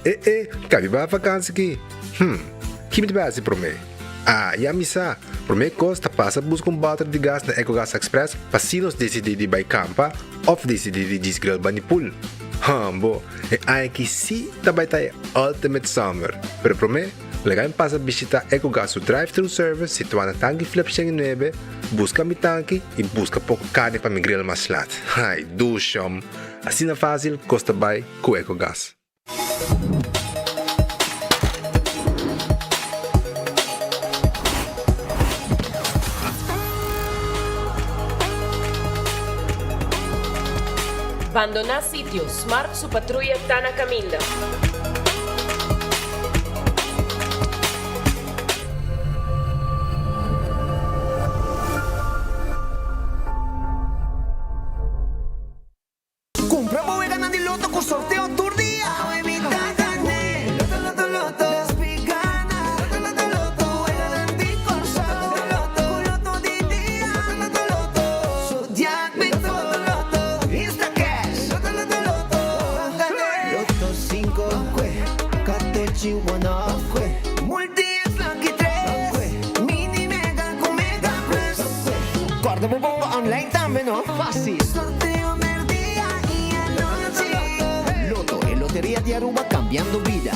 E e, ka mi bai vakansi ki? Hm, ki mi ta bai hasi promé? Ah, ya mi sa! Promé kos ta pasa buska un bòter di gas na Ecogas Express pa si nos disidí di bai kampa òf disidí di djis grill bani pool. Hambo, e aña aki sí ta bai ta e ultimate summer! Pero promé, laga mi pasa bishitá Ecogas su drive-thru service situá na Tanki Flip 109, buska mi tanki i buska poko karni pa mi grill mas lat. Ai, dushom! Asina fásil kos ta bai ku Ecogas. Bandoná sitio, Smart su patruya ta na kaminda. Cumpra bo weganan di loto cu sorteo tur dia! Awe mi ta gane! Loto loto loto Despi gana! Loto loto loto Weganan di Corsou! Loto loto Cu loto di dia! Loto loto loto Zodiac Loto loto loto Instacash! Loto loto loto Gane! Loto cinco Catochi one off Multi es lucky tres Mini mega cu mega plus Corda bo bongo online tambe no! Facil! Sorteo merdia y anochi. Lotto, e loteria di Aruba cambiando bida.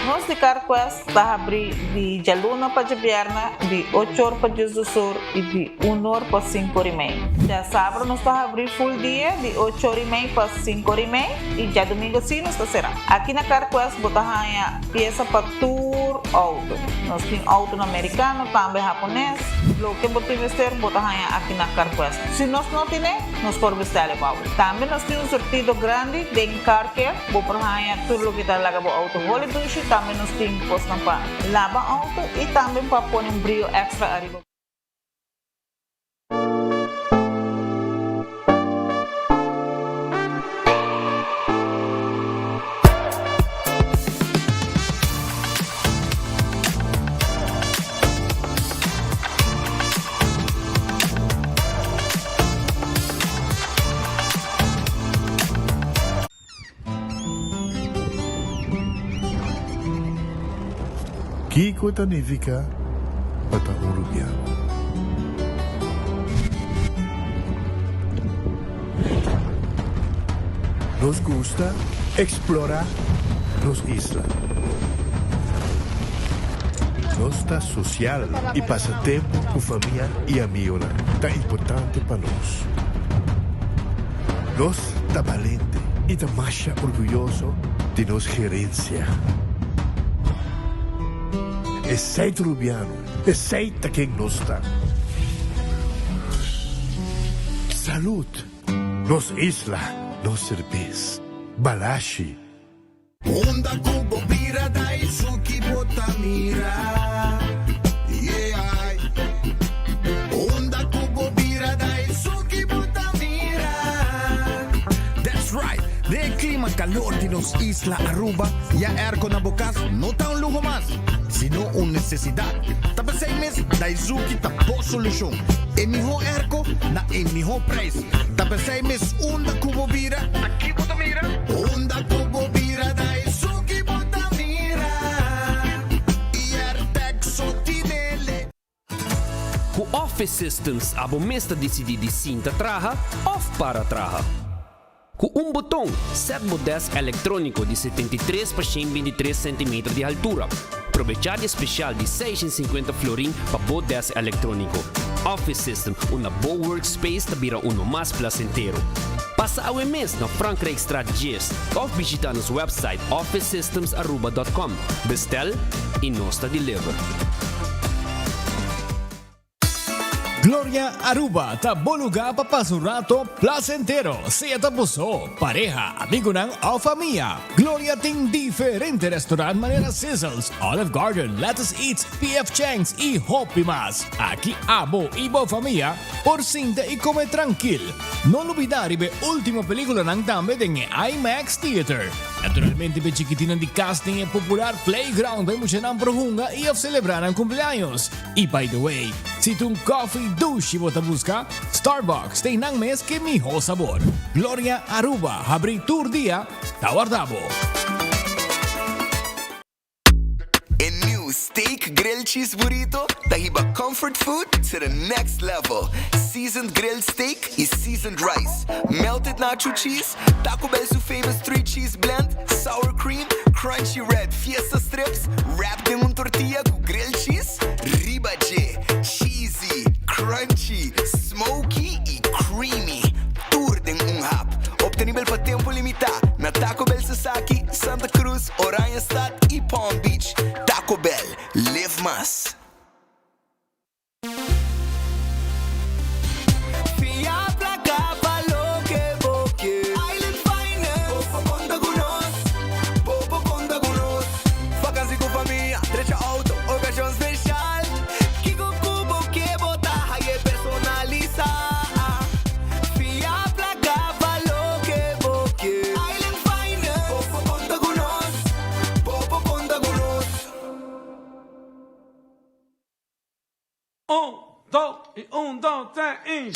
Nos di CarQuest ta habri di djaluna pa djabièrnè di ocho or pa diesdos or i di un or pa sinku or i mei. Djasabra nos ta habri full dia di ocho or i mei pa sinku or i mei i djadumingo si nos ta sera. Aki na CarQuest bo ta haña piesa pa tur outo. Nos tin outonan merikano, tambe hapones. Loke bo tin mester bo ta haña aki na CarQuest. Si nos no tine, nos por bestel e bou. Tambe nos tin un surtido grandi den Car Care. Bo por haña tur loke ta laga bo outo holi dushi. Tambe nos tin kosnan pa laba outo i tambe pa pone un brio extra ariba. Kiko ta nifiká pa ta un rubiano? Nos gusta eksplorá nos isla. Nos ta sosial i pasa tempu ku famia i amigonan ta importante pa nos. Nos ta balente i ta masha orguyoso di nos gerensia. Esei ta Rubiano, esei ta ken nos ta. Salud! Nos isla, nos serbes. Balashi. Unda ku bo bira Daisuki bo ta mira Yeah Unda ku bo bira Daisuki bo ta mira That's right! Den e klima kalor di nos isla Aruba, ya airco na bo kas no ta un luho mas, sino un nesesidat. Ta p'esei mes Daizuki ta bo solushon. E mihó airco na e mihó prijs. Ta p'esei mes unda ku bo bira, Aki bo ta mira. Unda ku bo bira da esun ki bo ta mira. I Airtag so tinele. Ku Office Systems abo mes ta disidí di sinta traha òf para traha. Ku un boton, sèt bo dèsk elektróniko di 73 pa 123 sentimeter di haltura. Probechá di e spesial di 650 florin pa bo dèsk elektróniko. Office System, unda bo workspace ta bira uno mas plasentero. Pasa awe mes na Frankrijkstraat 10 òf bishitá nos wèpsait officesystemsaruba.com. Bestel i nos ta deliver. Gloria Aruba ta bo lugar pa pasa un rato placentero, sea ta bo so, pareha, amigonan of famia. Gloria tin diferente restaurant manera Sizzles, Olive Garden, Lettuce Eats, PF Chang's y hopi mas. Aki abo y bo famia por sinta y come trankil. No lubida riba e ultimo peliculanan tambe den e IMAX Theater. Naturalmente p'e chikitinnan di cas tin e popular playground pa e muchanan por hunga y of celebra nan cumpleaños. Y by the way, si. Si ta un koffie dushi bo ta buska, Starbucks ta einan mes ku e mihó sabor. Gloria Aruba habrí tur dia ta warda bo. E new Steak Grilled Cheese Burrito ta hiba comfort food to the next level. Seasoned grilled steak y seasoned rice, melted nacho cheese, Taco Bell su famous 3 cheese blend, sour cream, crunchy red fiesta strips wrapped den un tortilla cu grilled cheese riba dje. Cheesy, crunchy, smoky y creamy. Tur den un hap. Obtenibel pa tempo limita na Taco Bell Sasaki, Santa Cruz, Oranjestad y Palm Beach. Taco Bell, live mas. Fia placa pa loke bo ke. Island Finance. Bo por conta cu nos. Bo por conta cu nos. Vakantie cu famia, drecha auto, ocasion special. Kico cu bo ke bo ta haye personalisa. Fia placa pa loke bo ke. Island Finance. Bo por conta cu nos. Bo por conta cu nos. Un, dos y un, dos, tres y.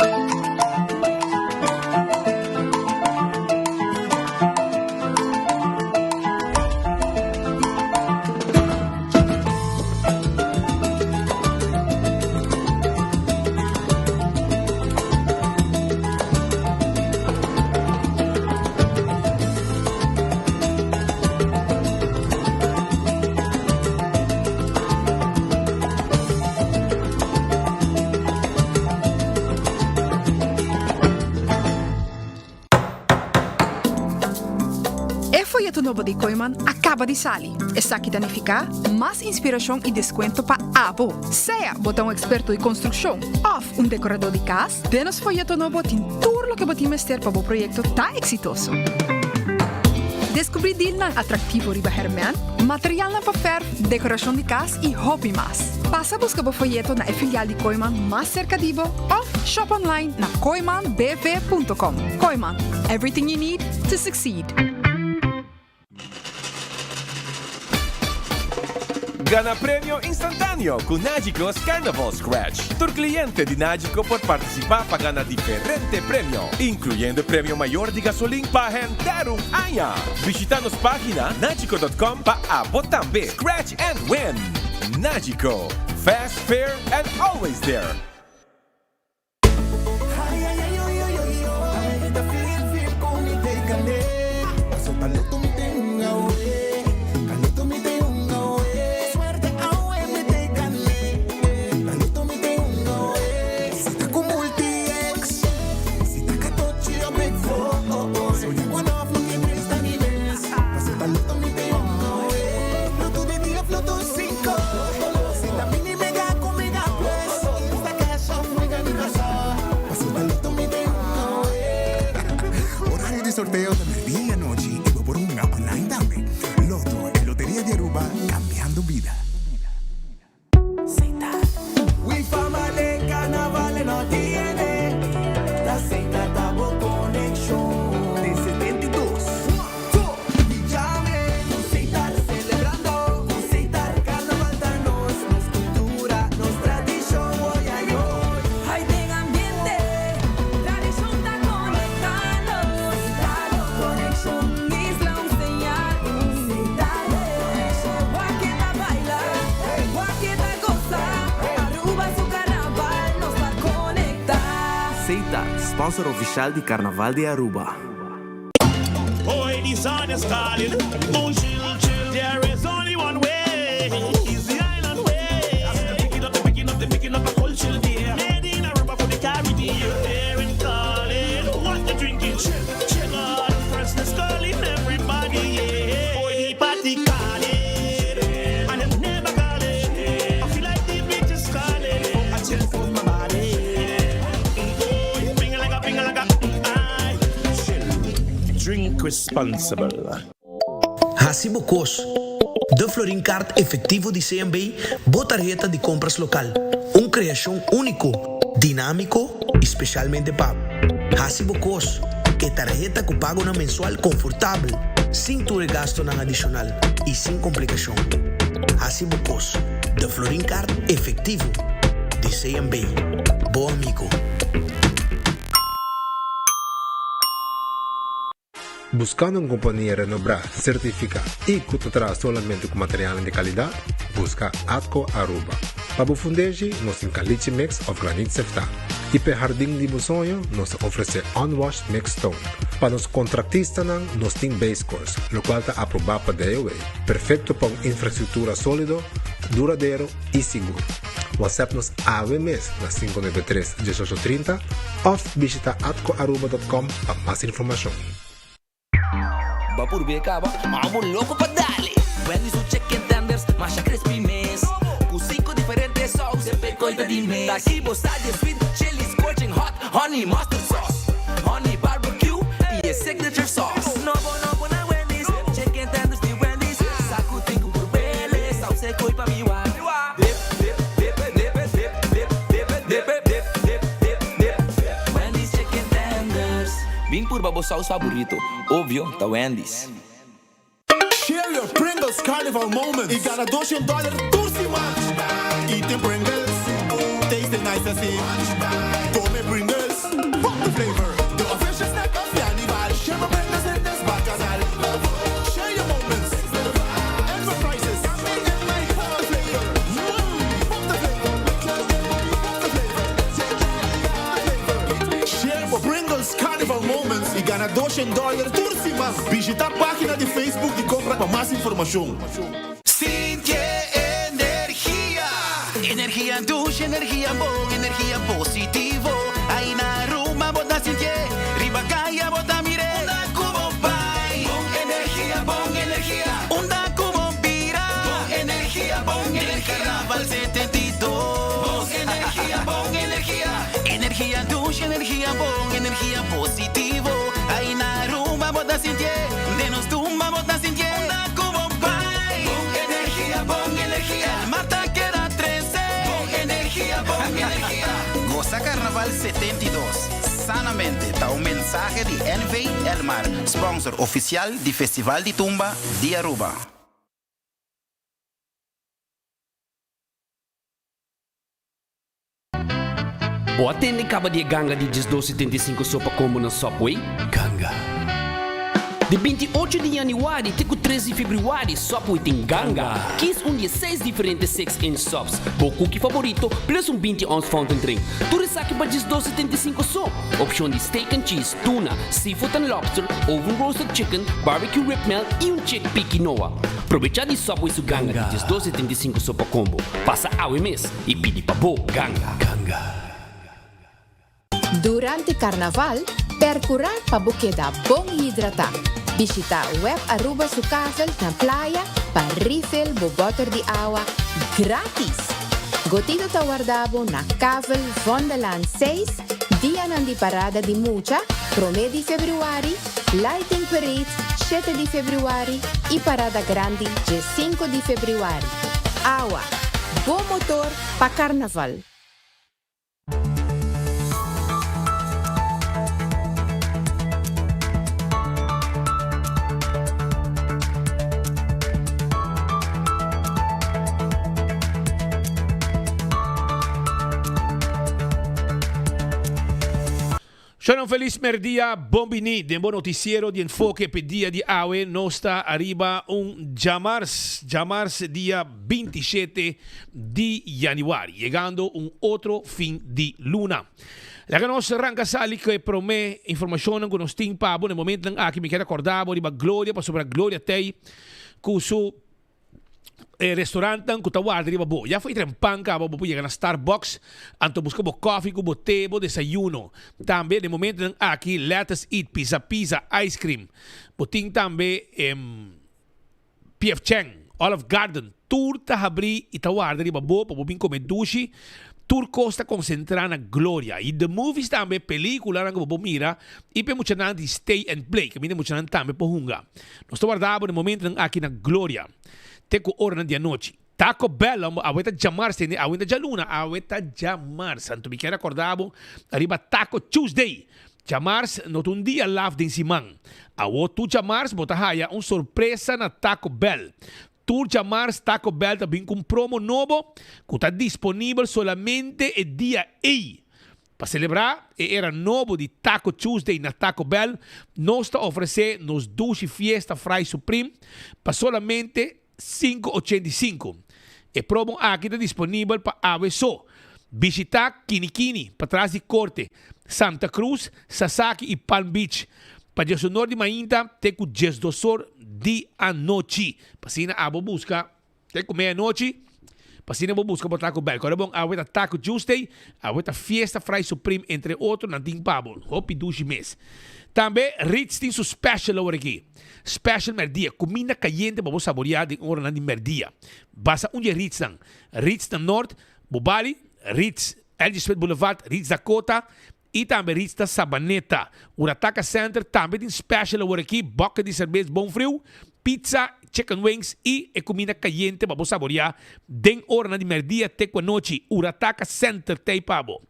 E foyeto nobo di Kooiman a kaba di sali. Esaki ta nifiká mas inspirashon i deskuento pa abo. Sea bo ta un eksperto di konstrukshon òf un dekoradó di kas, den nos foyeto nobo tin tur loke bo tin mester pa bo proyekto ta eksitoso. Deskubrí dilnan atraktivo riba hèrmènt, materialnan pa fèrf, dekorashon di kas i hopi mas. Pasa buska bo foyeto na e filial di Kooiman mas serka di bo òf shop online na kooimanbv.com. Kooiman, everything you need to succeed. Gana premio instantáneo ku Nagico's Carnival Scratch. Tur kliente di Nagico por partisipá pa gana diferente premio, inkluyendo premio mayor di gasolin pa henter un aña. Bishitá nos página nagico dot com pa abo tambe scratch and win! Nagico, fast, fair and always there! Horario di sorteo ta merdia y anochi y bo por hunga online tambe. Lotto, e loteria di Aruba, cambiando bida. Seita, sponsor oficial di Carnaval di Aruba. Drink responsible. Hasi bo kos. De Florin Card Efectivo di CMB, bo tarheta di compras local. Un creacion unico, dinamico y specialmente pa bo. Hasi bo kos. E tarheta ku pagonan mensual konfortabel, sin tur e gastonan adishonal i sin komplikashon. Hasi bo kos. De Florin Card Efectivo. Di CMB, bo amigo. Buscando un compania renobrá, certificá y cu ta traha solamente cu materialnan di calidad? Busca Atco Aruba. Pa bo fundeshi, nos tin caliche mix of granit seftá. Y p'e hardin di bo soño, nos ta ofrece unwashed mixed stone. Pa nos contractistanan, nos tin base course, locual ta aprobá pa DOW, perfecto pa un infrastructura solido, duradero y sigur. WhatsApp nos awe mes na 593 1830 of bishita atcoaruba.com pa mas informacion. Bo a purbe caba, ma bo loco pa dale. Wendy's su chicken tenders masha crispy mes. Cu cinco diferente saus e pecoy ta di mes. Taki bo sa di sweet chili scorching hot honey mustard sauce, honey barbecue y e signature sauce. Nobo nobo na Wendy's, chicken tenders di Wendy's. Sa cu tin cu purbele, saus e coy pa mi wak. Dip, dip, dip, dip, dip, dip, dip, dip, dip, dip, dip, dip. Wendy's chicken tenders. Bin purba bo saus faborito, obvio ta Wendy's. Share your Pringles Carnival moments y gana doshen dollar tur siman! Eating Pringles, tasting nice así. Come Pringles, pop the flavor. The official snack of Carnival. Share my Pringles in this bacchanal. Share your moments and for prizes. Pop the flavor, pop the flavor, pop the flavor, pop the flavor. Share bo Pringles Carnival moments y gana doshen dollar tur siman. Bishita pagina di Facebook di Compra pa mas informacion. Sinti e energia. Energia dushi, energia bon, energia positivo. Ai na Aruba bo ta sintié, riba kaya bo ta mir'é. Unda ku bo bai, bon energia, bon energia. Unda ku bo bira, bon energia, bon energia. Den Carnaval 72, bon energia, bon energia. Energia dushi, energia bon, energia positivo. Ai na Aruba bo ta sintié, den nos tumba bo ta sintié. Unda ku bo bai, bon energia, bon energia. El mar ta keda trese, bon energia, bon energia. Gosa Carnaval 72 sanamente ta un mensahe di NV Elmar, sponsor oficial di Festival di Tumba di Aruba. Bo a tende kaba di e ganga di diesdos 75 sopa kombo na Subway? Ganga. Di 28 di yanüari te ku 3 di febrüari Subway tin ganga. Kis un di e seis diferente six inch subs, bo cookie favorito plus un 20 ounce fountain drink. Tur esaki pa diesdos 75 so. Opshon di steak and cheese, tuna, seafood and lobster, oven roasted chicken, barbecue rib melt i un chickpea quinoa. Probechá di Subway su ganga di diesdos 75 sopa kombo. Pasa awe mes! I pidi pa bo ganga. Ganga. Durante Carnaval, percura pa bo keda bon hidrata. Bishita Web Aruba su kavel na playa pa refill bo boter di awa gratis! Gotito ta warda bo na Kavel Vondellaan seis, dianan di parada di mucha, prome di februari, Lighting Parade, shete di februari, y parada grandi, dje di februari. Awa! Bo motor pa Carnaval. Shona un felis merdia, bon bini den bo noticiero di Enfoke p'e dia di awe. Nos ta ariba un djamars, djamars dia 27 di januari, yegando un otro fin di luna. Laga nos ranka sali ku e prome informashonnan ku nos tin pa bo na e momentonan aki. Mi kier akorda bo riba Gloria pasobra Gloria t'ei ku su e restaurantnan ku ta warda riba bo. Ya for itra pan kaba bo por yega na Starbucks anto buska bo koffie ku bo te, bo desayuno. Tambe den momentonan aki Let Us Eat, Pizza Pizza, Ice Cream. Bo tin tambe PF Chang, Olive Garden, tur ta habri i ta warda riba bo pa bo bin kome dushi. Tur kos ta konsentrá na Gloria. I The Movies tambe, pelikulanan ku bo por mira i pa e muchanan di Stay and Play, kaminda e muchanan tambe por hunga. Nos ta warda bo na e momentonan aki na Gloria te ku oranan di anochi. Taco Bell, awe ta djamars tende, awe no ta djaluna, awe ta djamars. Anto mi kier akorda bo riba Taco Tuesday. Djamars no ta un dia laf den siman. Awo tur djamars bo ta haya un sorpresa na Taco Bell. Tur djamars Taco Bell ta bin ku un promo nobo ku ta disponibel solamente e dia ei. Pa selebrá e era nobo di Taco Tuesday na Taco Bell, nos ta ofresé nos dushi Fiesta Fry Supreme pa solamente 5,85. E promo aki ta disponibel pa awe so. Bishitá Kini Kini, patras di Korte, Santa Cruz, Sasaki i Palm Beach pa diesunor di mainta te ku diesdosor di anochi. Pa asina abo buska te ku meianochi, pa asina bo buska bo Taco Bell. Kòrda bon, awe ta Taco Tuesday, awe ta Fiesta Fry Supreme, entre otro nan tin pa bo. Hopi dushi mes. Tambe Ritz tin su special awor aki. Special merdia, kuminda kayente pa bo saboreá den oranan di merdia. Basa un di e Ritznan, Ritz na Noord, Bobali, Ritz, LG Smith Boulevard, Ritz Dakota i tambe Ritz na Sabaneta. Urataka Center tambe tin special awor aki, bucket di serbes bon friu, pizza, chicken wings i e kuminda kayente pa bo saboreá den oranan di merdia te ku anochi. Urataka Center t'ei pa bo.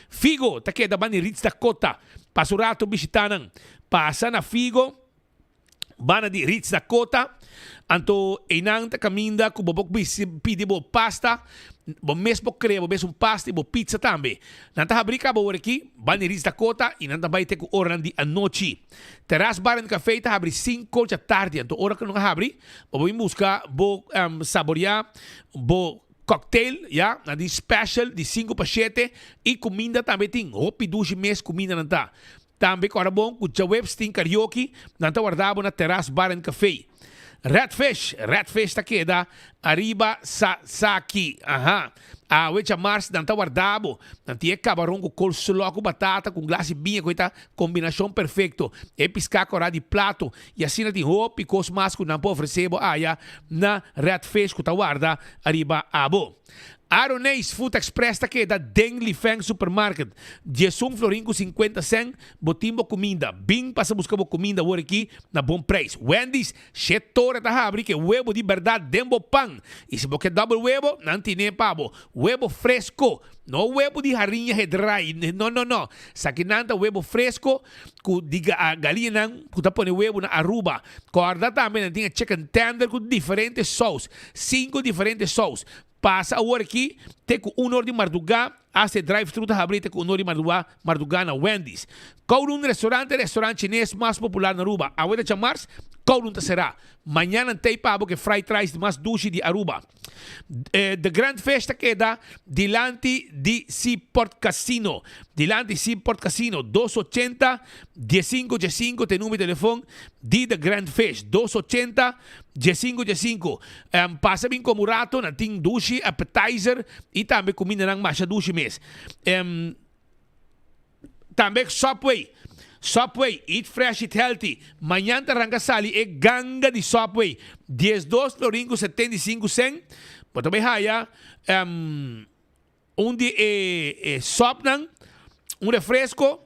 Figo ta keda banda di Ritz Dakota. Pasa un rato bishitá nan. Pasa na Figo, banda di Ritz Dakota, anto einan ta kaminda ku bo por pidi bo pasta, bo mes por krea bo mes un pasta i bo pizza tambe. Nan ta habrí kaba ora aki, banda di Ritz Dakota, i nan ta bai te ku oranan di anochi. Terras Bar and Café ta habrí sinku djatardi, anto ora ku nan a habrí, bo por bin buska bo saboriá bo cocktail, ya, nan tin special di sinku pa shete i kuminda tambe tin, hopi dushi mes kuminda nan ta. Tambe kòrda bon ku djaweps tin karaoke, nan ta warda bo na Terras Bar and Café. Red Fish, Red Fish ta keda ariba Sasaki. Aha. Awe djamars nan ta warda bo. Nan tin e kabaron ku coleslaw ku batata ku un glas di biña ku e ta kombinashon perfekto. E piská kòrá di plato i asina tin hopi kos mas ku nan por ofresé bo aya na Red Fish ku ta warda ariba abo. Aroneis Food Express ta keda den Lifeng Supermarket. Diesun florin ku sinkuenta sèn bo tin bo kuminda. Bin pasa buska bo kuminda awor aki na bon preis. Wendy's, Shetore ta habri ke webo di bèrdat den bo pan. I si bo ke dòbel webo, nan tine pa bo. Webo fresko, no webo di hariña hedrai, no no no. Sakinan ta webo fresko ku di galiñanan ku ta pone webo na Aruba. Kòrda tambe nan tin e chicken tender ku diferente sous. Sinku diferente sous. Pasa awor aki te ku un or di mardugá, hasta e drive-thru ta habrí te ku un or di mardugá, mardugá na Wendy's. Kowloon Restaurant ta e restaurant chines mas popular na Aruba. Awe ta djamars, Kowloon ta será. Mañana nan t'ei pa bo ku e fried rice di mas dushi di Aruba. The Grand Fish ta keda dilanti di Seaport Casino. Dilanti Seaport Casino, dos ochenta, diesinku diesinku ta e numero di telefon di The Grand Fish, dos ochenta, Diesinku diesinku. Pasa bin komo rato, nan tin dushi appetizer i tambe kumindanan masha dushi mes. Tambe Subway. Subway, eat fresh, eat healthy. Mañan ta ranka sali e ganga di Subway. Diesdos florin ku 75 sen. Bo ta bai haya Un di e sòpnan, un refresko,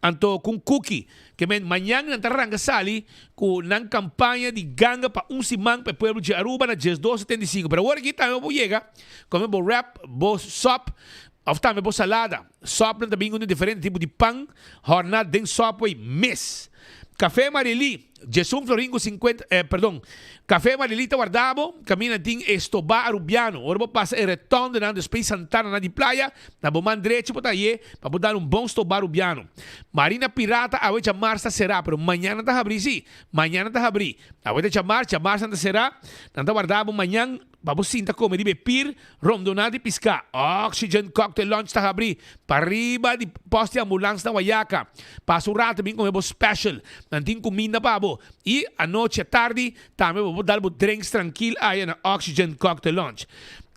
anto ku un kuki. Ke men mañan nan ta ranka sali ku nan kampaña di ganga pa un siman pa e pueblo dje Aruba na 12 75. Pero awor aki tambe bo por yega kome bo wrap, bo sòp òf tambe bo salada. Sòpnan ta bin ku un diferente tipo di pan hòrná den Subway mes. Café Marily, Djesun florin ku sinkuenta, eh, perdon, Café Marily ta warda bo, kaminda tin e stobá Arubiano. Ora bo pasa e retondenan despues Santana na di playa, na bo man drechi bo ta haye pa bo dal un bon stobá Arubiano. Marina Pirata awe djamars ta será, pero mañana ta habrí, sí, mañana ta habrí. Awe ta djamars, djamars nan ta será, nan ta warda bo mañan pa bo sinta kome riba e pir Rondoná di piská, Oxygen Cocktail Lounge ta habrí pariba di pòst di ambulans na Wayaca. Pasa un rato bin kome bo special. Nan tin kuminda pa bo. I anochi atardi tambe bo por dal bo drinks trankil aya na Oxygen Cocktail Lounge.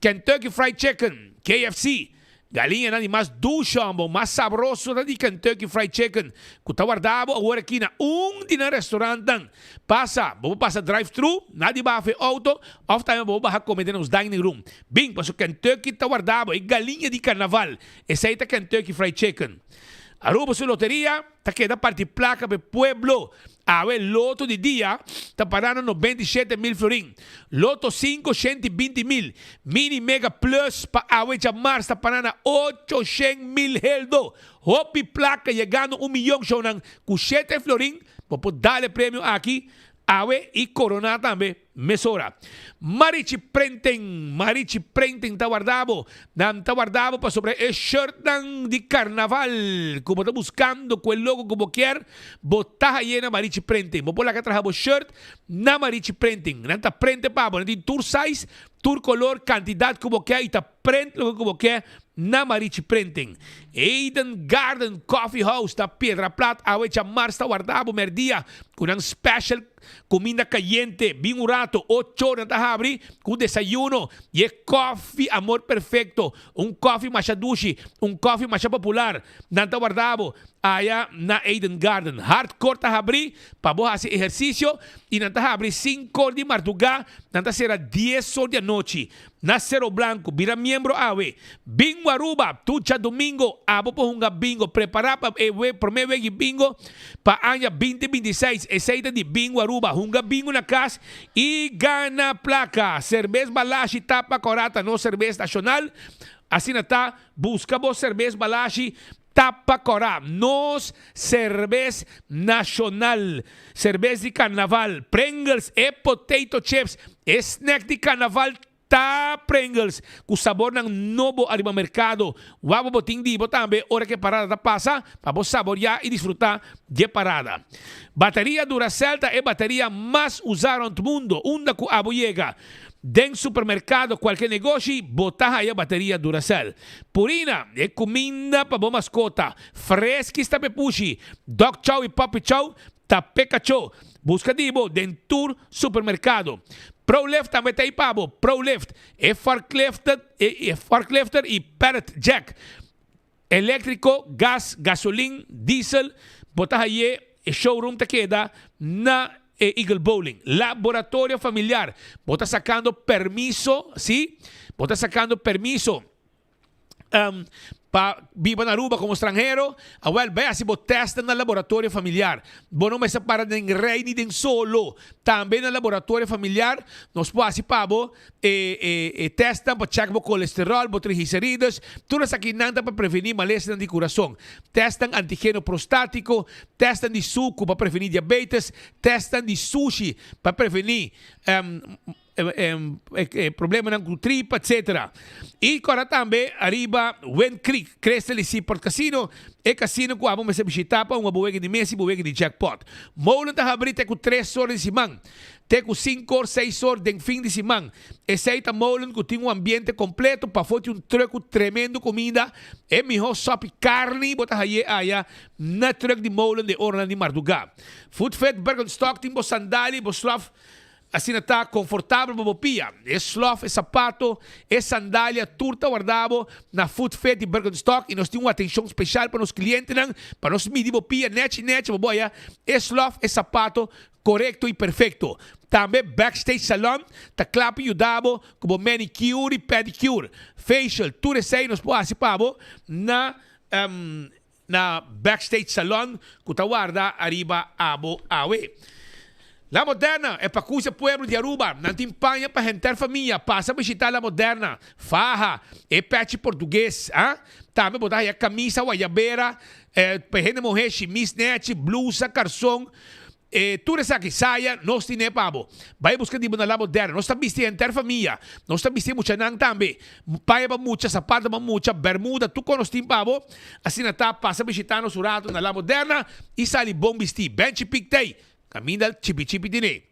Kentucky Fried Chicken, KFC, Galiñanan di mas dushi hombo, mas sabroso ta di Kentucky Fried Chicken cu ta warda bo awor aki na un di nan restaurantnan. Pasa, bo por pasa drive thru, na di baha fe auto, of tambe bo por baha come den nos dining room. Bin, paso Kentucky ta warda bo, e galiña di carnaval, esey ta Kentucky Fried Chicken. Aruba su loteria ta keda parti placa pa e pueblo. Awe loto di dia ta pará na 97 mil florin. Loto 5, 120 mil. Mini Mega Plus pa awe djamars ta pará na 800 mil heldo. Hopi plaka yegando 1 miyon shownan ku 7 florin. Bo por dal e premio aki awe i korona tambe. Mesora. Marichi Printing, Marichi Printing ta warda bo. Nan ta warda bo pasobra e shirtnan di carnaval cu bo ta buscando cu e logo cu bo kier, bo ta haye na Marichi Printing. Bo por laga traha bo shirt na Marichi Printing. Nan ta printe pa bo. Nan tin tur size, tur color, cantidad cu bo kier y ta print loke cu bo kier na Marichi Printing. Eden Garden Coffee House ta Piedra Plat awe djamars ta warda bo merdia cu nan special Cuminda cayente, bin un rato, ocho ora ta habri cu desayuno y e koffie Amor Perfecto, un koffie masha dushi, un koffie masha popular. Nan ta warda bo aya na Eden Garden. Hardcore ta habri pa bo haci ehercicio y nan ta habri cinco or di marduga, nan ta cera dies or di anochi. Na Cero Blanco, bira miembro awe. Bingo Aruba, tur djadomingo abo por hunga bingo. Prepara pa e prome wegi bingo pa aña 2026. Esey ta di Bingo Aruba. Hunga bingo na cas y gana placa. Cerbes Balashi tapa corata nos cerbes nacional. Asina ta, busca bo cerbes Balashi tapa cora nos cerbes nacional. Cerbes di carnaval, Pringles e potato chips, e snack di carnaval ta Pringles cu sabornan nobo ariba mercado. Wak bo bo tin di bo tambe ora cu e parada ta pasa pa bo saboria y disfruta dje parada. Bateria Duracell ta e bateria mas usa rond mundo. Unda cu abo yega den supermercado cualke negoshi bo ta haya bateria Duracell. Purina, e cuminda pa bo mascota. Freskis ta pepushi, Dog Chow y Puppy Chow ta pe cachó. Busca di bo den tur supermercado. Prolift tambe ta ei pa bo. Prolift, e forklifter, e forklifter y pallet jack. Eléctrico, gas, gasolin, diesel, bo ta haye, e showroom ta keda na e Eagle Bowling. Laboratorio familiar, bo ta sacando permiso, si, bo ta sacando permiso. Pa biba na Aruba como stranhero, awel bay haci bo test na laboratorio familiar. Bo no mester para den rij ni den solo. Tambe na laboratorio familiar nos por haci pa bo e testnan pa check bo colesterol, bo triglicerides. Tur esakinan ta pa preveni malesanan di curason. Testnan antigeno prostatico, testnan di sucu pa preveni diabetes, testnan di sushi pa preveni Problemanan ku tripa etcetera. I kòrda tambe ariba Wind Creek, Crystal i Seaport Casino, e casino ku abo mester bishitá pa hunga bo wega di mesa i bo wega di jackpot. Molen ta habrí te ku tres or di siman, te ku sinku or, seis or den fin di siman. Esei ta molen ku tin un ambiente kompleto, pafó tin un trùk ku tremendo kuminda, e mihó sòpi karni bo ta haye aya na trùk di molen den oranan di mardugá. Food Fit Birkenstock tin bo sandali, bo slof. Asina ta konfortabel pa bo pia. E slof, e sapato, e sandalia tur ta warda bo na Foot Fit di Birkenstock i nos tin un atenshon speshal pa nos klientenan pa nos midi bo pia nechi nechi pa bo haya e slof, e sapato korekto i perfekto. Tambe Backstage Salon ta kla pa yuda bo ku bo manicure i pedicure, facial, tur esei nos por hasi pa bo na na Backstage Salon cu ta warda ariba abo awe. La Moderna e pacusa pueblo di Aruba, nan tin paña pa henter famia, pasa bishita La Moderna, faha, e pechi portugues, ah, tambe bo ta haya camisa, guayabera, eh, pa hende muhe, shimis nechi, blusa, carson, E tur esaki saya nos tine pa bo. Bai buska di bo na La Moderna. Nos ta bisti henter famia. Nos ta bisti e muchanan tambe. Paña pa mucha, sapato pa mucha, bermuda, tur kos nos tin pa bo. Asina ta, pasa bishita nos un rato na La Moderna i sali bon bisti. Benchi pik tei, kaminda chipi chipi tine.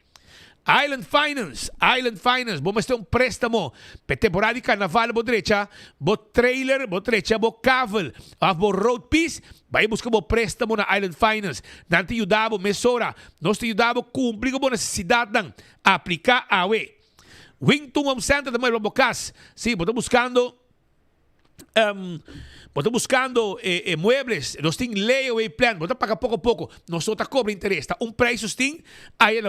Island Finance, Island Finance, bo mester un prestamo p'e temporada di carnaval bo drecha bo trailer, bo drecha bo kavel of bo road piece, bai busca bo prestamo na Island Finance. Nan ta yuda bo mesora. Nos ta yuda bo cumpli cu bo necesidadnan. Aplica awe. Wington Home Center ta muebla bo cas. Si bo ta buscando. Bo ta buscando e muebles, nos tin layaway plan, bo ta paga poco poco, nos no ta cobra interes, ta un prijs nos tin aya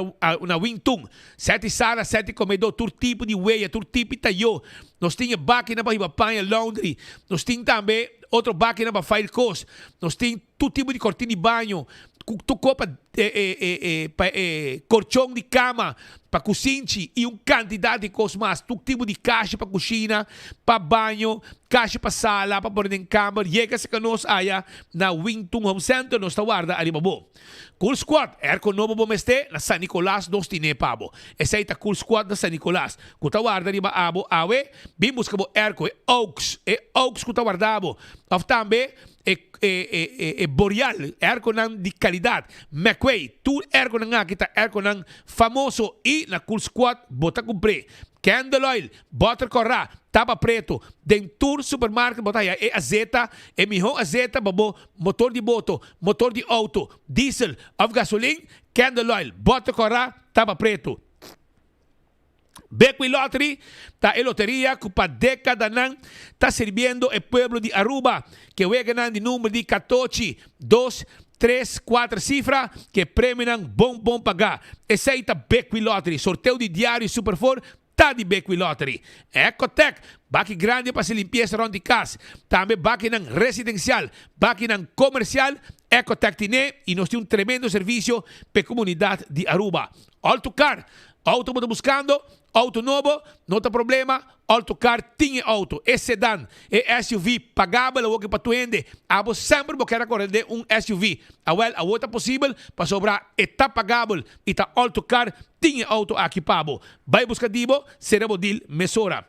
na Wingtun, seti sala, seti comedor, tur tipo di weya, tur tipo di tayo, nos tin e bakinan pa hiba paña, laundry, nos tin tambe otro bakinan pa file cos, nos tin tur tipo di cortina di baño, tur cosa pa. E pa e korchon di kama, pa kusinchi i un kantidat di kos mas. Tur tipo di kashi pa kushina, pa baño, kashi pa sala, pa pone den kamber. Yega serka nos aya na Wingtun Home Center, nos ta warda ariba bo. Cool Squad, airco nobo bo mester? Na San Nicolas nos tine pa bo. Esei ta Cool Squad na San Nicolas, ku ta warda riba abo awe. Bin buska bo airco, e Oaks, e Oaks ku ta warda bo. Of tambe e e Boreal, airconan di calidad. McQuay, tur airconan aki ta airconan famoso y na Cool Squad bo ta cumpr'é. Candle oil, boter corá, tapa preto, den tur supermarket bo ta haya e azeta, e miho azeta pa bo motor di boto, motor di auto, diesel of gasolin, candle oil, boter corá, tapa preto. Bekwin Lottery ta e loteria cu pa decadanan ta sirbiendo e pueblo di Aruba. Ke weganan di number di catochi, dos, tres, cuater cifra, ke premionan bon bon paga. Esey ta Bekwin Lottery. Sorteo di diario Super Four ta di Bekwin Lottery. Ecotec, baki grandi pa haci limpieza rond di cas. Tambe bakinan residencial, bakinan comercial, Ecotec tine y nos tin un tremendo servicio p'e comunidad di Aruba. Autocar, Auto bo ta buscando? Auto nobo? No ta problema, Autocar tin e auto, e sedan, e SUV pagabel awo ke pa tur hende. Abo semper bo kier a core den un SUV. Awel, awo ta posibel pasobra e ta pagabel y ta Autocar tin e auto aki pa bo. Bay busca di bo, cera bo deal mesora.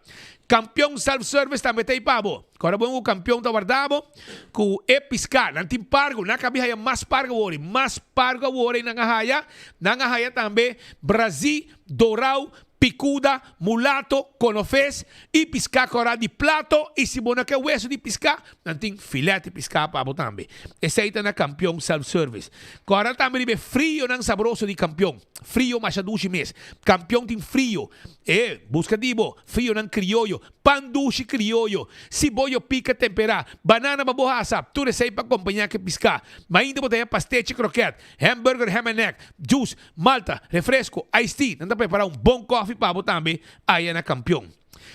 Campeon Self Service tambe ta ey pa bo. Kòrda bon ku kampion ta warda bo ku e piská. Nan tin pargo. Nan a kabi haya mas pargo awor. Mas pargo awor ei nan a haya. Nan a haya tambe brazí, dorau, pikuda, mulato, konofes i piská kòrá di plato. I si bo no ke weso di piská, nan tin filèt di piská pa bo tambe. Esei ta na Kampion Self Service. Kòrda tambe riba e frionan sabroso di Kampion. Frio masha dushi mes. Kampion tin frio. E, buska di bo, frionan krioyo. Pan dushi krioyo, siboyo pika temperá, banana pa bo hasa, tur esei pa kompañá ku e piská. Mainta bo ta haña pastechi kroket, hamburger ham and egg, juice, malta, refresko, iced tea. Nan ta prepará un bon kòfi pa bo tambe aya na Kampion.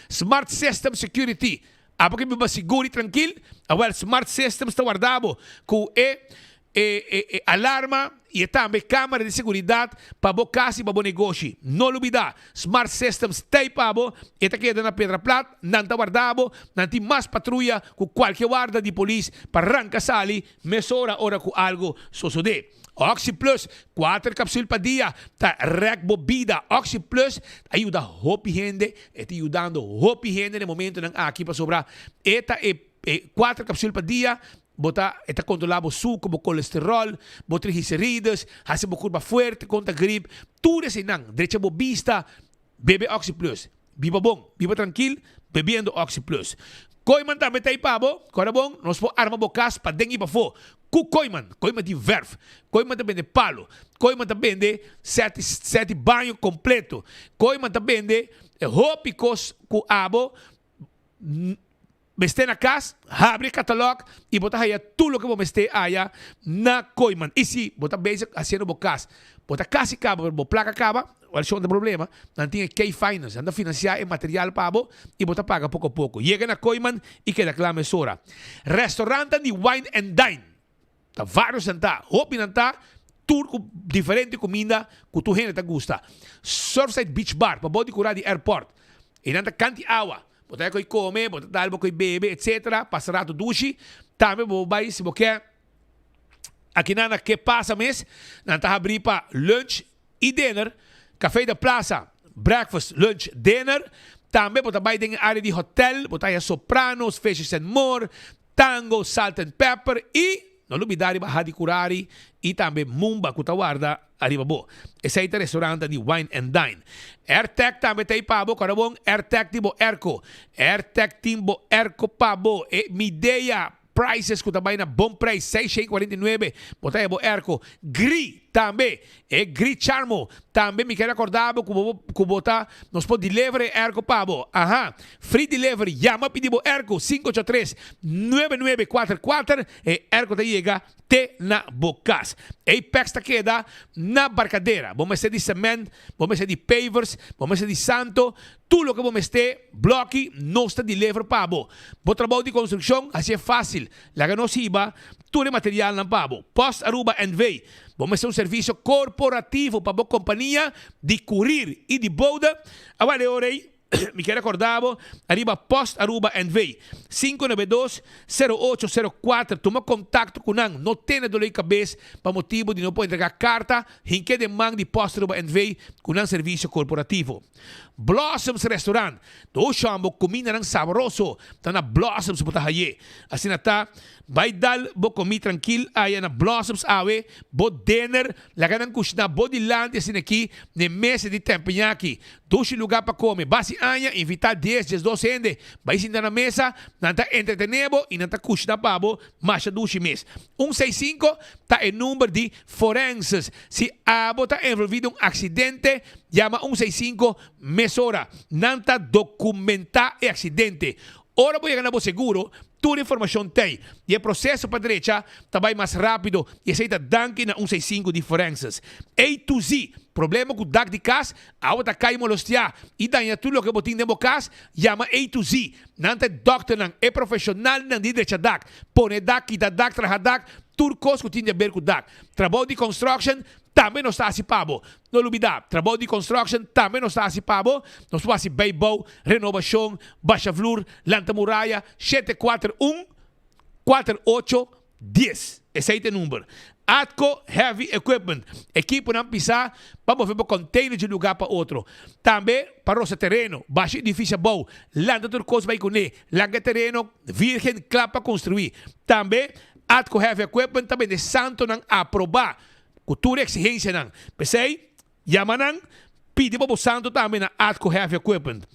Smart System Security, Abo ke biba sigur i trankil? Awèl, Smart Systems ta warda bo ku e E e alarma y e tambe camera di seguridad pa bo cas y pa bo negoshi. No lubida, Smart Systems t'ey pa bo, e ta keda na Piedra Plat, nan ta warda bo, nan tin mas patruya cu cualke warda di polis pa ranca sali mesora ora cu algo sosode. Oxi Plus, cuater capsul pa dia ta rek bo bida. Oxi Plus ta yuda hopi hende, e ta yudando hopi hende na e momentonan aki pasobra e ta e cuater capsul pa dia Bo ta, e ta kontrolá bo suku, bo kolesteròl, bo triglicerides, hasi bo kurpa fuerte kontra grip, tur eseinan, drecha bo bista, bebe Oxi Plus. Biba bon, biba trankil, bebiendo Oxi Plus. Kooiman tambe ta ei pa bo, kòrda bon, nos por arma bo kas paden i pafó ku Kooiman. Kooiman tin vèrf, Kooiman ta bende palo, Kooiman ta bende sèt sèt di baño kompleto, Kooiman ta bende hopi kos ku abo Mester na cas, habri e catalog y bo ta haya tur loke bo mester haya na Kooiman. Y si bo ta bezig haciendo bo cas, bo ta casi caba pero bo placa caba, wal shon ta problema, nan tin e K-Finance, nan ta financia e material pa bo y bo ta paga poco poco. Yega na Kooiman y keda cla mesora. Restaurantan di Wine and Dine ta varios nan ta, hopi nan ta, tur cu diferente cuminda cu tur hende ta gusta. Surfside Beach Bar, pabou di cura di airport, y nan ta canti awa. Bo ta ko'i kome, bo ta dal bo ko'i bebe, etsetera, pasa rato dushi. Tambe bo por bai si bo ke akinan na Ke Pasa mes, nan ta habrí pa lunch i dinner, Café de Plaza, breakfast, lunch, dinner. Tambe bo ta bai den e área di hotel, bo ta haña Sopranos, Fishes and More, Tango, Salt and Pepper i no lubidá riba Hadi Kurari i tambe Mumba ku ta warda ariba bo. Esei ta restaurantnan di Wine and Dine. Airtec tambe ta ei pa bo, kòrda bon, Airtec tin bo airco. Airtec tin bo airco pa bo. E Midea prices ku ta bai na bon preis, 649, bo ta haña bo airco. Gri tambe, e Gri Charmo tambe mi kier akorda bo ku bo ku bo ta nos por deliver e airco pa bo. Aha, free delivery, yama pidi bo airco 583 9944, e airco ta yega te na bo kas. Apex ta keda na Barcadera. Bo mester di cement, bo mester di pavers, bo mester di santo, tur loke bo mester, bloki, nos ta deliver pa bo. Bo trabou di construccion, hacié facil. Laga nos hiba tur e materialnan pa bo. Post Aruba NV. Bo mester un servisio korporativo pa bo kompania di kurir i di bouda? Awal e ora ei mi kier rekorda bo ariba Post Aruba NV. 592 0804. Tuma kontakto ku nan. No tene doló di kabes pa motibu di no por entregá karta. Hink'é den man di Post Aruba NV. ku nan servisio korporativo. Blossoms Restaurant. Doshan bo kumindanan sabroso ta na Blossoms bo ta haye. Asina ta, bai dal bo komi trankil aya na Blossoms awe, bo dinner, laga nan kushina bo dilanti asina aki n'e mesa di tempeñaki. Dushi luga pa kome. Basi aña, invita dies, diesdos hende, bai sinta na mesa, nan ta entretene bo i nan ta kushina pa bo masha dushi mes. Un seis sinku ta e number di forenses. Si abo ta envolvi den un aksidente, yama un seis sinku Mesora nan ta dokumentá e aksidente. Ora bo yega na bo seguro, tur informashon t'ei i e proseso pa drecha ta bai mas rápido i esei ta danki na un seisinku di Forenses. A to Z, Problema ku dak di kas, awa ta kai molostiá i daña tur loke bo tin den bo kas? Yama A to Z. Nan ta e dòkternan, e profeshonalnan di drecha dak, pone dak, kita dak, traha dak, tur kos ku tin di aber ku dak. Trabou di construction tambe nos ta hasi pa bo. No lubida, trabou di construction tambe nos ta hasi pa bo. Nos por hasi bijbouw, renovacion, basha vloer, lanta muraya, 741 48 10. Esey ta e number. Atco Heavy Equipment, ekiponan pisa pa move bo container di un lugar pa otro. Tambe pa rosa tereno, basha edificio abou, lanta tur cos bay cune, laga e tereno virgen cla pa construi. Tambe Atco Heavy Equipment ta bende santonan aproba. Ku tur eksigensianan. P'esei, yama nan, pidi pa bo santo tambe na Atco Heavy Equipment.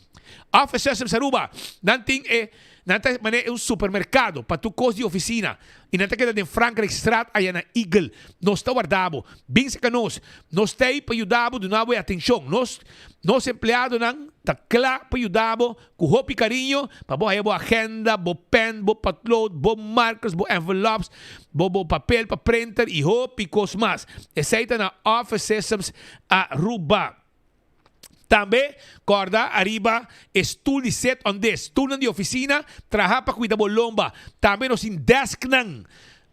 Office Systems Aruba, nan tin e, nan ta manera un supermerkado pa tur kos di ofisina i nan ta keda den Frankrijkstraat aya na Eagle. Nos ta warda bo. Bin serka nos. Nos ta ei pa yuda bo, duna bo e atenshon. Nos, nos empleadonan ta kla pa yuda bo Ku hopi kariño pa bo haya bo agenda, bo pen, bo potlood, bo markers, bo envelops, bo bo papel pa printer i hopi kos mas. Esei ta na Office Systems Aruba. Tambe kòrda ariba e stul di sit on this, stulnan di ofisina traha pa kuida bo lomba. Tambe nos tin desknan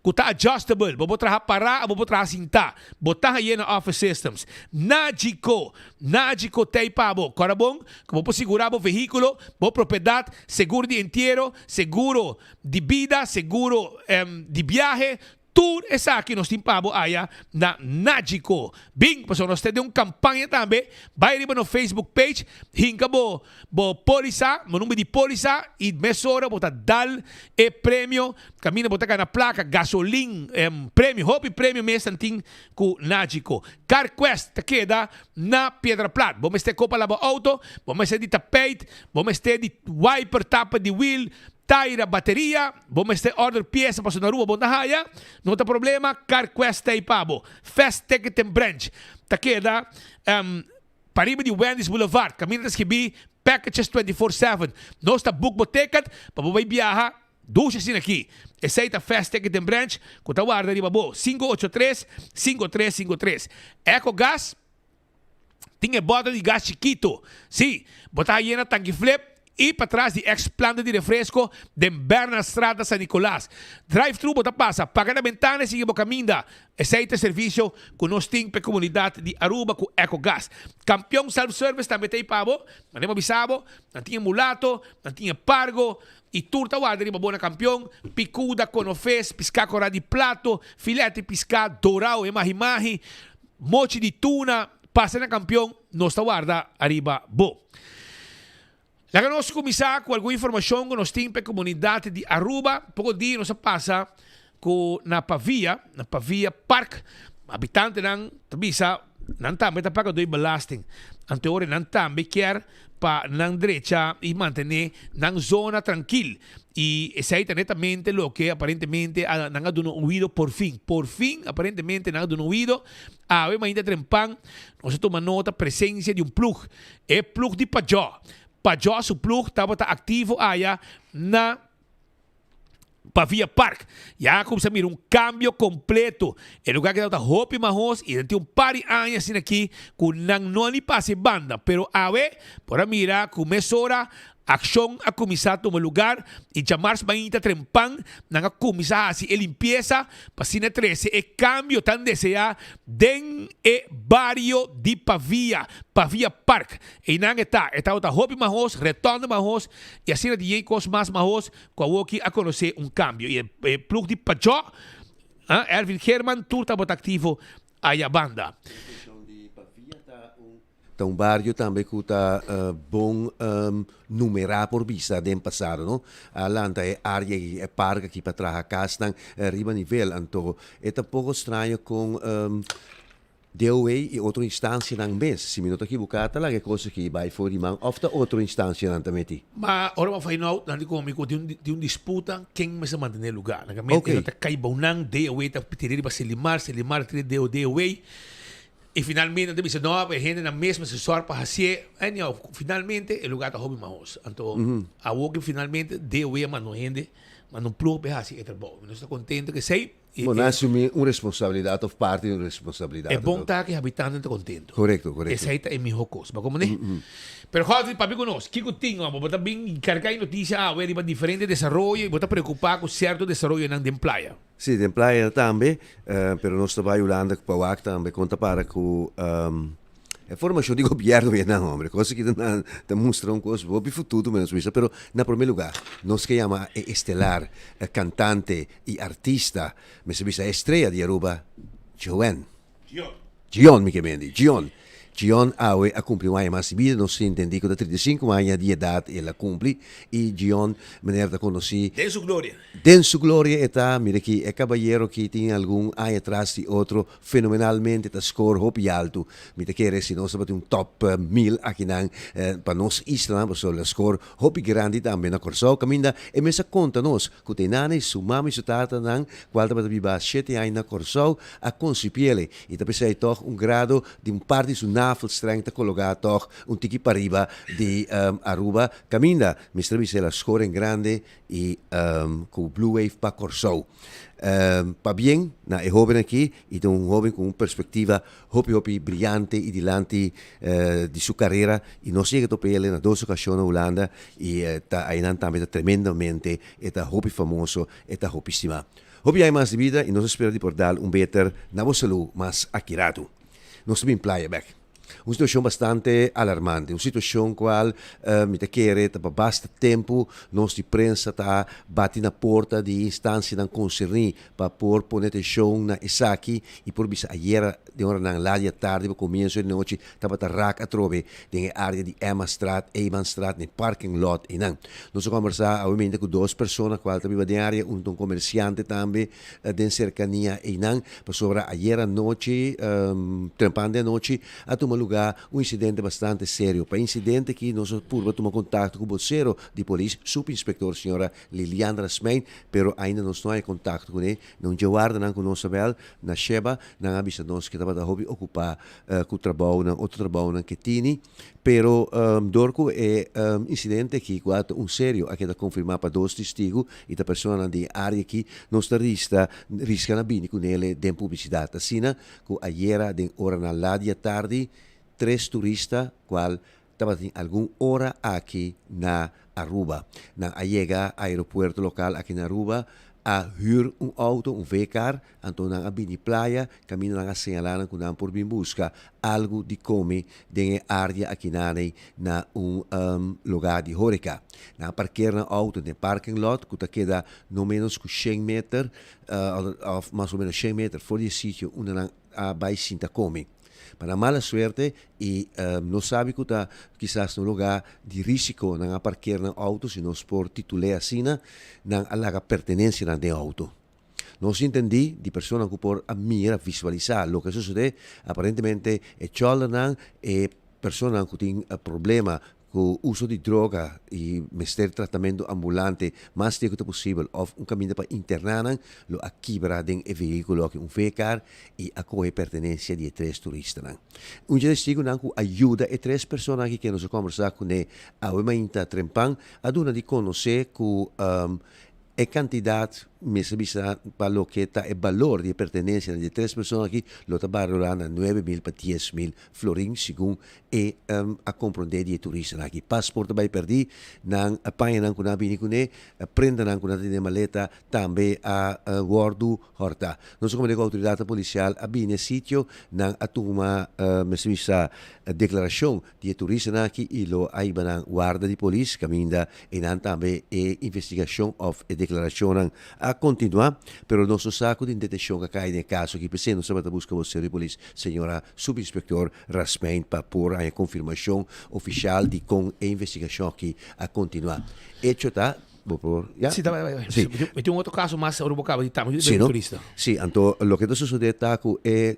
Ku ta adjustable, bo por traha pará o bo por traha sintá. Bo ta haye na Office Systems. Nagico, Nagico t'ei pa bo. Kòrda bon ku bo por sigurá bo vehíkulo, bo propiedat, seguro di entiero, seguro di bida, seguro di biahe, tur esaki nos tin pa bo aya na Nagico. Bin, pasobra nos ta den un kampaña tambe. Bai riba nos Facebook page, hinka bo Bo polisa, bo number di polisa y mesora bo ta dal e premio caminda bo ta gana placa, gasolin, premio, hopi premio mes nan tin cu Nagico. Carquest ta keda na Piedra Plat. Bo mester copa laba auto, bo mester di tapijt, bo mester di wiper, tapa di wiel, taira, bateria, bo mester order pieza pasobra na Aruba bo no ta haya, no ta problema, Carquest ta ey pa bo. Fast Ticketing Branch ta keda. Pariba di Wendy's Boulevard, kaminda ta skibí Packages 24/7. Nos ta book bo ticket pa bo bai biaha dushi asina aki. Esei ta Fast Ticket den Branch ku ta warda riba bo, 583 5353. Ecogas tin e bòtel di gas chikitu. Sí, bo ta haye na Tanki Flip i patras di ex planta di refresco den Bernardstraat na San Nicolas. Drive thru bo ta pasa, paga na bentana i sigui bo kaminda. Esei ta e servisio ku nos tin pa e komunidat di Aruba ku Ecogas. Kampion Self Service tambe ta ei pa bo. Manera bo bisa bo, nan tin e mulato, nan tin e pargo i tur ta warda riba bo na Kampion, Pikuda, konofes, piská korá di plato, filèt di piská, dorao, e mahi mahi, mochi di tuna, pasa na Kampion, nos ta warda ariba bo. Laga nos kuminsá ku algun informashon ku nos tin pa e komunidat di Aruba. Poko dia nos a pasa ku na Pavia, na Pavia Park, habitantenan ta bisa nan tambe ta paga doi belasting. Anto ora nan tambe kier pa nan drecha i mantené nan zona trankil. I esei ta netamente loke aparentemente nan a duna oido por fin. Por fin aparentemente nan a duna oido. Awe mainta trempan nos a tuma nota presensia di un plug. E plug di Pajò. Pajò su plug tabata aktivo aya na Pavia Park. Ya a kumsa mira un kambio kompleto. E lugar ki tabata hopi mahos i nan tin un par di aña asina aki ku nan no a ni pasa e banda. Pero awe por a mira ku mesora. Akshon a kuminsá tuma lugar i djamars mainta trempan nan a kuminsá hasi e limpiesa pa asina trese e kambio tan deseá den e bario di Pavia, Pavia Park. Einan e ta, e tabata hopi mahos, retònde mahos i asina di yei kos mas mahos ku awoki a konosé un kambio. I e plug di Pajò, Ervin Geerman tur tabata aktivo aya banda. Ta un bario tambe cu ta bon numera por bisa den pasado no. A lanta e area aki, e park aki pa traha casnan riba nivel. Anto e ta poco straño con DOW y otro instancianan mes, si mi no ta ekiboca, ta laga e cos aki bay for di man of ta otro instancianan ta meti. Ma ora bo a find out nan di como mi cu tin un disputa ken mester mantene e lugar. Nan Ok. ta cay bou nan, DOW ta tira riba Selimar, Selimar ta tira DOW. I finalmente nan ta bisa, no, e hendenan mes mester sòrg pa hasié. Anyhow, finalmente e lugá ta hopi mahos. Anto, awor ku finalmente DOW a manda un hende, manda un ploeg pa e hasi e trabou. Mi nos ta kontento ku esei. I Bo nan asumí un responsabilidat òf parti di un responsabilidat. E bon ta ku e habitantenan ta kontento. Korekto, korekto. Esei ta e mihó kos. Bo komprendé? Pero Godfrey, papia ku nos, kiko tin amo? Bo ta bin kargá e notisia awe riba diferente desaroyo i bo ta preokupá ku sierto desaroyonan den playa. Sí, den playa tambe, pero nos ta bai Hulanda pa wak tambe kon ta para ku e formashon di gobièrnu ya nan hombre. Kos aki ta ta mustra un kos hopi fututu mi nos bisa, pero na prome lugá nos ke yama e estelar, e kantante i artista, mester bisa e estrea di Aruba, Joen. Gion mi ke mendi, Gion. Gion awe a cumpli un aña mas di bida, nos tin entendi cu ta 35 aña di edad el a cumpli y Gion meneer ta conoci. Den su gloria. Den su gloria e ta, mira aki e cabayero aki tin algun aña tras di otro fenomenalmente ta score hopi alto, mi ta kere si nos tabatin un top mil akinan pa nos islanan pasobra el a score hopi grandi tambe na Corsou caminda e mes a conta nos cu ta e nana y su mama y su tatanan cual tabata biba shete aña na Corsou a konsipiele i ta p'esei tòg un grado di un parti di su navelstreng ta kologá tòg un tiki pariba di Aruba kaminda mester bisa el a skor en grande i ku Blue Wave pa Kòrsou. Pabien na e hóben aki i ta un hóben ku un perspektiva hopi hopi briante i dilanti di su karera i nos yega topa el na dos okashon na Hulanda i ta einan tambe ta tremendamente e ta hopi famoso e ta hopi stimá. Hopi aña mas di bida i nos a spera di por dal un beter na bo salú mas aki ratu. Nos ta bin playa bek. Un situashon bastante alarmante, un situashon kual mi ta kere ta pa basta tempu nos di prensa ta bati na porta di instansianan konserní pa por pone atenshon na esaki i por bisa ayera den oranan lat di atardi pa komienso di nochi tabata rak atrobe den e área di Emmastraat, Emanstraat, den parking lot einan. Nos a kombersá awemente ku dos persona kual ta biba den área, un ta un komersiante tambe den serkania einan, pasobra ayera anochi, trempan di anochi, a tuma lugá un insidente bastante serio. Pa e insidente aki nos a purba tuma kontakto ku bosero di polis, supinspektor señora Lilian Rasmijn, pero ainda nos no a haña kontakto kuné. Na un dje wardanan ku nos a bèl na Sheba, nan a bisa nos ke tabata hopi okupá ku trabounan, otro trabounan ke tini. Pero dor ku e insidente aki ku a ta un serio a keda konfirmá pa dos testigu i ta personanan den e área aki, nos ta rista riska na bini ku nele den publisidat. Asina ku ayera den oranan lat di atardi tres turista kual tabatin algun ora aki na Aruba. Nan a yega aeropuerto lokal aki na Aruba, a hür un outo, un V-car, anto nan a bini playa, kaminda nan a señalá nan ku nan por bin buska algu di kome den e área akinanei na un lugá di hóreka. Nan a parker nan outo den parking lot ku ta keda no ménos ku shen meter òf mas o ménos shen meter for di e sitio unda nan a bai sinta kome. Pa nan mala suerte i no sabi ku ta kisas na un lugá di rísiko nan a parker nan outo, si nos por titul'é asina, nan a laga pertenensianan den outo. Nos intendí di personanan ku por a mira, visualisá loke a sosodé, aparentemente e chòldernan, e personanan ku tin problema ku uso di droga i mester tratamentu ambulante mas leu ku ta posibel òf un kaminda pa interná nan, lo a kibra den e vehíkulo aki un V-car i a kohe pertenensia di e tres turistanan. Un dje testigunan ku a yuda e tres personanan aki ke nos a kòmbersá kuné awe mainta trempan a duna di konosé ku e kantidat. Mester bisa pa loke ta e balor di e pertenencianan di e tres persona aki lo ta balorá na 9000 pa 10,000 florin segun e a comprende di e turistanan aki. Paspoort a bai perdí, nan pañanan cu nan a bini cune, prendanan cu nan ta tene den maleta tambe a wordo horta. Nos a comprende cu autoridadnan policial a bini e sitio, nan a tuma mester bisa declaracion Di e turistanan aki i lo a hiba nan warda di polis kaminda einan tambe e investigashon òf e deklarashonnan a kontinuá, pero nos no sa ku tin detenshon ku a kai den e kaso aki. P'esei nos tabata buska bosero di polis señora Supinspektor Rasmijn pa por haña konfirmashon ofishal di kon e investigashon aki a kontinuá. Echo ta, bo por, ya? Sí, ta bai, bai. Sí. Mi tin un otro kaso mas ora bo kaba di tambe Sí, no? turista. Sí, anto loke ta sosodé ta ku e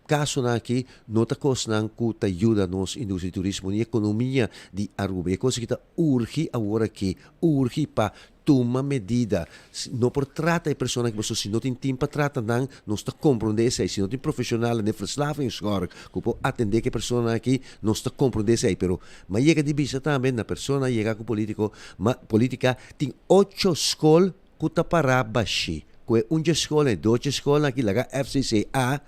Kasonan aki no ta kosnan ku ta yuda nos industria di turismo ni ekonomia di Aruba. E kos aki ta urgi awor aki, urgi pa tuma medida. No por trata e persona aki pasobra si no tin tin pa trata nan, nos ta komprondé esei. Si no tin profeshonalnan den verslavingszorg ku por atendé ku e personanan aki, nos ta komprondé esei. Pero mi a yega di bisa tambe na persona yega ku politiko, ma politika tin ocho skol ku ta pará bashí ku e un dje skolnan e dos dje skolnan aki laga FCCA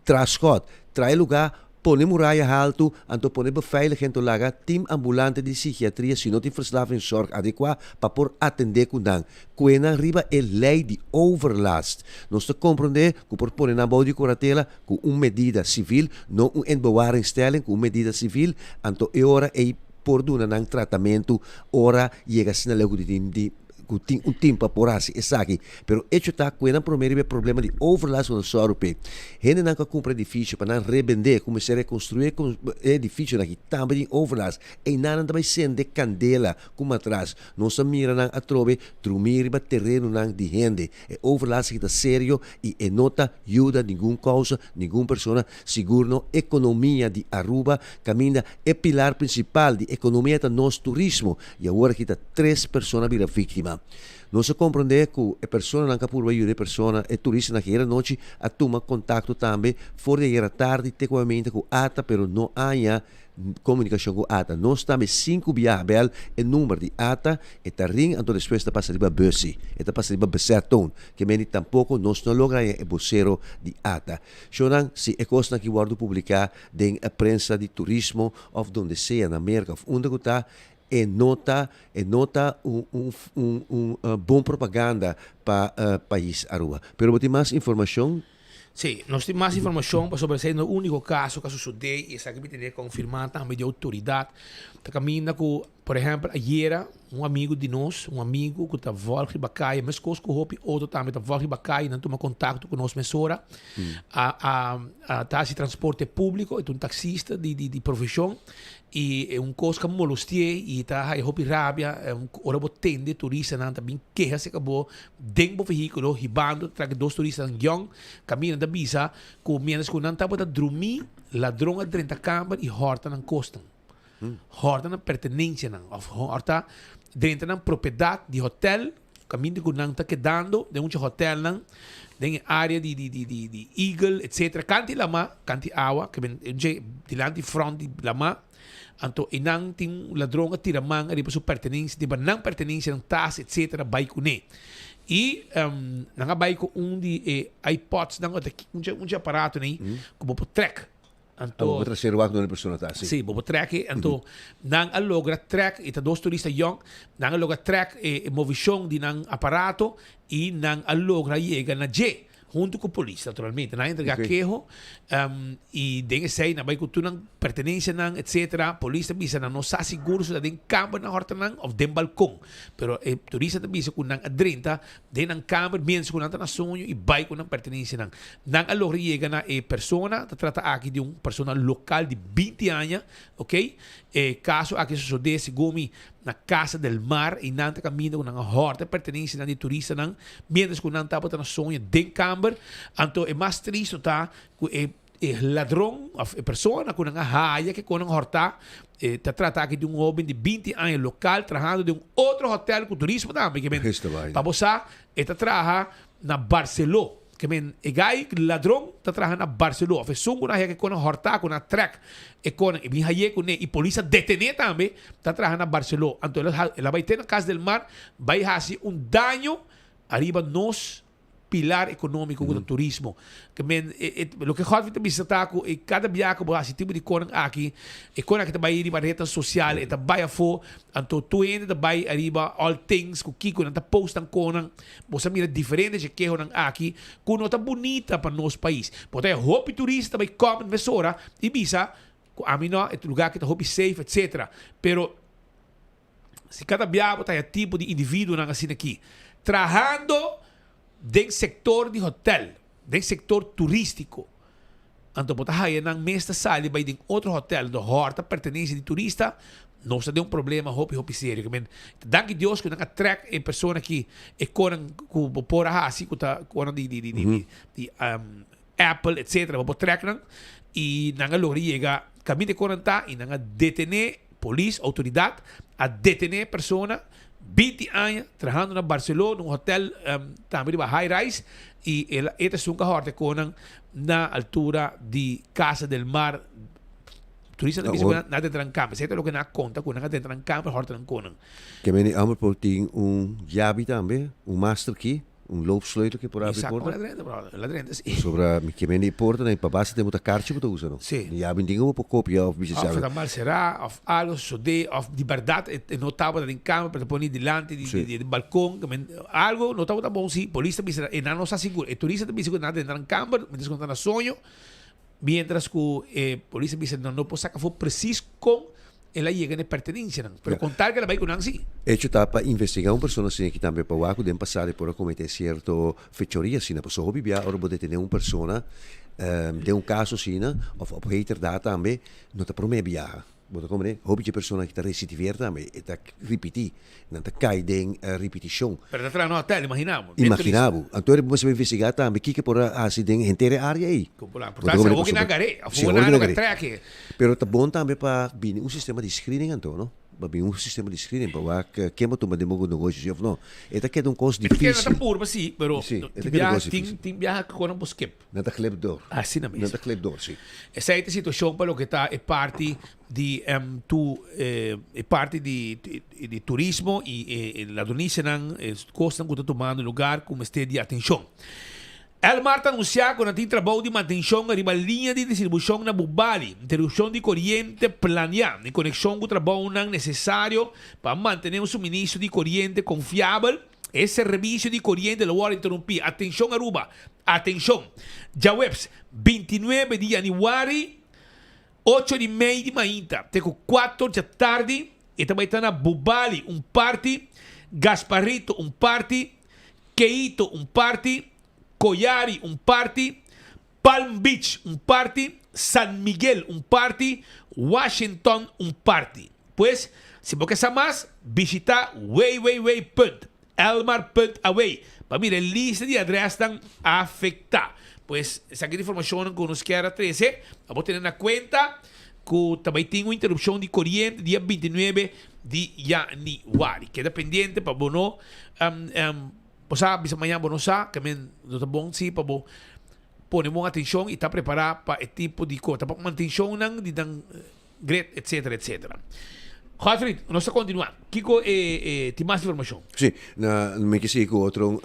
traha skòt, traha e lugá, pone muraya haltu, anto pone beveiliging to laga tim ambulante di sigiatria si no tin verslavingszorg adekuá pa por atendé ku nan. Kue nan riba e lei di overlast. Nos ta komprondé ku por pone nan bou di kuratela ku un medida sivil, no un inbewaringstelling, ku un medida sivil, anto e ora ei por duna nan tratamentu ora yega asina leu ku tin di ku tin un tim pa por hasi esaki. Pero echo ta ku e nan promé riba e problema di overlast ku nan sòru p'e. Hendenan ku a kumpra edifisio pa nan rebendé, kuminsá rekonstruí e edifisionan aki tambe tin overlast. Einan nan ta bai sende kandela ku matras. Nos a mira nan atrobe drumí riba terenonan di hende. E overlast aki ta serio i e no ta yuda ningun kousa, ningun persona, sigur no ekonomia di Aruba kaminda e pilar prinsipal di ekonomia ta nos turismo. I awor aki ta tres persona bira víktima. Nos a komprondé ku e personanan ku a purba yuda e persona, e turistanan ku ayera nochi a tuma kontakto tambe for di ayera tardi te ku awementa ku ata pero no haña komunikashon ku ata. Nos tambe sinku biaha bèl e number di ata, e ta ring anto despues ta pasa riba busy, e ta pasa riba besettoon. Ke meni tampoko nos no logra haña e bosero di ata. Shownan, si e kosnan aki wòrdu publiká den e prensa di turismo òf donde sea na Merka òf unda ku ta, E no ta e no ta un un un un bon propaganda pa pais Aruba. Pero bo tin mas informacion? Sí, nos tin mas informacion pasobra esei no e unico caso cu a sucede y esaki mi tene confirma tambe di autoridad. Ta caminda cu, por ehempel, ayera un amigo di nos, un amigo cu ta volg riba caya, mescos cu hopi otro tambe ta volg riba caya, nan tuma contacto cu nos mesora, a a a ta haci transporte publico, e ta un taxista di di di profesion. I e un kos ka molostié i ta haya hopi rabia ora bo tende turistanan ta bin keha serka bo den bo vehíkulo hibando ta traka dos turistanan yòn kaminda ta bisa ku miéntras ku nan tabata drumí ladron a drenta kamber i hòrta nan kosnan hòrta nan pertenensianan òf hòrta drenta nan propiedat di hotèl Kaminda ku nan ta kedando den mucha hotelnan den e area di di di di di Eagle etcetera kanti lama kanti awa ke ben dje dilanti front di lama anto einan tin un ladron a tira man ariba su pertenencia riba nan pertenencianan tas etcetera bai kuné i nan a bai ku un di e iPods nan un dje un dje aparato nei ku bo por trek. Anto, bo por trasero wak donde persona ta, si. Si, bo por trek e. Anto, nan a logra trek, e ta dos turista yong, nan a logra trek e movishon di nan aparato i nan a logra yega na dje, huntu ku polis, naturalmente. Nan a entrega keho, i den esei nan bai ku tur nan pertenensianan, etsetera. Polis ta bisa nan no sa sigur si ta den kamber nan hòrta nan òf den balkon. Pero e turista ta bisa ku nan a drenta den nan kamer mientras ku nan ta na soño i bai ku nan pertenensianan. Nan a logra yega na e persona, ta trata aki di un persona lokal di binti aña, ok. E kaso aki a sosodé segun mi na Casa del Mar i nan ta kaminda ku nan a hòrta e pertenensianan di turistanan mientras ku nan tabata na soño den kamber. Anto e mas tristu ta ku e E ladron of e persona ku nan a haya ke kon nan hortá, e ta trata aki di un hoben di binti aña lokal trahando den un otro hotel ku turismo tambe. Ke men, pa bo sa, e ta traha na Barceló. Ke men, e gai ladron ta traha na Barceló. Of esun ku nan haya ke kon nan hortá, ku nan a trèk e kon nan, e bin hay'é kuné i polis a detené tambe, ta traha na Barceló. Anto el a bai te na Cas del Mar bai hasi un daño. Ariba nos pilar economico cu ta turismo. Ke men e e loke Godfrey ta bisa ta cu e cada biaha cu bo haci tipo di conan aki, e conan aki ta bay riba rednan social, e ta bay afo, anto tur hende ta bay ariba all things cu kico nan ta post nan conan. Bo sa mira diferente dje kehonan aki cu no ta bunita pa nos pais. Bo ta haya hopi turista ta bay comment mesora y bisa cu ami no, e lugar aki ta hopi safe etc. Pero. Si kada biaha bo ta haya tipo di individuonan asina aki trahando den sector di hotel, den sector turistico, anto bo ta haya nan mes ta sali bay den otro hotel, anto horta pertenencia di turista, nos ta den un problema hopi hopi serio. Ke men, danki Dios ku nan a trek e persona aki e konan ku bo por a hasi ku ta konan di di di di di Apple etcetera bo por trek nan y nan a logra yega caminda e konan ta y nan a detene polis autoridad a detene persona 20 aña trahando na Barcelona un hotel tambe riba high rise y el a e ta esun ka horta e konan na altura di Casa del Mar turista ta bisa ku nan a drenta nan kamber esei ta loke nan a konta ku nan a drenta nan kamber horta nan konan. Ke meni homber por tin un yabi tambe un master key. Un loopsleutel ke por abri porta? Pasobra mi ke mende e porta na e pa base tempo ta karchi bo ta usa no. Sí. Mi yabi tin bo por kopia of bisa Of ta mal será of algo sosodé of di bèrdat e no tabata den kamer pero ta pone dilanti di di di balkon ke men algo no tabata bon si polis ta bisa e nan no sa sigur e turista ta bisa ku nan ta den kamber mientras ku nan ta na soño mientras ku e polis ta bisa nan no por saka afó presis kon El a yega na e pertenencianan, pero con tal que el a bay cu nan si. Hecho ta pa investiga un persona asina aki tambe pa wak cu den pasado e por a comete cierto fechoria asina. Pasobra hopi bia ora bo detene un persona den un caso asina of op heterdaad tambe no ta prome biaha. Bo ta comprende? Hopi dje persona aki ta recidiveer tambe, e ta ripiti. Nan ta cay den ripiticion. Pero ta traha na hotel, imagina bo. Imagina bo. Anto bo mester investiga tambe kiko por a haci den henter e area ey. Por tanto, si awor ki nan agar'é, of awor nan a trek. Pero ta bon tambe pa bini un sistema di screening anto, no? Pa bini un sistema di screening pa wak ken bo tuma den bo negoshi si of no. E ta keda un kos dificil. E ta keda purba si, pero tin biaha tin biaha ku nan por skip. Nan ta glip door. Asina mes. Nan ta glip door, si. Esei ta e situacion pa loke ta e parti di tu e parti di di turismo y e ladronicianan, e cosnan cu ta tumando lugar cu mester di atencion. Elmar ta anuncia cu nan tin trabou di mantencion ariba liña di distribucion na Bubali, interrupcion di coriente planea en conexion cu trabounan necesario pa mantene un suministro di coriente confiabel. E servicio di coriente lo worde interrumpi. Atencion Aruba! Atencion! Djaweps 29 di januari, ocho di mei di mainta te cu cuatro djatardi e ta bay ta na Bubali un parti, Gasparrito un parti, Keito un parti, Koyari un parti, Palm Beach un parti, San Miguel un parti, Washington un parti. Pues, si bo ke sa mas, bishita www.elmar.aw pa mira e lista di adresnan afektá. Pues, esaki ta informashonnan ku nos kier a trese pa bo tene na kuenta ku ta bai tin un interupshon di koriente dia 29 di yanüari. Keda pendiente pa bo no Bo sa bisa mañan bo no sa, ke men no ta bon si pa bo pone bon atencion y ta prepara pa e tipo di cos, ta pa mantencionnan di nan grid etcetera etcetera. Godfried, nos ta continua. Kico e e tin mas informacion? Si, na mi ke sigui ku otro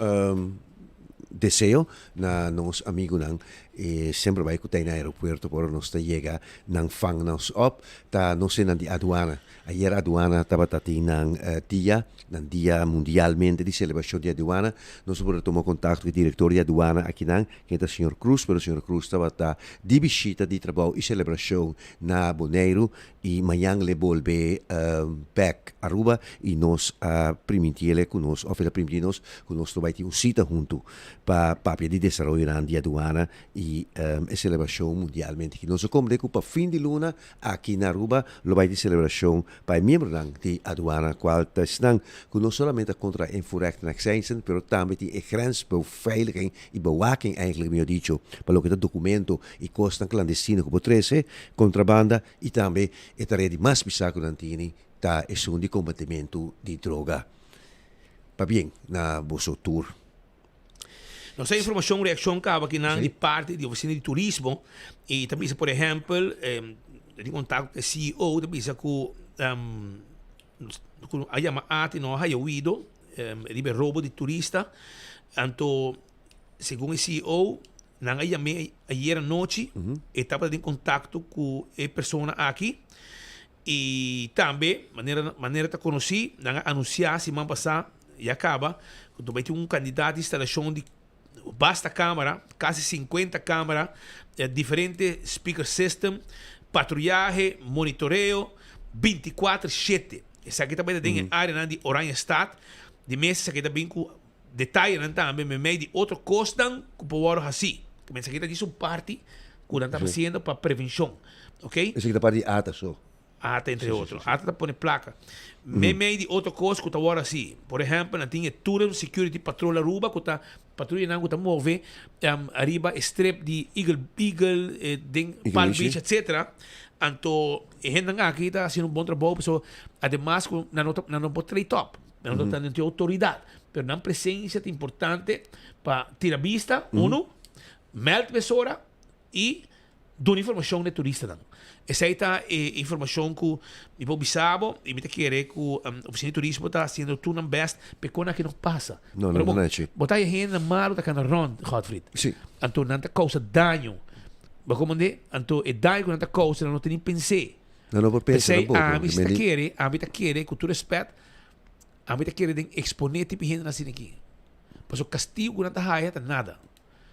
deseo na nos amigunan e semper bai ku ta na aeropuerto por ora nos ta yega nan fang nos op ta nos esnan di aduana. Ayer aduana tabata tin nan dia, nan dia mundialmente di celebracion di aduana. Nos a por a tuma contacto cu e director di aduana akinan, ken ta señor Cruz, pero señor Cruz tabata di bishita di trabou y celebracion na Boneiru y mañan le bolbe bek Aruba y nos a primintiele cu nos, of el a priminti nos cu nos lo bay tin un cita hunto pa papia di desaroyonan di aduana y e celebracion mundialmente. Nos a comprende cu pa fin di luna Aki na Aruba lo bai di celebracion pa e miembronan di aduana cual ta esnan cu no solamente a controla invoerrechten en accijnzen pero tambe tin e grensbeveiliging y bewaking eigenlijk mihor dicho pa loke ta documento y cosnan clandestino cu por trece contrabanda y tambe e tarea di mas bisa cu nan tini ta esun di combatimento di droga. Pabien na boso tur. Nos a informacion reaccion caba akinan di parti di oficina di turismo y ta bisa por ehempel tin contacto cu e CEO ta bisa cu cu a yama ATI no a haya oido riba e robo di turista. Anto segun e CEO nan a yam'é ayer anochi, e tabata den kontakto ku e persona aki i tambe manera manera ta konosí nan a anunsiá siman pasá ya kaba ku ta bai tin un kandidat di instalashon di basta kamera, kasi sinkuenta kamera, diferente speaker system, patruyahe, monitoreo binti kuater shete. Esaki ta bai ta den e areanan di Oranjestad. Di mes esaki ta bin ku detayenan tambe meimei di otro kosnan ku por wòrdu hasí. Esaki ta djis un parti ku nan ta hasiendo pa prevenshon. Oké? Esaki ta parti di ata so. Ata entre otro. Ata ta pone plaka. Meimei di otro kos ku ta wòrdu hasí. Por ehèmpel nan tin e Tourism Security Patrol Aruba ku ta patruyanan ku ta move ariba e strip di Eagle Eagle den Palm Beach etcetera. Anto e hendenan aki ta hasiendo un bon trabou pasobra ademas ku nan no ta nan no por trei tòp. Nan no ta nan tin outoridat. Pero nan presensia ta importante pa tira bista, unu, mèld mesora i duna informashon na e turistanan. Esei ta e informashon ku mi por bisa bo i mi ta kere ku Ofisina di Turismo ta hasiendo tur nan bèst pa e kos aki no pasa. No, no, no, no. Bo ta haña hende malu ta kana rònt, Godfried. Si. Anto nan ta kousa daño. Bo komprendé? Anto e daño ku nan ta kousa nan no ta ni pens'é. Nan no por pensa P'esei tampoco. ami si ta kere, ami ta kere ku tur rèspèt, ami ta kere den eksponé tipo hendenan asina aki. Pasobra kastigu ku nan ta haya ta nada.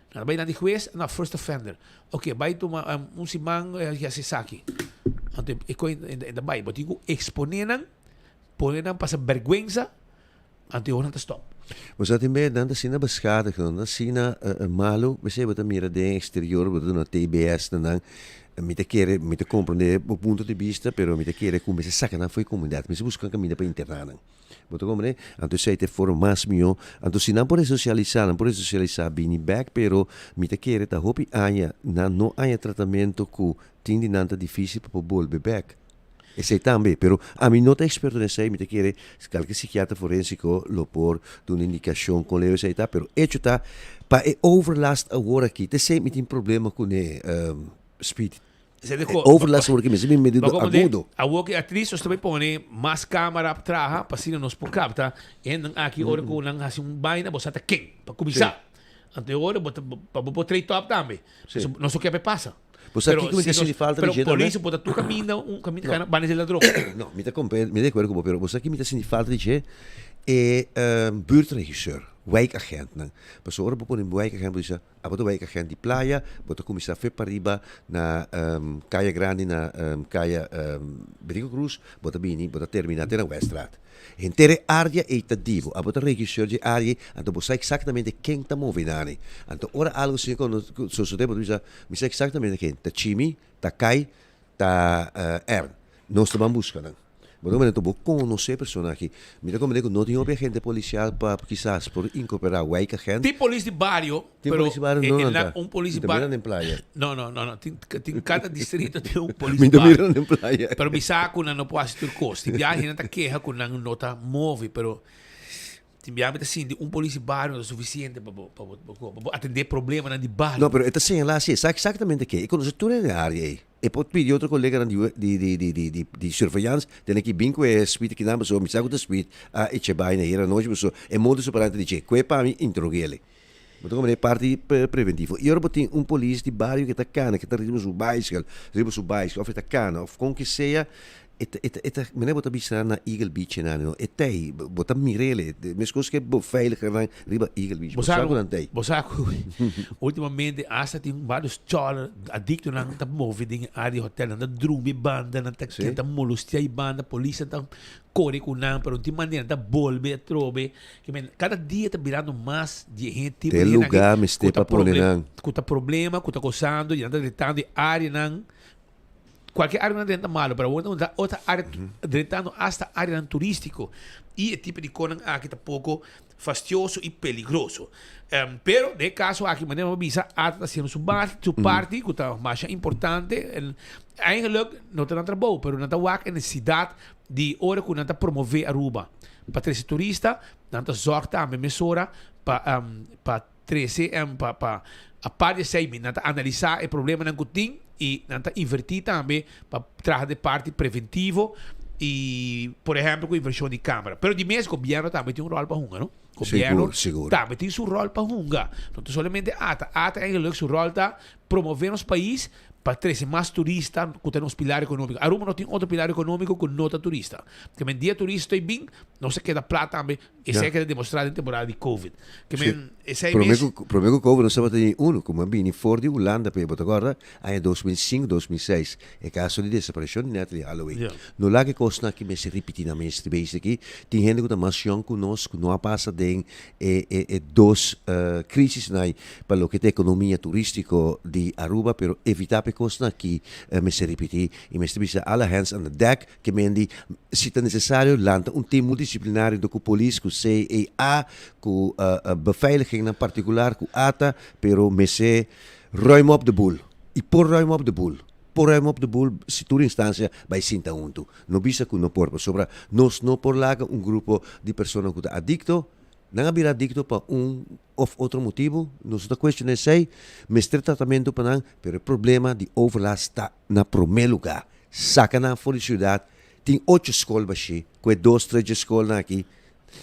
Nan ta bai nan di hues, no, first offender. Ok, bai tuma un siman y hasi esaki. Anto e koe e ta bai. Bo tin ku eksponé nan, pone nan pasa bèrgwensa, anto e ora nan ta stòp. Bo sa tin bes nan ta asina beschadigd, nan ta asina malu, p'esei bo ta mira den exterior, bo ta duna TBS na nan. Mi ta kere, mi ta komprende bo punto di bista, pero mi ta kere ku mester saka nan for e komunidat, mester buska un kaminda pa interná nan. Bo ta komprende? Anto esei ta e forma mas mihó. Anto si nan por resosialisá, nan por resosialisá bini bèk, pero mi ta kere ta hopi aña nan no haña tratamentu ku tin di nan ta difísil pa por bolbe bèk. Esei tambe, pero ami no ta eksperto den esei, mi ta kere kalke sikiatra forensiko lo por duna indikashon kon leu esei ta, pero echo ta pa e overlast awor aki, ta esei mi tin problema kuné, Speed. E overlast awor aki mester bin medio agudo. Awor ki atris nos ta bai pone mas camera pa traha pa asina nos por capta hendenan aki ora cu nan haci un baina bo sa ta ken pa cuminsa. Anto e ora bo ta pa bo por trade top tambe. Nos no kier pa e pasa. Bo sa kiko mi ta sinti falta di dje Pero polis bo ta tur caminda un caminda cana banda di ladron. No, mi ta compre, mi ta de acuerdo cu bo, pero bo sa ki mi ta sinti falta di dje? E buurtregisseur, wijkagentnan. Pasobra ora bo pone un wijkagent bo bisa, Abo ta wijkagent di playa, bo ta kuminsá fe pariba na Kaya Grandi na Kaya Berico Cruz, bo ta bini, bo ta terminá te na Weststraat. Henter e área ei ta di bo. Abo ta regisseur dje área ei, anto bo sa eksaktamente ken ta move nani. Anto ora algu asina sosodé bo ta bisa, mi sa eksaktamente ken, ta Chimi, ta Kai, Ta Ern, nos ta ban buska nan. Bo ta komprende bo konosé e persona aki. Mi ta komprende ku no tin hopi agente polisial pa kisas por inkorporá wijkagent. Tin polis di bario, Tin pero polis di bario e no e nan na ta. un polis Mi di ta mira bario. nan den playa. No, no, no, no. Tin tin kada distrito tin un polis Mi di ta mira bario. nan den playa. Pero mi sa ku nan no por hasi tur kos. Tin biaha nan ta keha ku nan no ta move, pero tin biaha mi ta sinti un polis di bario no ta sufisiente pa bo pa bo pa bo atendé problemanan di bario. No, pero e ta señalá si e sa eksaktamente ke. E konosé tur e área ei. E por pidi otro koleganan di di di di di di di surveillance tene ki bin ku e speed kinan pasobra mi sa ku ta speed a echa bai na hera anochi pasobra e modus operandi ta di che kue pa mi interogele. Bo ta komprende e parti preventivo. I ora bo tin un polis di bario ke ta kana ke ta riba su baiskel riba su baiskel of e ta kana of kon ke sea e ta e ta e ta manera bo ta bisa na Eagle Beach enani no e tei bo ta mirele meskos ke beveiligernan riba Eagle Beach bo sa ku nan tei. Bo sa ku ultimamente hasta tin varios chòler adiktonan ta move den e área di hotel nan ta drumi e banda nan ta nan ta molestia e banda polis nan ta kore ku nan pero no tin manera nan ta bolbe atrobe kada dia ta birando mas di e hende tipo Te di hende aki lugar mester ku ta pa pone nan. ku ta problema ku ta kosando i nan ta gritando e áreanan. Cualkier áreanan drenta malo, pero awor ta otro área drentando hasta áreanan turístico. Y e tipo di conan aki ta poco fastioso y peligroso. Pero den e caso aki, manera mi a bisa, ATA ta haciendo su su parti cu ta masha importante. En eigenlijk no ta nan trabou, pero nan ta wak e necesidad di ora cu nan ta promove Aruba pa trece turista, nan ta zorg tambe mesora pa pa Trese en pa pa apart di esei mi nan ta analisá e problemanan ku tin i nan ta invertí tambe pa traha den parti preventivo i por ehèmpel ku invershon di kamera. Pero di mes gobièrnu tambe tin un ròl pa hunga no. Gobierno Sigur, sigur. tambe tin su rol pa hunga. No ta solamente ata. Ata eigenlijk su rol ta promove nos pais pa trece mas turista cu ta nos pilar economico. Aruba no tin otro pilar economico cu no ta turista. Ke men dia turista y bin, nos a keda plat tambe. Esey a keda demostra den temporada di Covid. Ke men esey Prome mes. cu prome cu Covid nos tabata tin uno cu a bini for di Hulanda p'e bo ta corda aña 2005, 2006 e caso di desaparicion di Natalee Holloway. No laga e cosnan aki mester ripiti nan mes bes aki. Tin hende cu ta mas yong cu nos cu no a pasa den e e e dos crisisnan ay pa loke ta economia turistico di Aruba pero evita p'e cosnan aki mester ripiti y mester bisa all hands on the deck. Ke men di, si ta nesesario lanta un team multidisciplinario do ku polis, ku CEA, ku beveiligingnan partikular, ku ata, pero mester ruim op de boel. I por ruim op de boel. Por ruim op de boel si tur instansia bai sinta huntu. No bisa ku no por, pasobra nos no por laga un grupo di persona ku ta adikto, nan a bira adikto pa un of otro motibu, nos no ta kuestioná esei, mester tratamentu pa nan, pero e problema di overlast ta na promé lugá. Saka nan for di siudat, tin ocho skol bashí, ku e dos tres dje skolnan aki,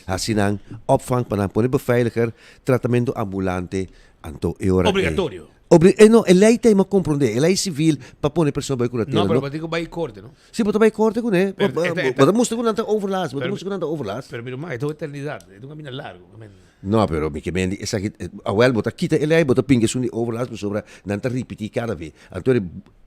hasi nan opvang pa nan pone beveiliger, tratamentu ambulante, anto e ora ei. Obligatorio. Obli, e no, e lei ta ima komprondé, e lei sivil pa pone persona bai kuratela, No, pero no. bo tin ku bai korte, no? Si, bo ta bai korte kuné, bo, Pero e ta, e bo ta. ta mustra ku nan ta overlast, bo ta Pero, mustra ku nan ta overlast. pero mi ruman, e ta un eternidat, e ta un kaminda largu, I mean. No, pero mi ke mendi esaki, awel bo ta kita e lei, bo ta pinga esun di overlast pasobra nan ta ripití kada be. Anto e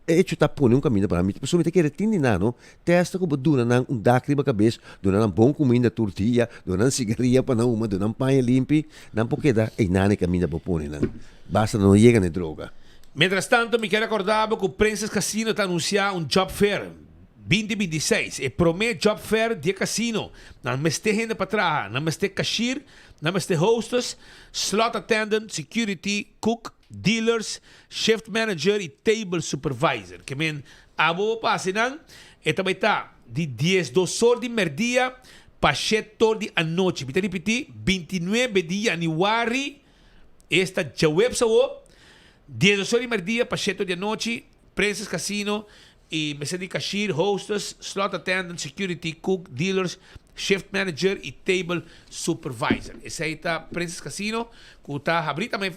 hecho ta pone un kaminda pa nan, mi pasobra mi ta kere tin di nan no, testa ku bo duna nan un dak riba kabes, duna nan bon kuminda tur dia, duna nan sigaria pa nan huma, duna nan paña limpi, nan por keda einan e kaminda bo pone nan. Basta nan no yega na e droga. Mientras tanto mi kier acorda bo cu Princess Casino ta anuncia un job fair 2026, e prome job fair di e casino. Nan mester hende pa traha, nan mester cashier, nan mester hostess, slot attendant, security, cook, dealers, shift manager y table supervisor. Ke men abo bo pasa nan, e ta bay ta di diesdos or di merdia pa shet or di anochi. Mi ta ripiti, 29 di januari, esta djaweps awo, diesdos or di merdia pa shet or di anochi, Princess Casino y mester di cashier, hostess, slot attendant, security, cook, dealers, shift manager y table supervisor. Esey ta Princess Casino cu ta habri tambe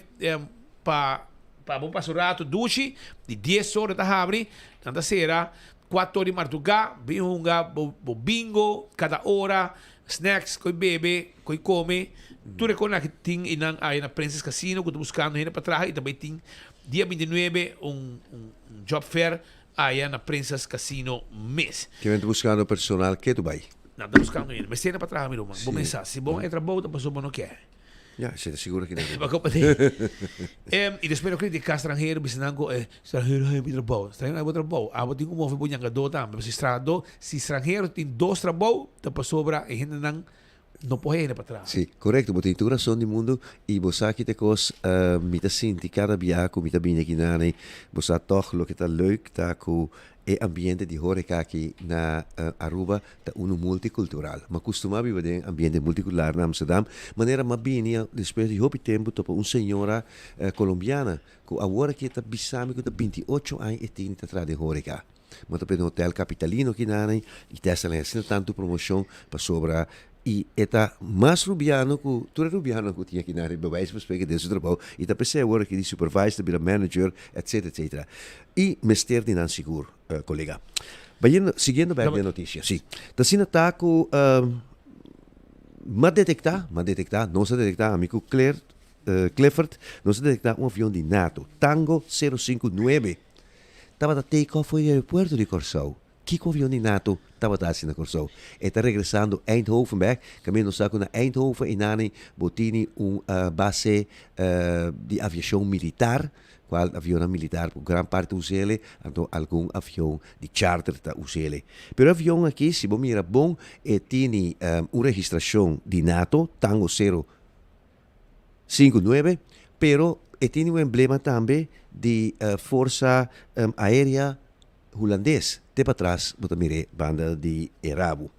pa pa bo pasa un rato dushi, di dies ora ta habri, nan ta cera cuatro ora di marduga, bin hunga bo bo bingo cada ora, snacks, coy bebe, coy come, tur e cosnan aki tin y nan aya na Princess Casino cu ta buscando hende pa traha y tambe tin Dia 29 un job fair aya na Princess Casino mes. Kimen ta buscando personal ke tu bay? Nan ta buscando hende. Mester na pa traha mi ruman. Bo mesa si bo e trabou ta pasobra bo no ke. Ya, esei ta sigur aki na Aruba. Pa komprende. I despues no critica stranhero bisa nan ku e stranhero haña mi trabou. Stranhero haña bo trabou. Abo tin ku move bo ñangadó tambe. Pasobra si trahadó, si stranhero tin dos trabou ta pasobra e hendenan No por hende pa traha. Sí, korekto, bo tin tur rason di mundu i bo sa ki ta e kos mi ta sinti kada biaha ku mi ta bini aki nani, bo sa tòg loke ta leuk ta ku e ambiente di horeka aki na Aruba ta unu multikultural. Mi a kustumá biba den ambiente multikultural na Amsterdam, manera mi a bini despues di hopi tempu topa un señora kolombiana ku awor aki e ta bisa mi ku ta binti ocho aña e tin ta traha den horeka. Bo ta pende hotel capitalino kinana y te hasta asina tanto promocion pasobra y e ta mas rubiano cu tur e rubiano cu tin akinana bij wijze van spreken den su trabou y ta pesey awor aki di supervisor bira manager etc etc y mester di nan sigur colega. Bayendo siguiendo bek den noticia si ta asina ta cu m'a detecta m'a detecta nos a detecta ami cu Claire Clifford nos a detecta un avion di nato Tango sero sinku nuebe Tabata take off for di aeropuerto di Kòrsou. Kiko avion di nato tabata hasi na Kòrsou? E ta regresando Eindhoven bèk. Kaminda nos sa ku na Eindhoven einani bo tini un base di aviashon militar, kual avionnan militar ku gran parti ta us'ele, anto algun avion di charter ta us'ele. Pero e avion aki, si bo mira bon, e tini un registrashon di nato, Tango sero 59, pero e tin un emblema tambe di Forsa Aérea Hulandes. Te patras bo ta mir'é banda di e rabu.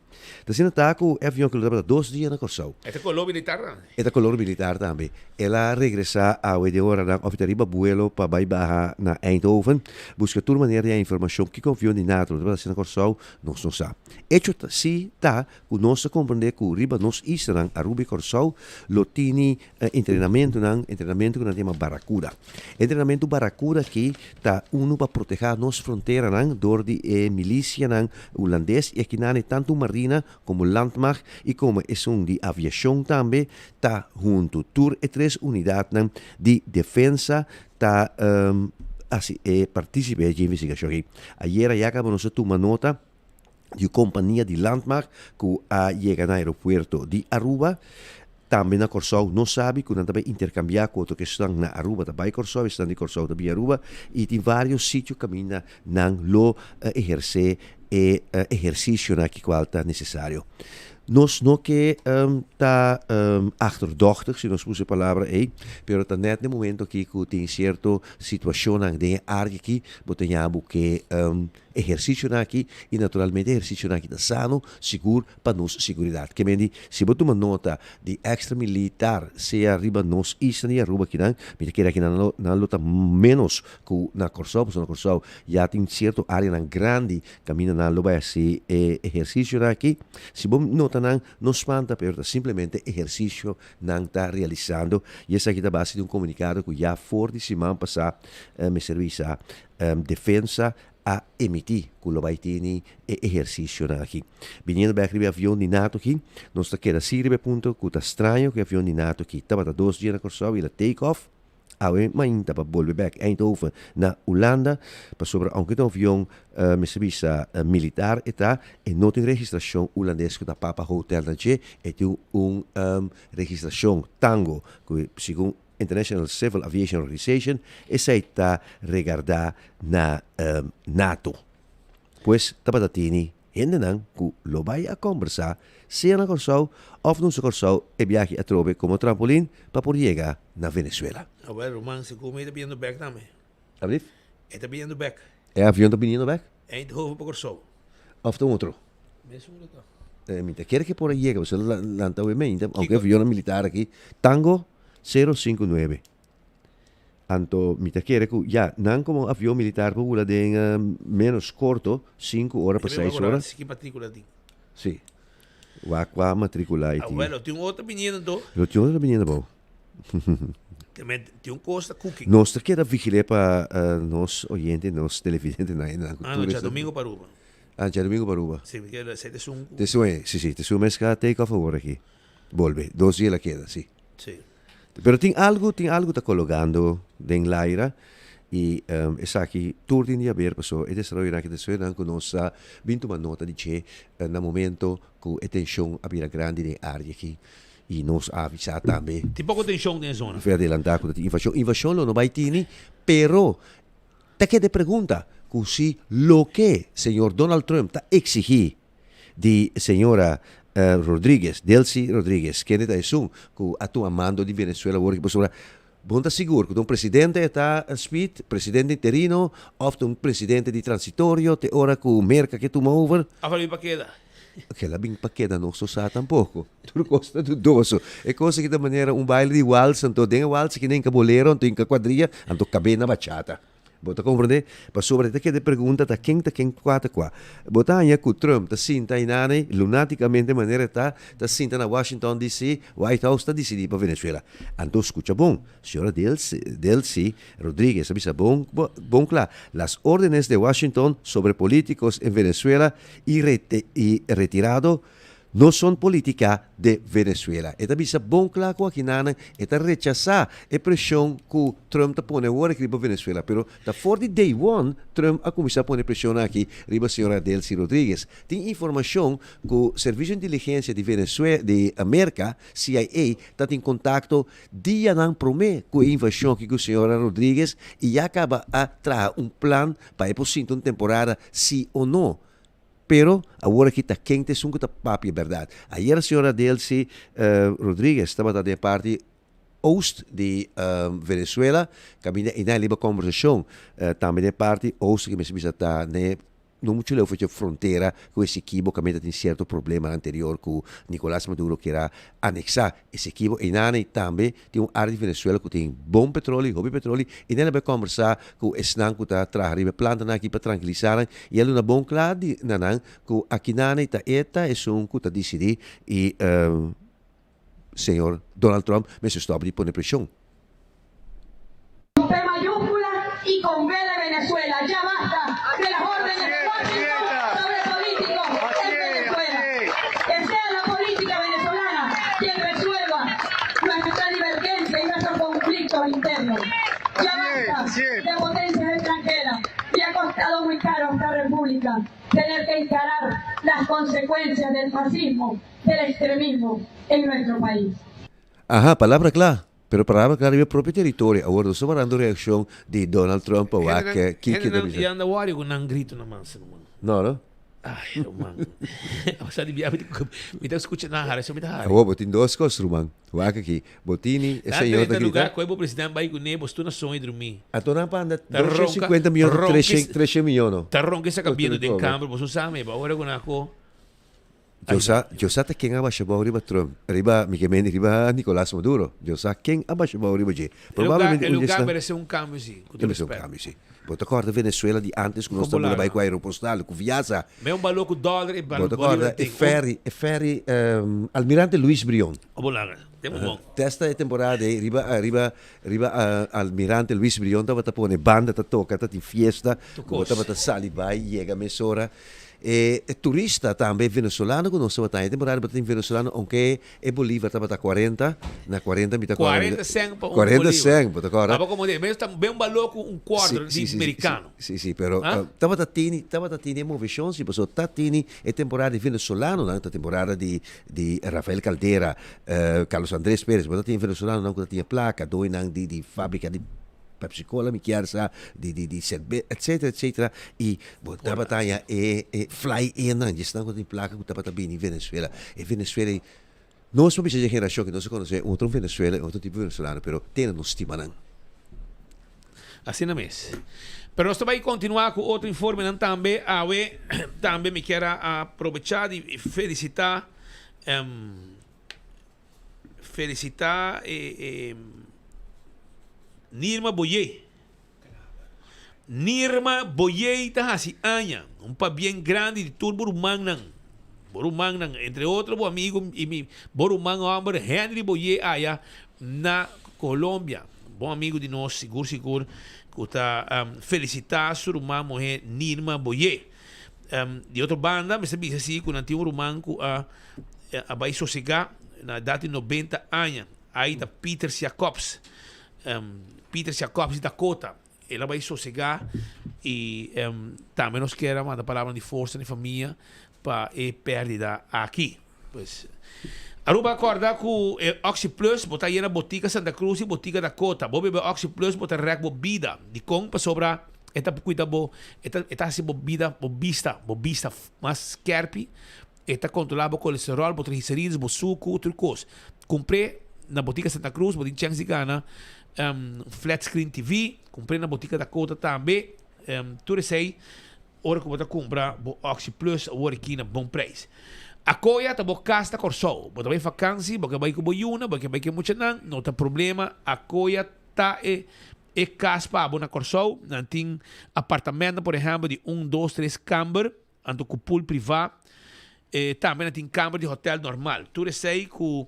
Ta asina ta ku e avion ku lo tabata dos dia na Kòrsou. E ta koló militar tambe. E ta kolor militar tambe. El a regresá awe den oranan òf e ta riba buelo pa bai baha na Eindhoven. Buska tur manera di haña informashon kiko avion di nato lo tabata hasi na Kòrsou, nos no sa. Echo ta si ta ku nos ta komprendé ku riba nos islanan Aruba i Kòrsou lo tini entrenamentunan, entrenamentu ku nan ta yama Barracuda. Entrenamentu Barracuda aki ta unu pa protehá nos fronteranan dor di e milisianan hulandes i akinan e tantu marina komo landmacht i komo esun di aviashon tambe ta huntu. Tur e tres unidatnan di defensa ta hasi e partisipe dje investigashon aki. Ayera ya kaba nos a tuma nota di un kompania di landmacht ku a yega na aeropuerto di Aruba. Tambe na Kòrsou nos sabi ku nan ta bai interkambiá ku otro ku esnan na Aruba ta bai Kòrsou, esnan di Kòrsou ta bin Aruba i tin vários sitio kaminda nan lo ehersé e ehersisionan aki kual ta nesesario. Nos no ke ta achterdochtig, si nos usa e palabra ei, pero ta nèt na e momento aki ku tin sierto situashonnan den e área aki bo ta ña bo ke ehersisionan aki i naturalmente e ehersisionan aki ta sano, sigur pa nos siguridat. Ke men di, si bo tuma nota di extra militar sea riba nos isla di Aruba akinan, mi ta kere akinan lo nan lo ta menos ku na Kòrsou, pasobra na Kòrsou ya tin sierto áreanan grandi kaminda nan lo bai hasi e ehersisionan aki. Si bo nota nan, no spanta, pero ta simplemente ehersisio nan ta realisando i esaki ta base di un komunikado ku ya for di siman pasá mester bisa Defensa a emití ku lo bai tini e ehersisionan aki. Biniendo bèk riba e avion di nato aki, nos ta keda si riba e punto ku ta straño ku e avion di nato aki tabata dos dia na Kòrsou i el a take off awe mainta pa bolbe bèk Eindhoven na Hulanda, pasobra ounke ta un avion mester bisa militar e ta, e no tin registrashon hulandes ku ta Papa Hotel na dje, e tin un registrashon Tango ku segun International Civil Aviation Organization, esei ta regardá na nato. Pues tabata tini hendenan ku lo bai a kòmbersá sea na Kòrsou òf no usa Kòrsou e biahe atrobe komo trampolin pa por yega na Venezuela. Awel ruman segun mi e ta biniendo bek tambe. Ablief? E ta biniendo bek. E avion ta biniendo bek? Eindhoven pa Kòrsou. Òf ta un otro? Mesun lo ta. Mi ta kere ke por a yega, pasobra lanta awe meinta, aunke avionnan militar aki, Tango sero sinku nuebe. Anto mi ta kere ku ya, nan komo avion militar por bula den menos korto, sinku ora pa seis ora. Si ki matrikula tin. Si. Wak kua matrikula e tin. Awelo, tin un otro biniendo anto. Lo tin otro biniendo abou. Tin un kos ta cooking. Nos ta keda vigil'é pa nos oyente, nos televidentenan, hendenan ku Ah, no, djadomingo pa Aruba. Ah, djadomingo pa Aruba. Si, mi keda esei ta esun ku. Ta esun e, si, si, ta esun mes ka take off awor aki. Bolbe, dos dia el a keda, si. Si. Pero tin algu, tin algu ta kologando den laira i esaki tur tin di haber pasobra e desaroyonan aki ta desaroyonan ku nos a bin tuma nota di dje na momento ku e tenshon a bira grandi den e área aki i nos a avisá tambe. Tin poko tenshon den e zona. Fe adelantá ku ta tin invashon. Invashon lo no bai tini, pero Ta keda e pregunta cu si loke señor Donald Trump ta exigi di señora Rodriguez, Delcy Rodriguez, kende ta esun cu a tuma mando di Venezuela awor aki pasobra bo no ta sigur cu ta un presidente e ta speed, presidente interino of ta un presidente di transitorio te ora cu Merca ke tuma over. Of a bin pa keda. Kel a bin pa keda nos no sa tampoco. Tur cos ta dudoso. E cos aki ta manera un baile di wals, anto den e wals aki nan hinca bolero, anto hinca cuadrilla, anto cabe na bachata. Bo ta comprende? Pasobra e ta keda e pregunta ta ken ta ken, cua ta cua. Bo ta haña cu Trump ta sinta ainane, lunaticamente manera e ta, ta sinta na Washington DC, White House ta dicidi pa Venezuela. Anto scucha bon, señora Delcy Rodriguez a bisa bon bon cla, las ordenes de Washington sobre politicos en Venezuela y y retirado no son politica de Venezuela. E ta bisa bon cla cu akinanan e ta rechasa e presion cu Trump ta pone awor aki riba Venezuela. Pero ta for di day one Trump a cuminsa pone presion aki riba señora Delcy Rodriguez. Tin informacion cu Servicio de Inteligencia di Venezuela di Merca, CIA, ta tin contacto dianan prome cu e invasion aki cu señora Rodriguez y ya caba a traha un plan pa e por sinta un temporada si o no. Pero awor aki ta ken ta esun ku ta papia bèrdat. Ayer señora Delcy Rodriguez tabata den e parti oost di Venezuela kaminda e nan liba kombersashon tambe den e parti oost ku mester bisa ta n'e. No mucho leu for dje frontera cu Esequibo caminda tin cierto problemanan anterior cu Nicolas Maduro kier a anexa Esequibo. Einan ei tambe tin un area di Venezuela cu tin bon petroli, hopi petroli, y nan a bay combersa cu esnan cu ta traha riba e plantanan aki pa trankilisa nan y a luna bon cla di na nan cu akinan ei ta e ta esun cu ta dicidi y señor Donald Trump mester stop di pone presion. Con P mayúscula y con V de Venezuela. Ya basta de las órdenes de Washington sobre políticos en Venezuela. Que sea la política venezolana quien resuelva nuestra divergencia y nuestros conflictos internos. Ya basta de potencias extranjeras. Le ha costado muy caro a esta república tener que encarar las consecuencias del fascismo, del extremismo en nuestro país. Aha, palabra cla. Pero palabra cla riba e propio territorio. Awor nos ta warando reaccion di Donald Trump pa wak kiko ta bisa. Hendenan anda wari cu nan grito na man si ruman. No, no. Ay, ruman. Sa di bia mi ta scucha nan hari, so mi ta hari. Awor bo tin dos cos ruman. Wak aki. Bo tini e señor ta grita. Lugar cu e bo president bay cu ne, bo stu na soño y drumi. Anto nan pa anda 250 miyon, 300 miyon no. Ta ronca e saca biento den camber, bo su sa me, pa ora cu nan co. Yo sa, yo sa ta ken a basha bou riba Trump, riba, mi ke mende riba Nicolas Maduro. Yo sa ken a basha bou riba dje. Probablemente un dje esnan. E lugar merece un cambio si, cu tur respet. E merece un cambio si. Bo ta corda Venezuela di antes cu nos ta bula bai cu aeropostal, cu Viasa. Me un baló cu dollar e Bo ta corda e ferry, e ferry Almirante Luis Brion. Bo laga, tempo bon. Testa e temporada ei riba, riba, riba Almirante Luis Brion tabata pone banda ta toca, ta tin fiesta. Bo tabata sali bai, yega mesora. E turista tambe venezolano ku nos tabata e temporada tabata tin venezolano ounke e bolivar tabata kuarenta na kuarenta mi ta kòrda Kuarenta sèn pa un kuarenta bolivar. sèn bo ta kòrda? Abo komo di mes ta ben baló ku un kuarter Si di si si merikano. si si pero Ah? tabata tini tabata tini e moveshon si pasobra ta tini e temporada di venezolanonan ta temporada di di Rafael Caldera Carlos Andres Perez bo ta tin venezolanonan ku ta tin e plaka doinan di di fabrika di Pepsi Cola mi kier sa di di di serbe etcetera etcetera y bo tabata haña e e fly in nan djesnan ku tin plaka ku tabata bini Venezuela e Venezuela ei nos por bisa dje generashon ke nos a konosé un otro Venezuela un otro tipo venezolano pero tene nos stima nan. Asina mes. Pero nos ta bai kontinuá ku otro informenan tambe awe tambe mi kier a aprovechá di felisitá Felicita e Nirma Boyé. Nirma Boyé ta hasi aña. Un pabien grandi di tur bo rumannan. Bo rumannan, entre otro bo amigo y mi bo ruman homber Henry Boyé aya na Colombia. Bon amigo di nos sigur sigur cu ta felicita su ruman muher Nirma Boyé. Di otro banda mester bisa si cu nan tin un ruman cu a a bai sosegá na edat di nobenta aña. Ai ta Peter Jacobs. Peter Jacobs di Dakota. El a bai sosegá i tambe nos kier a manda palabra di forsa na e famia pa e pèrdida aki. Pues, Aruba a kòrda ku e Oxi Plus bo ta yena botika Santa Cruz i botika Dakota. Bo bebe Oxi Plus bo ta rèk bo bida. Dikon? Pasobra e ta kuida bo, e ta e ta hasi bo bida, bo bista, bo bista mas skèrpi. E ta kontrolá bo kolesteròl, bo triglicerides, bo suku, tur kos. Kumpr'é na Botika Santa Cruz, bo tin chèns di gana flat screen TV. Kumpr'é na Botika Dakota tambe. Tur esei ora ku bo ta kumpra bo Oxi Plus awor aki na bon preis. Akoya ta bo kas na Kòrsou. Bo ta bai fakansi, bo ke bai ku bo yuna, bo ke bai ku e muchanan, no ta problema. Akoya ta e e kas pa bo na Kòrsou. Nan tin apartamentnan por ehèmpel di un, dos, tres kamber. Anto ku pool privá, e tambe nan tin kamber di hotel normal. Tur esei ku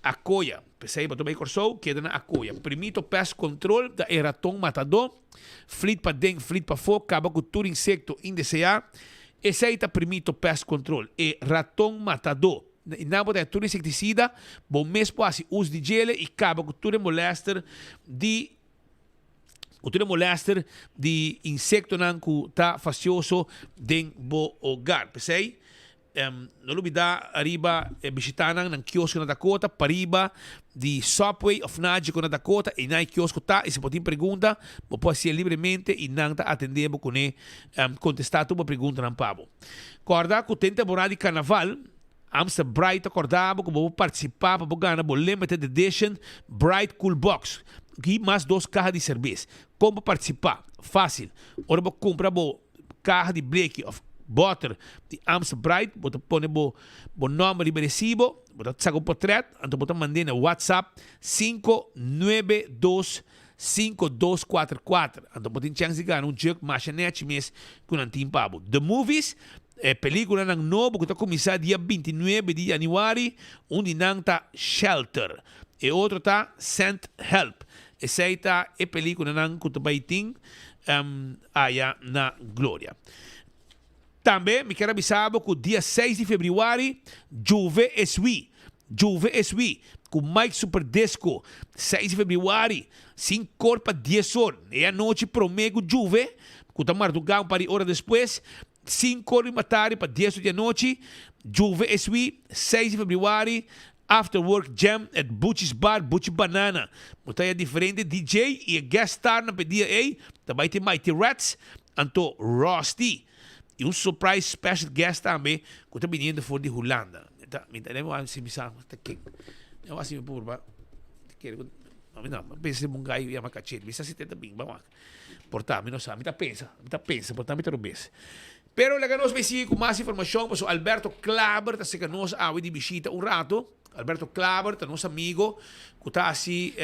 Akoya. P'esei bo ta bai Kòrsou, keda na Akoya. Primito Pest Control ta e raton matadó. Flit paden, flit pafó, kaba ku tur insekto indeseá. Esei ta Primito Pest Control, e raton matadó. I nan bo ta haña tur insektisida, bo mes por hasi uso di djele i kaba ku tur e molèster di. Ku tur e molèster di insektonan ku ta fastioso den bo hogar. P'esei, no lubidá ariba e bishitanan nan kiosko na Dakota, pariba di Subway òf Nagico na Dakota, einan e kiosko ta i si bo tin pregunta, bo por hasié libremente i nan ta atendé bo kuné kontestá tur bo preguntanan pa bo. Kòrda ku den temporada di karnaval, Amstel Bright ta korda bo ku bo por partisipá pa bo gana bo limited edition Bright Cool Box i mas dos kaha di serbes. Kon pa partisipá? Fásil! Ora bo kumpra bo. kaha di bleki òf bòter di Amstel Bright, bo ta pone bo bo nòmber riba e resibo, bo ta saka un potrèt, anto bo ta mand'é na WhatsApp 592 5244. Anto bo tin chèns di gana un jug masha nèchi mes ku nan tin pa bo. The Movies, e pelíkulanan nobo ku ta kuminsá dia 29 di yanüari, un di nan ta Shelter, e otro ta Send Help. Esei ta e pelíkulanan ku ta bai tin aya na Gloria. Tambe mi kier a bisa bo ku dia seis di febrüari Juve es wi, Juve es wi, ku Mike Super Disco, seis di febrüari, sinkor pa dies or, e anochi promé ku Juve, ku ta mardugá un par di ora despues, sinkor di matari pa dies or di anochi, Juve es wi, seis di febrüari, After Work Jam at Buchi's Bar, Buchi Banana. Bo ta haya diferente DJ y e guest star nan p'e dia ey ta bay tin Mighty Rats, anto Rusty y un surprise special guest tambe cu ta biniendo for di Hulanda. Mi ta, mi ta, mi wak si mi sa ta ken. Mi wak si mi purba, kere cu, mi no, mi pensa si un guy yama Cachete, mi sa si ta bin, ban wak. Por ta, mi no sa, mi ta pensa, mi ta pensa, por ta mi ta robes. Pero laga nos bay sigui cu mas informacion pasobra Alberto Klaber ta seca nos awe di bishita un rato. Alberto Klaber ta nos amigo cu ta haci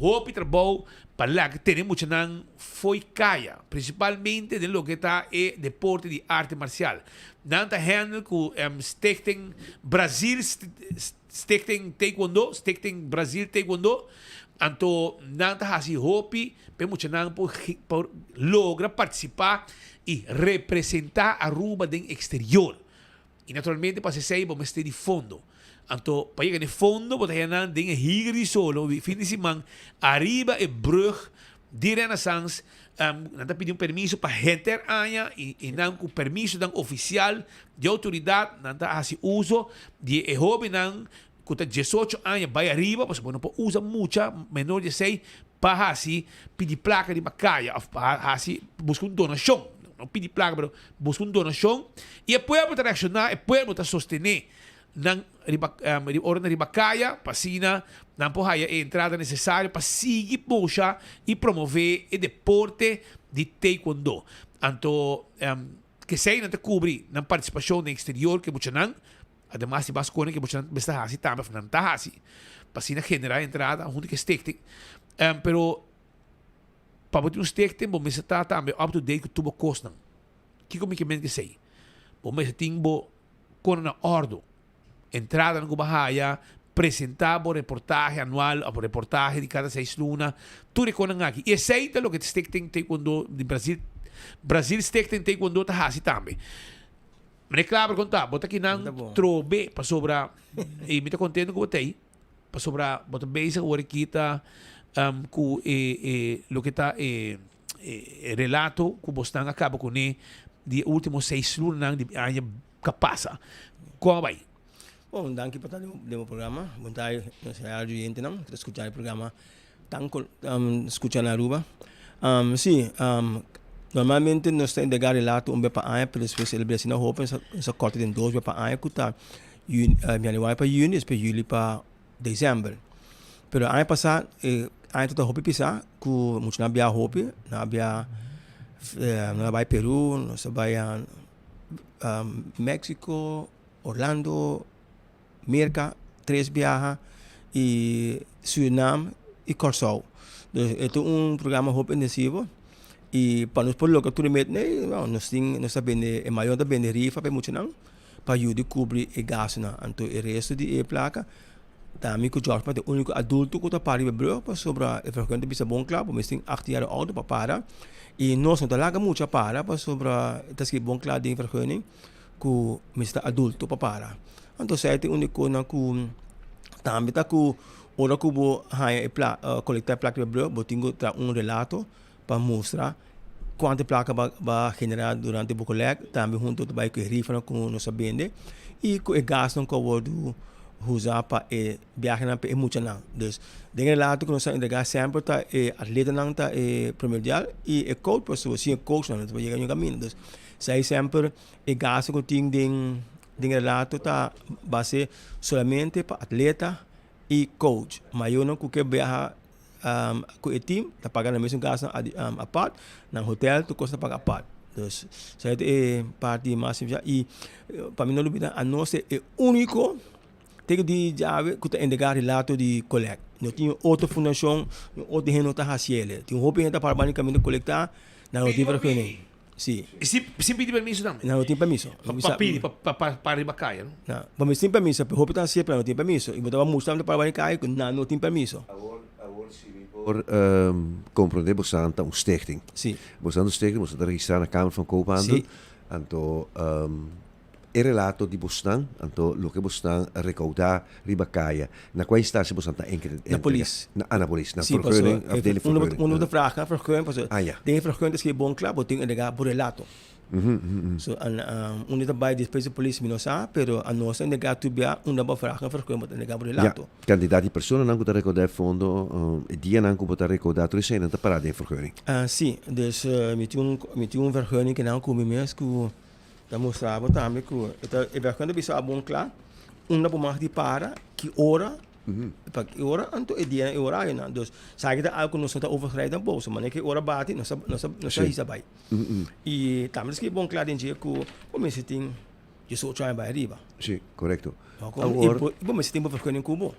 hopi trabou pa laga tene muchanan fo'i caya, principalmente den loke ta e deporte di arte marcial. Nan ta handle cu Stichting Brazil Stichting Taekwondo, Stichting Brazil Taekwondo, anto nan ta haci hopi pa e muchanan por por logra participa y representa Aruba den exterior. Y naturalmente pa haci esey bo mester di fondo. Anto pa yega na e fondo bo ta haya nan den e higer di solo fin di siman ariba e brug di Renaissance, nan ta pidi un permiso pa henter aña y nan cu permisonan oficial di autoridad nan ta haci uso di e hobennan cu ta diesocho aña bay ariba pasobra bo no por usa mucha menor di esey pa haci pidi placa riba caya of pa haci busca un donacion, no pidi placa pero busca un donacion y e pueblo ta reacciona e pueblo ta sostene nan riba ora nan riba kaya pa asina nan por haya e entrada nesesario pa sigui pusha i promove e deporte di taekwondo. Anto kesei nan ta kubri nan partisipashon den eksterior ku e muchanan, ademas di bas kone ku e muchanan mester hasi tambe òf nan ta hasi pa asina generá entrada huntu ku e stichting. Pero pa bo tin un stichting bo mester ta tambe up to date ku tur bo kosnan. Kiko mi ke men kesei? Bo mester tin bo Kona na ordo. Entradanan ku bo haya, presentá bo reportahe anual òf reportahe di kada seis luna, tur e konan aki. I esei ta loke Stichting Taekwondo di Brazil, Brazil Stichting Taekwondo ta hasi tambe. Meneer Klaver kon ta? Bo ta kinan trobe pasobra i mi ta kontento ku bo ta ei pasobra bo ta bezig awor aki ta ku e e loke ta e E relato ku bosnan a kaba kuné di e último seis lunanan di aña ka pasa. Kon a bai? Bon, danki pa ta den bo programa. Bon tardi nos radio oyentenan ku ta skucha e programa tan skucha na Aruba. Si, normalmente nos ta entregá relato un bes pa aña, pero despues el bira asina hopi nos a kòrta den dos bes pa aña ku ta yanüari pa yüni, despues yüli pa December. Pero aña pasá e aña tabata hopi pisá ku muchanan a biaha hopi. Nan a biaha nan a bai Peru, nos a bai Mexico, Orlando, Merka tres biaha i Surinam i Kòrsou. Dus e ta un programa hopi intensivo i pa nos por logra tur e meta ei nos tin nos ta bende e mayor ta bende rifa pa e muchanan. pa yuda kubri e gastunan. Anto e resto di e plaka ta mi ku George pa ta e úniko adulto ku ta para riba e brug pasobra e vergunning ta bisa bon kla bo mester tin achttien jaar ouder pa para i nos no ta laga mucha para pasobra ta skirbi bon kla den e vergunning ku mester ta adulto pa para. Anto esei ta e úniko nan ku tambe ta ku ora ku bo haña e plaka kolekta e plaka riba e brug bo tin ku traha un relato pa mustra kuantu plaka bo a generá durante bo kolèk, tambe huntu ta bai ku e rifanan ku nos a bende i ku e gasnan ku a wòrdu usa pa e biahenan pa e muchanan. Dus den e relato ku nos a entregá semper ta e atletanan ta e primordial i e coach pasobra sin e coach nan no ta por yega niun kaminda. Dus esei semper e gastu ku tin den den e relato ta base solamente pa atleta i coach. Mayornan ku ke biaha Ku e team ta paga nan mesun gastunan apart, nan hotel tur kos ta paga apart. Dus esei ta e parti mas i pa mi no lubida anos ta e úniko teken di djawe ku ta entregá relato di kolèk. No tin otro fundashon, otro hende no ta hasi el. Tin hopi hende ta para banda di kaminda kolektá, nan no tin vergunning. Si. Sin pidi permiso tambe? Nan no tin permiso. Pa pidi, pa para riba kaya no? No, pa mi sin permiso, hopi ta hasié pero nan no tin permiso. I bo ta mustra nan ta para banda di kaya ku nan no tin permiso. Awor, awor si mi por komprondé bosan ta un stichting. Si. Bosan ta un stichting, bosan ta registrá na Kamer van Koophandel. Si. Anto e relato di bosnan, anto loke bosnan rekoudá riba kaya, na kua instansia bosnan ta entrega? Na polis. Na, ah, na polis, na Si, vergunning, pasobra afdeling unda vergunning. unda bo ta vraga vergunning, pasobra Ah, ya. den e vergunning ta skirbi bon kla, bo tin entregá bo relato. So, en unda ta bai despues di polis mi no sa, pero anos ta entregá tur bia unda bo vraga vergunning bo ta entregá bo Ya, relato. kantidat di personanan ku ta rekoudá e fondo, e dianan ku bo ta rekoudá, tur eseinan ta pará den e vergunning. Ah, si, dus mi tin un mi tin un vergunning ku nan ku mi mes ku Ta mustra bo tambe ku e ta e vergunning ta bisa bon kla unda bo mag di para, ki ora, pa ki ora anto e dia e orarionan. Dus esaki ta algu ku nos no ta overschrijden tampoco. So manera ku e ora bati nos ta nos ta nos ta hisa bai. I tambe ta skirbi bon kla den dje ku bo mester tin diesocho aña bai ariba. Si, korekto. Awor. I bo mester tin bo vergunning ku bo.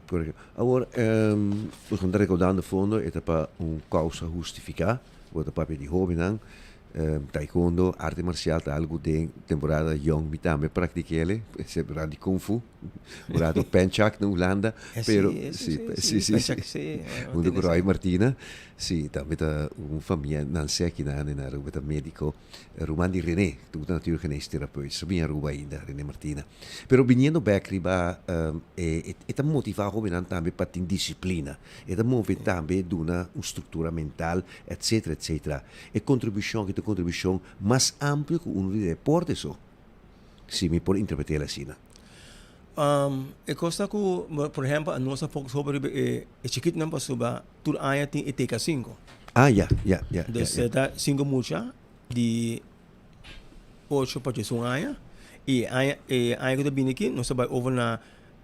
Korekto. Awor nos ta rekoudando fondo e ta pa un kousa hustifiká. Bo ta papia di hóbennan. Taekwondo, arte marcial ta algu den temporada yong mi tambe praktik'el, esepto di kung fu, un rato penchak na Hulanda, pero si, si, si, si, hunto ku Roy Martina, si, tambe ta un famia nan seki nan na Aruba ta medico, ruman di Rene, tur ta natuurgeneestherapeut, sa bin Aruba ainda, Rene Martina. Pero biniendo bek riba e e ta motiva hobennan tambe pa tin disciplina, e ta move tambe duna un structura mental, etcetera, etcetera. E kontribushon aki ta un kontribushon mas amplio ku unu di deporte so, si mi por interpret'el asina. E kos ta ku, por ehèmpel, anos a focus hopi riba e chikitunan pasobra tur aña tin e teka sinku. Ah, ya, ya, ya. Dus e ta sinku mucha di ocho pa diesun aña i e aña e aña ku ta bini aki nos ta bai over na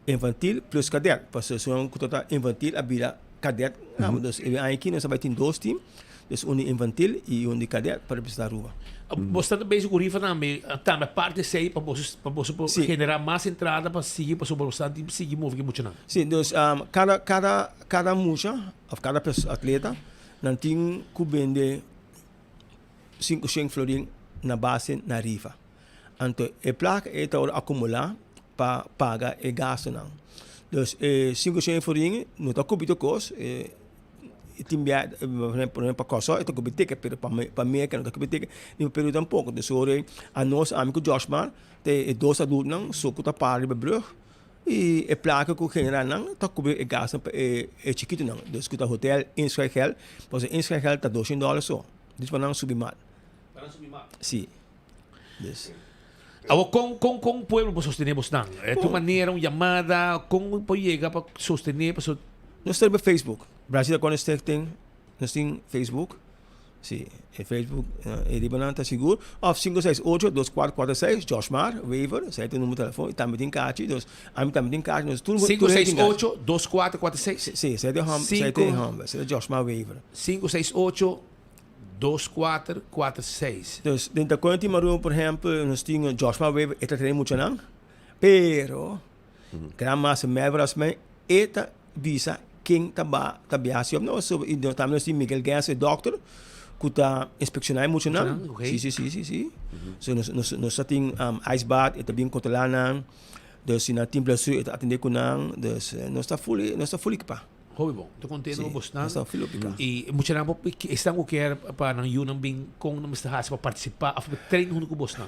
infantil plus kadet pasobra esun ku ta infantil a bira kadet dus e aña aki nos ta bai tin dos team dus un di infantil i un di kadet pa representa Aruba. Bo sta ta bezig ku rifa tambe tambe aparte esei pa boso pa boso por genera mas entrada pa sigui pasobra bo sta tin sigui move ku e muchanan. Si dus kada kada kada mucha of kada atleta nan tin ku bende 500 florin na base na rifa. Anto e plaka ei ta wòrdu akumulá pa paga e gastunan. Dus e 500 florin no ta kubri tur kos, e tin bia por ehempel pa Kòrsou e ta kubri ticket pero pa pa Merka no ta kubri ticket ni pa Peru tampoko. Dus ora ei anos ami ku Joshmar ta e dos adultonan so ku ta para riba e brùg i e plaka ku generá nan ta kubri e gastunan pa e chikitunan. Dus ku ta hotel, inschrijfgeld, pasobra inschrijfgeld ta 200 dòler so. Dus pa nan subi mal. Pa nan subi mal. Si. Dus. Awor kon kon kon pueblo por sostené bosnan? E ta un manera, un yamada, kon por yega pa sostené paso. Nos ta riba Facebook. Brasil Taekwondo Stichting, nos tin Facebook. Si, e Facebook e riba nan ta sigur. Of 568 2446, Joshmar Wever, esei ta e numero telefon. I tambe tin kachi, dus ami tambe tin kachi. Nos tur tur hende tin kachi. 568 2446? Si, esei ta e hòmber, esei ta e hòmber, esei ta Joshmar Wever. 568 Dos kuater kuater seis. Dus den Taekwondo Team Aruba por ehempel nos tin Joshua Wever e ta train muchanan pero Grand Master Melvin Rasmijn e ta bisa ken ta ba ta biaha si of no so y tambe nos tin Miguel Guess e dokter ku ta inspekshona e muchanan si si si si si so nos nos nos ta tin ice bath e ta bin kontrola nan dus si nan tin blesur e ta atende ku nan dus nos ta fully nos ta fully ekipa. Hopi bon. Ta contento Sí, cu bosnan. nos ta full opica. Y muchanan por esnan cu kier pa nan yunan bin con nan mester haci pa participa of pa train hunto cu bosnan?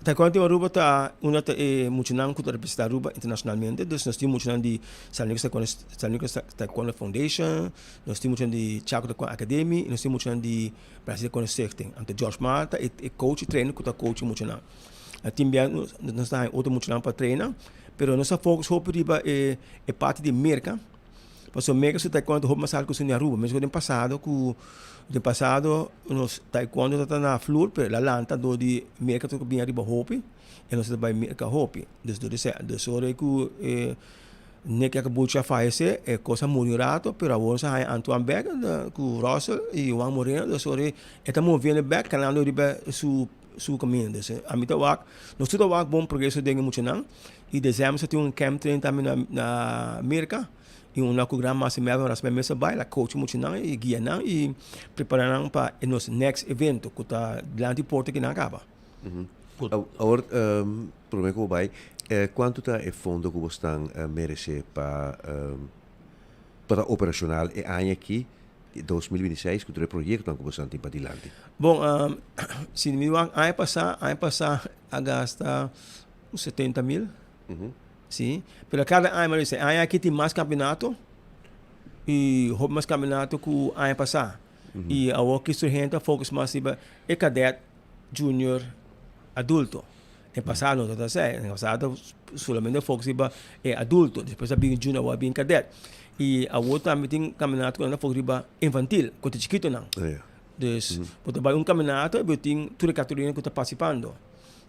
Taekwondo Team Aruba ta una ta e muchanan cu ta representa Aruba internacionalmente. Dus nos tin muchanan di San Lucas Taekwondo, San Lucas Taekwondo Foundation, nos tin muchanan di Chaco Taekwondo Academy y nos tin muchanan di Brasil Taekwondo Stichting. Anto George Mar ta e coach y trainer cu ta coach e muchanan. Tin bia nos ta haña otro muchanan pa traina, pero nos ta focus hopi riba e parti di Merca. Pasobra Merca su taekwondo ta hopi mas alto ku esun di Aruba. Mescos den pasado ku den pasado nos taekwondo tabata na flur pero el a lanta dor di Merca tabata bini ariba hopi y nos ta bai Merca hopi. Dus dor di esei dus ora ku e. Nick Yacobucci a fayesé, e kos a muri un rato, pero awor nos a haña Antoine bèk ku Russell i Juan Moreno, dus ora e ta moviendo bèk kanando riba su su kaminda. Dus ami ta wak, nos tur ta wak bon progreso den e muchanan i desèmber sa tin un camp training tambe na na Merka i unda ku Gran Master Melvin Rasmijn mes a bai, el a coach e muchanan i guia nan i prepara nan pa e nos next evento ku ta dilanti porta kinan a kaba. Awor, prome ku bo bai, kuantu ta e fondo ku bo stan meresé pa pa ta operashonal e aña aki, 2026, ku tur e proyektonan ku bo stan tin padilanti? Bon, si mi wak aña pasá, aña pasá a gasta un 70 mil, si, pero kada aña mi a bisa, e aña aki tin mas kampionato i hopi mas kampionato ku aña pasá. I awor ki surgente a focus mas riba e kadet. junior adulto. Den pasado no tabata asei. Den pasado solamente focus riba e adulto, despues a bin junior awor a bin cadet. Y awor tambe tin caminato cu nan ta focus riba infantil, cu ta chikitonan. Dus bo ta bay un caminato y bo tin tur e categorianan cu ta participando.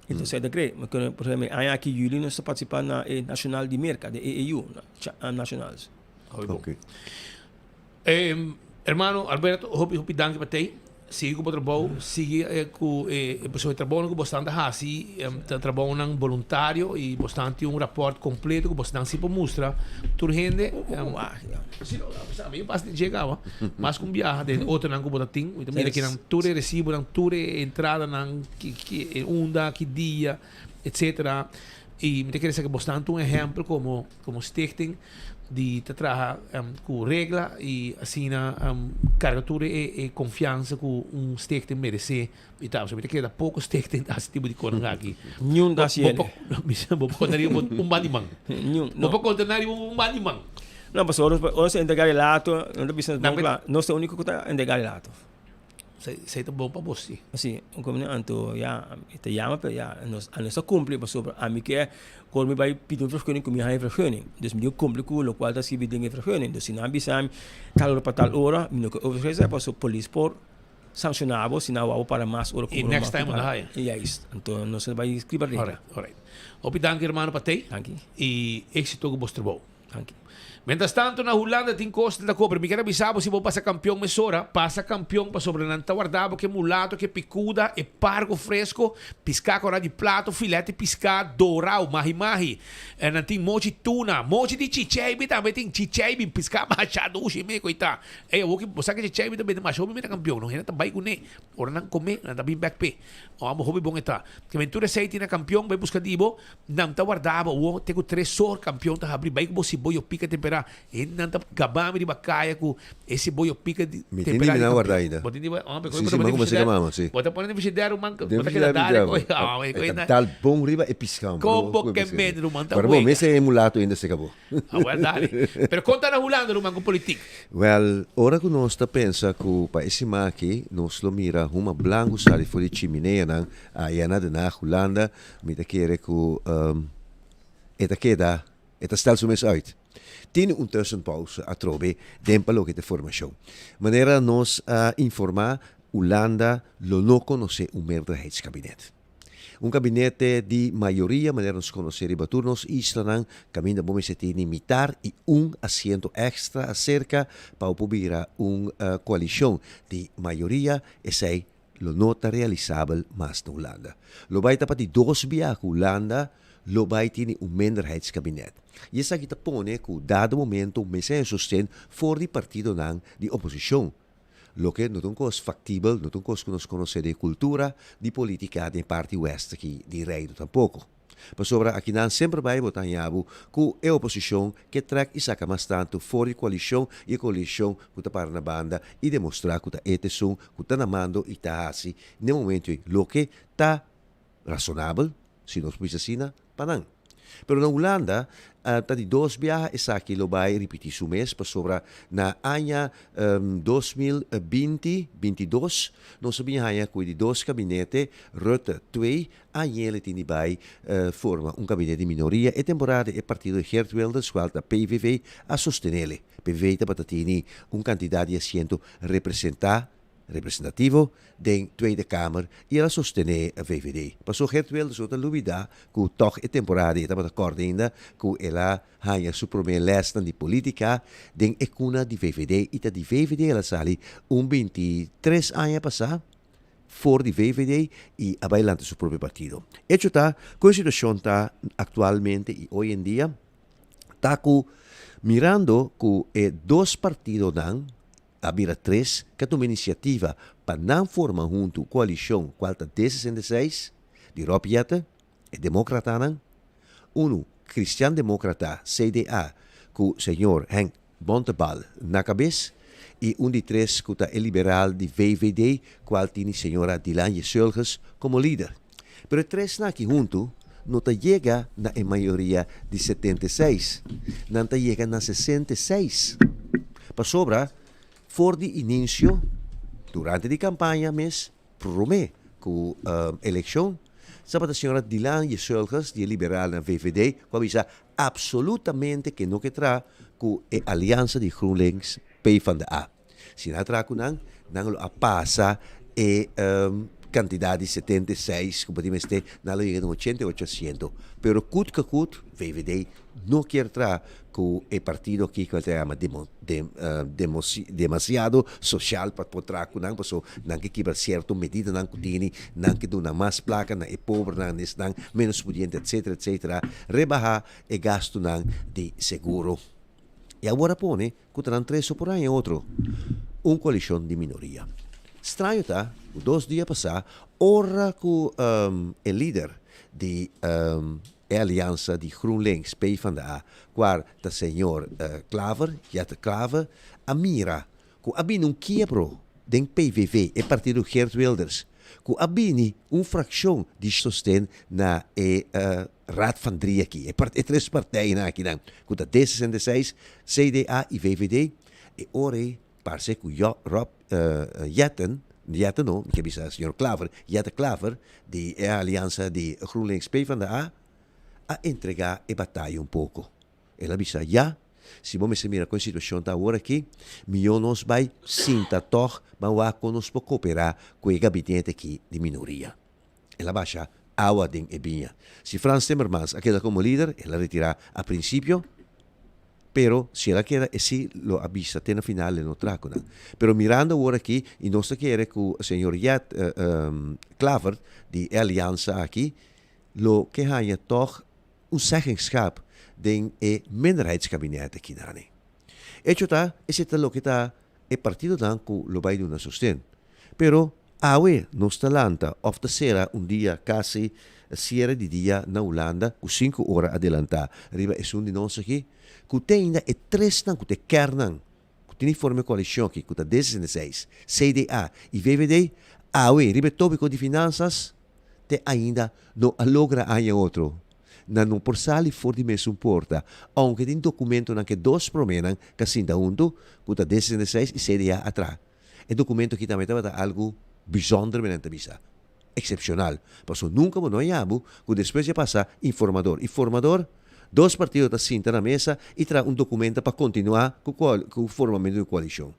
Entonces ta cree, por ejemplo e aña aki juli nos ta participa na e nacional di Merca, de AAU nationals. Hermano Alberto, hopi hopi danki pa tei. Sigui ku bo trabou, sigui ku e pasobra e trabounan ku bosnan ta hasi ta trabounan boluntario i bosnan tin un rapòrt kompleto ku bosnan si por mustra tur hende. Si no, mi a pasa den dje kaba, mas ku un biaha den otronan ku bo ta tin. Mi ta mira kinan tur e resibonan, tur e entradanan, ki unda, ki dia, etcetera. I mi ta kere sa ku bosnan ta un ehèmpel komo komo stichting di ta traha ku regla i asina karga tur e konfiansa ku un stichting meresé i tal. So mi ta kere ta poko stichting ta hasi tipo di konan aki. Niun ta hasi ele. Bo por konta riba un ban di man. Niun, no. Bo por konta na riba un ban di man. No, pasobra ora nos ta entrega relato, nos ta bisa bon kla, nos ta e uniko ku ta entrega relato. Esei ta bon pa bo si. Si, un komino anto ya e ta yama pero ya nos a nos a kumpli pasobra ami ke ora mi bai pidi un vergunning ku mi haña e vergunning. Dus mi tin ku kumpli ku lokual ta skibi den e vergunning. Dus si nan bisa mi tal ora pa tal ora mi no ke overschrijden pasobra polis por sanshona bo si nan wou bo para mas ora ku I next time bo ta haña. Juist, anto nos a bai skriba regla. Alright, alright. Hopi danki hermano pa tei. Danki. I éksito ku bos trabou. Danki. Mientras tanto na Hulanda tin cos ta cobra. Mi kier a bisa bo si bo pasa campeon mesora, pasa campeon pasobra nan ta warda bo ke mulato, ke picuda, e pargo fresco, pisca cora di plato, filet di pisca dorao, mahi mahi. Nan tin mochi tuna, mochi di chicheibi tambe tin, chicheibi, pisca masha dushi me coita. Ey awor ki bo sa ke chicheibi ta bende masha hopi mira campeon no, hende ta bay cune, ora nan come nan ta bin bek pe. Amo hopi bon e ta. Ke men tur esey tin na campeon bay busca di bo. Nan ta warda bo awor te ku tres sor kampion ta habri bai ku bo siboyo pika tempera. Hendenan ta gaba mi riba kaya ku e siboyo pika di Mi tin tempera di di mi nan warda kampion. ainda. Bo tin di oh Si, si, mi a kuminsá gaba mama, si. Bo ta pone den frigidaire ruman Den bo ta keda frigidaire mi dale ta koe oh E koe ta na dal bon riba e piskan bro Kon bo ku e ke piskan. mende ruman ta Pero bo wega. mester e mulato ainda seka bo. Ah wel dale. Pero kon ta na Hulanda ruman ku politik? Wel, ora ku nos ta pensa ku pa e siman aki nos lo mira huma blanku sali for di chimineanan aya na Den Haag, Hulanda, Mi ta kere ku e ta keda, e ta stel su mes uit. Tin un tussenpauze atrobe den pa loke ta formashon. Manera nos a informá, Hulanda lo no konosé un meerderheidskabinet. Un kabinete di mayoria manera nos konosé riba tur nos islanan, kaminda bo mester tene mitar i un asiento èkstra aserka pa bo por bira un koalishon di mayoria, esei lo no ta realisabel mas na Hulanda. Lo bai ta pa di dos bia ku Hulanda lo bai tini un minderheidskabinet. I esaki ta pone ku dado momento mester haña sosten for di partidonan di oposishon, loke no ta un kos faktibel, no ta un kos ku nos konosé den e kultura di politika den e parti west aki di Reino tampoko. Pasobra akinan semper bai bo ta haña bo ku e oposishon ke trèk i saka mas tantu for di koalishon i e koalishon ku ta para na banda i demostrá ku ta e ta esun ku ta na mando i ta hasi n'e momentu ei loke ta rasonabel, si nos por bisa asina, pa nan. Pero na Hulanda ta di dos biaha esaki lo bai ripití su mes pasobra na aña 2020, 22 nos a bin haña ku e di dos kabinete, Rutte 2, Añele tin di bai forma un kabinet di minoria. E temporada e partido di Geert Wilders, kual ta PVV, a sostenele. PVV tabata tini un kantidat di asiento representá. Representativo den Tweede Kamer y el a sostene VVD. Paso Geert Wilders no ta lubida cu tog e temporada y e tabata corda ainda cu el a haña su prome lesnan di politica den e cuna di VVD y ta di VVD el a sali un 23 aña pasa for di VVD y a bay lanta su propio partido. Hecho ta cu e situacion ta actualmente y hoy en dia ta cu mirando cu e dos partidonan a bira tres ke a tuma inisiativa pa nan forma huntu koalishon kual ta D 66 di Rob Jetten, e demokratanan, unu Kristian Demokrata, CDA, ku señor Henk Bontebal na kabes i un di tres ku ta e liberal di VVD kual tini señora Dilan Yeseulges komo lider. Pero e tresnan aki huntu no ta yega na e mayoria di 76, nan ta yega na 66. Pasobra for di inicio, durante di campaña mes, prome cu eleccion, tabata señora Dilan Yeseulges di e liberalnan VVD cu a bisa absolutamente ke no ke traha cu e aliansa di GroenLinks PvdA. Si nan a traha ku nan, nan lo a pasa e kantidat di 76 ku bo tin mester, nan lo yega na 88 asiento. Pero kut ke kut, VVD no kier traha ku e partido aki ku nan ta yama demasiado sosial pa por traha ku nan, pasobra nan ke kibra sierto medidanan ku tini, nan ke duna mas plaka na e pobernan, na esnan menos pudiente, etsetera, etsetera, rebaha e gastunan di seguro. I awor a pone ku ta nan treso por haña otro, un koalishon di minoria. Straño ta ku dos dia pasá ora ku e lider di e aliansa di GroenLinks, PvdA, kual ta señor Klaver, Jette Klaver, a mira ku a bini un kiebro den PVV, e partido Geert Wilders, ku a bini un frakshon di sosten na e Raad van Drie aki, e e tres partijennan akinan, ku ta D66, CDA i VVD, e ora ei parse ku Jo Rob Jetten, Jetten no, mi ke bisa señor Klaver, Jette Klaver, di e aliansa di GroenLinks PvdA, a entregá e bataya un poko. El a bisa, Ya, si bo mester mira kon e situashon ta awor aki, mihó nos bai sinta tòg ban wak kon nos por koperá ku e gabinete aki di minoria. El a basha awa den e biña. Si Frans Timmermans a keda komo lider, el a retirá a prinsipio, pero si el a keda e si lo a bisa te na final el no traha ku nan. Pero mirando awor aki, i nos ta kere ku señor Jet Klaver di e aliansa aki lo ke haña tòg un zeggenschap den e minderheidskabinet aki nani. Echo ta, esei ta loke ta e partidonan ku lo bai duna sosten. Pero awe nos ta lanta òf ta sera un dia kasi siere di dia na Hulanda ku sinku ora adelantá riba esun di nos aki, ku te ainda e tresnan ku ta e kèrnan ku tin di forma e koalishon aki ku ta D66, CDA i VVD, awe riba e tópiko di finansas te ainda no a logra haña otro. Nan no por sali for di mesun porta, ounke tin dokumentonan ku e dos proménan ka sinta huntu, ku ta D66 i CDA a traha. E documento aki tambe tabata algu bijzonder men nan ta bisa, excepcional, paso nunca bo no a yabu cu despues di a pasa informador y formador, dos partido ta sinta na mesa y traha un documento pa continua cu cu formamento di un coalicion.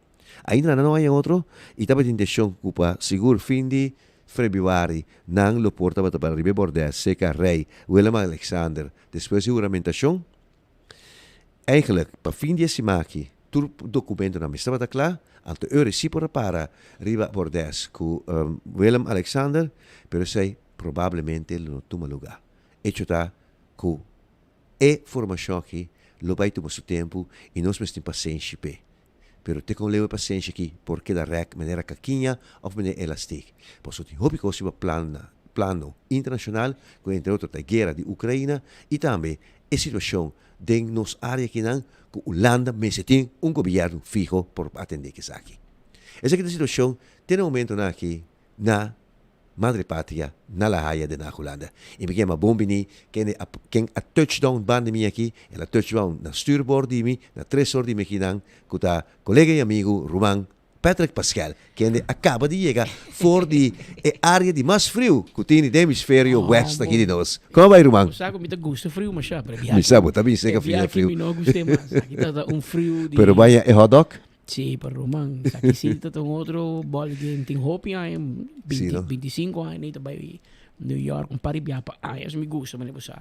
Ainda nan no haña otro y tabatin intencion cu pa sigur fin di Februari nan lo por tabata para riba e bordes cerca Rey Willem Alexander despues di huramentacion. Eigenlijk pa fin di e siman aki tur documentonan mester tabata cla, anto e ora si por a para riba bordes cu Willem Alexander, pero esey probablemente lo no tuma luga. Hecho ta cu e formacion aki lo bay tuma su tempo y nos mester tin pasenshi p'e. Pero te con leu e pasenshi aki por keda rek manera kakiña of manera elastic. Pasobra tin hopi cos riba plan plano internacional cu entre otro ta e guera di Ucraina y tambe e situacion den nos area akinan cu Hulanda mester tin un gobierno fiho por atende cu esaki. Esaki ta e situacion te na momentonan aki na Madre Patria na La Haya den Haag Hulanda. Y mi kema bon bini kende a ken a touchdown banda mi aki, el a touchdown na stuurboord di mi, na tresor di mi akinan cu ta colega y amigo ruman Patrick Pascal, kende a kaba di yega for di e area di mas friu ku tin den hemisferio west aki di nos. Komo bai ruman? Bo sa ku mi ta gusta friu masha, pero e biaha Mi sa bo ta bin seka e fria biaha friu. mi no gust'é mas. Aki ta ta un friu di Pero baña e hotdog? Sí, pero ruman, esaki sí ta un otro ball game. Tin hopi aña, Sí, no? 25 aña ta bai New York, un par di biaha pa aña. Eso mi gusta, manera bo sa.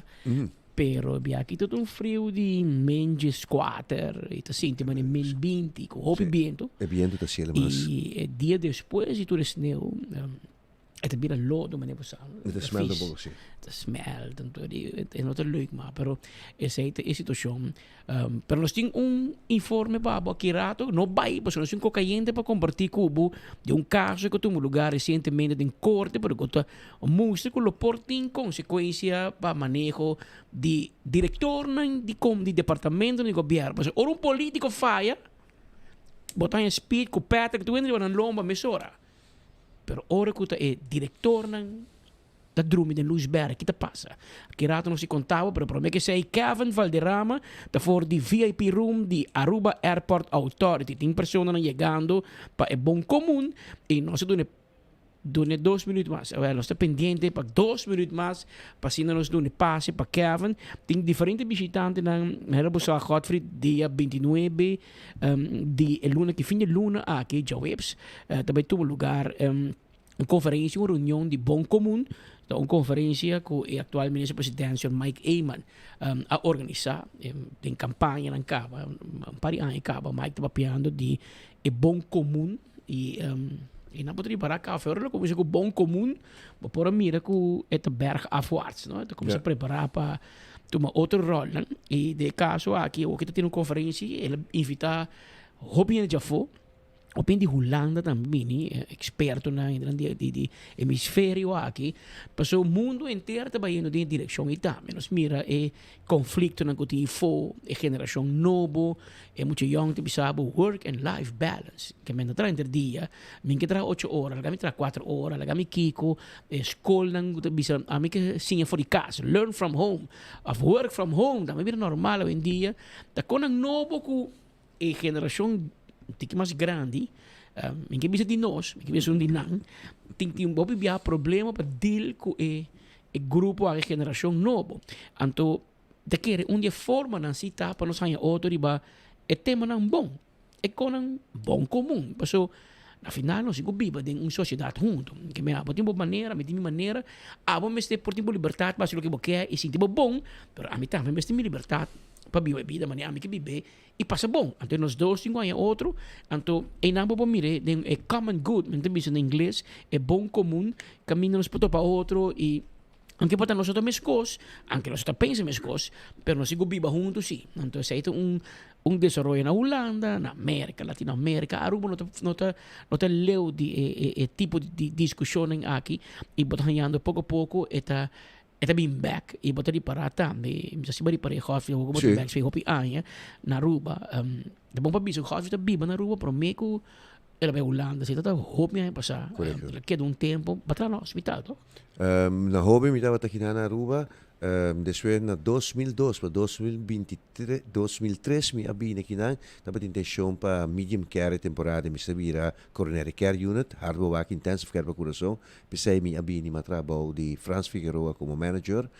Pero biaha aki ta un friu di min 14 y ta sinti manera min 20, cu hopi biento. E biento ta cielo mas. Y e dia despues di tur e sneeuw, e ta bira lodo manera bo sa. E ta smelt un poco, si. Ta smelt, anto di e no ta leuk mas, pero esey ta e situacion. Pero nos tin un informe pa bo aki rato, no bay pasobra nos tin un cayente pa comparti cu bo di un caso cu tuma lugar recientemente den corte, pero cu ta mustra cu lo por tin consecuencia pa maneho di directornan di di departamentonan di gobierno. Pasobra ora un politico faya, bo ta haña speed cu Patrick tur hende riba nan lomba mesora. Pero ora cu ta e directornan ta drumi den Louisberg, ki ta pasa? Aki rato nos si conta bo, pero prome ke esey Kevin Valderrama ta for di VIP room di Aruba Airport Authority. Tin personanan yegando pa e bon comun y nos a duna duna dos minuut mas. Awel, nos ta pendiente pa dos minuut mas pa asina nos duna pase pa Kevin. Tin diferente bishitantenan, manera bo sa Godfried, dia 29 di e luna ki fin di luna aki, djaweps, ta bai tuma lugar un conferencia, un reunion di bon comun, ta un conferencia cu e actual minister president señor Mike Eman a organisa den campañanan caba, un par di aña caba Mike ta papiando di e bon comun y y nan por ripara café ora lo cuminsa cu bon comun bo por a mira cu e ta bergafwaarts no, e ta cuminsa prepara pa tuma otro rolnan y den e caso aki awor ki ta tene un conferencia el a invita hopi hende djafo. Hopi di Hulanda tambe bini, expertonan hende di di di hemisferio aki, pasobra mundo henter ta bayendo den e direccion ei tambe. Nos mira e conflictonan cu tin afo, e generacion nobo, e mucha yong ta bisa bo work and life balance, ke men ta traha henter dia, mi ke traha ocho ora, laga mi traha cuatro ora, laga mi kiko, e scolnan cu ta bisa ami ke siña for di cas, learn from home of work from home tambe bira normal awendia, ta conan nobo cu E generashon tiki mas grandi, mi ke bisa di nos, mi ke bisa un di nan, tin tin hopi bia problema pa deal ku e e grupo aki, e generashon nobo. Anto ta kere un di e formanan si ta pa nos haña otro riba e temanan bon, e konan bon komun. Paso na final nos tin ku biba den un sosiedat huntu. Ke men abo tin bo manera, mi tin mi manera, abo mester por tin bo libertat pa hasi loke bo ke i sinti bo bon, pero ami tambe mester mi libertat pa biba e bida manera ami ke bib'é i pasa bon. Anto nos dos tin ku haña otro, anto einan bo por mir'é den e common good, men ta bisa na ingles, e bon komun, kaminda nos por topa otro i aunke por ta nos no ta meskos, aunke nos no ta pensa meskos, pero nos tin ku biba huntu si. Anto esei ta un un desaroyo na Hulanda, na Merka, Latinoamerika, Aruba no ta no ta no ta leu di e e e tipo di diskushonnan aki i bo ta hañando poko poko e ta E ta bin bek y bo ta ripara tambe, mi sa si bo a ripara e Godfrey awor ku bo ta bek esei hopi aña na Aruba. Ta bon pa bisa ku Godfrey ta biba na Aruba prome ku el a bai Hulanda, esei ta ta hopi aña pasá. El a keda un tempo, bo a traha na hospital toch? Na hopi mi tabata kina na Aruba, despues na 2002 pa 2023, 2003 mi a bini akinan, tabatin intencion pa medium care e temporada, mi sa bira coronary care unit, hartbewaking, intensive care pa curason, P'esei mi a bini m'a traha bou di Frans Figueroa komo manager.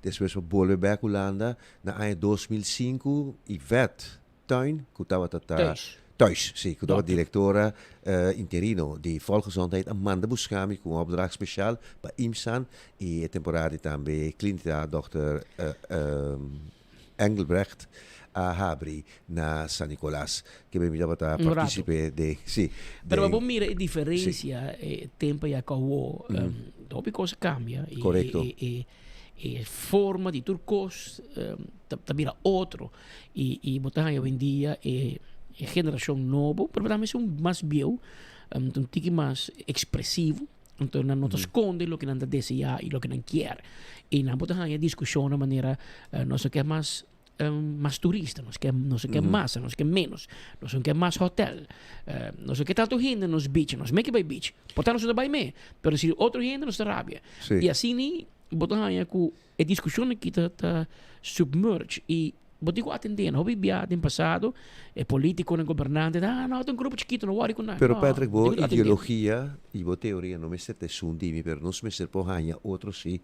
Despues m'a bolbe bèk Hulanda na aña 2005 Yvette Tuin, ku tabata ta Thuis. Thuis, si, ku tabata direktora interino di Volksgezondheid a manda buska mi ku un opdracht spesial pa IMSAN i e temporada di tambe klínika dòkter Engelbrecht a habri na San Nicolas. Ke mi tabata Un rato. participe den, si, Pero den, bo mira e si. diferencia e tempo ya cu awo, hopi cos a cambia y Correcto. e, e, e forma di tur cos ta, ta bira otro y, y bo ta haya hoy-en-dia e, e generacion nobo, pero tambe esun mas bieu, ta un tiki mas expresivo. Anto nan no ta skonde loke nan ta deseá i loke nan kier. I nan por ta haña diskushonnan manera nos no ke mas mas turista, nos ke nos no ke mas, nos ke ménos, nos no ke mas hotèl, nos no ke tantu hende na nos beach, nos meke bai beach, por ta nos no ta bai me, pero si otro hende nos ta rabia. I asina bo ta haña ku e diskushonnan aki ta ta submerge i. Bo tin ku atendé nan. Hopi bia den pasado e politikonan, gobernantenan, ah no, ta un grupo chikito, no wòri ku nan. Pero No, Patrick, bo bo tin ku atendé nan. ideologia i bo teoria no mester ta esun di mi, pero nos mester por haña otro si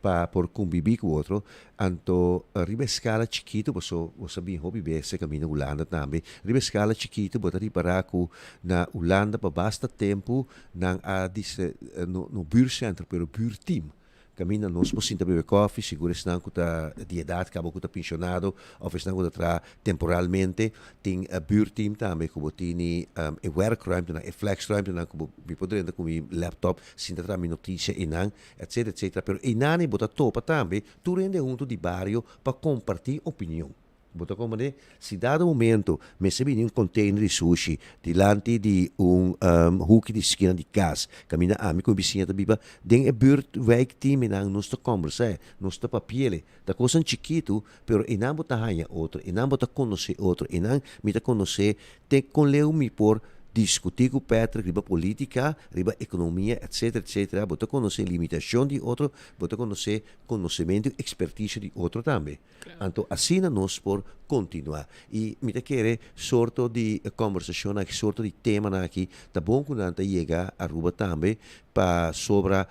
pa por kumbibí ku otro. Anto riba e skala chikitu, paso bo sa bin hopi bes e kaminda Hulanda tambe, riba e skala chikitu bo ta ripará ku na Hulanda pa basta tempu nan a dise, no no buurtcentrum pero buurtteam. Kaminda nos por sinta bebe kòfi, sigur esnan ku ta di edat kaba ku ta penshonado òf esnan ku ta traha temporalmente. Tin buurtteam tambe ku bo tini e wèrkruimtenan, e flexruimtenan ku bo mi por drenta ku mi laptop sinta traha mi notisia einan, etsetera, etsetera. Pero einan bo ta topa tambe tur hende huntu di bario pa kompartí opinion. Bo ta komprendé? Si dado momento mester bini un container di sushi dilanti di un huki di skina di kas, kaminda ami ku mi bisiña ta biba, den e buurt wijk tin minan nos ta kombersá, nos ta papiele. Ta kosnan chikitu, pero einan bo ta haña otro, einan bo ta konosé otro, einan mi ta konosé te kon leu mi por diskutí ku Patrick riba polítika, riba ekonomia, etcetera, etcetera. Bo ta konosé limitashon di otro, bo ta konosé konosementu i ekspertisio di otro tambe. Anto asina nos por kontinuá. I mi ta kere sorto di kòmbersashonnan aki, sorto di temanan aki ta bon ku nan ta yega Aruba tambe pasobra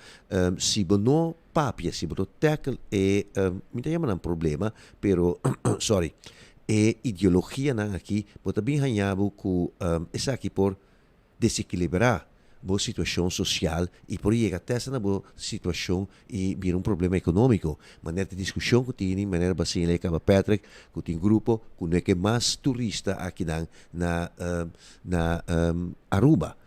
si bo no papia, si bo no tackle e, mi ta yama nan problema, pero sorry, e ideologianan aki bo ta bin haña bo ku esaki por desekilibrá bo situashon sosial i por yega testa na bo situashon i bira un problema ekonómiko. Manera ta diskushon ku tini, manera Basilio a kaba Patrick, ku tin grupo ku no e ke mas turista akinan na na Aruba.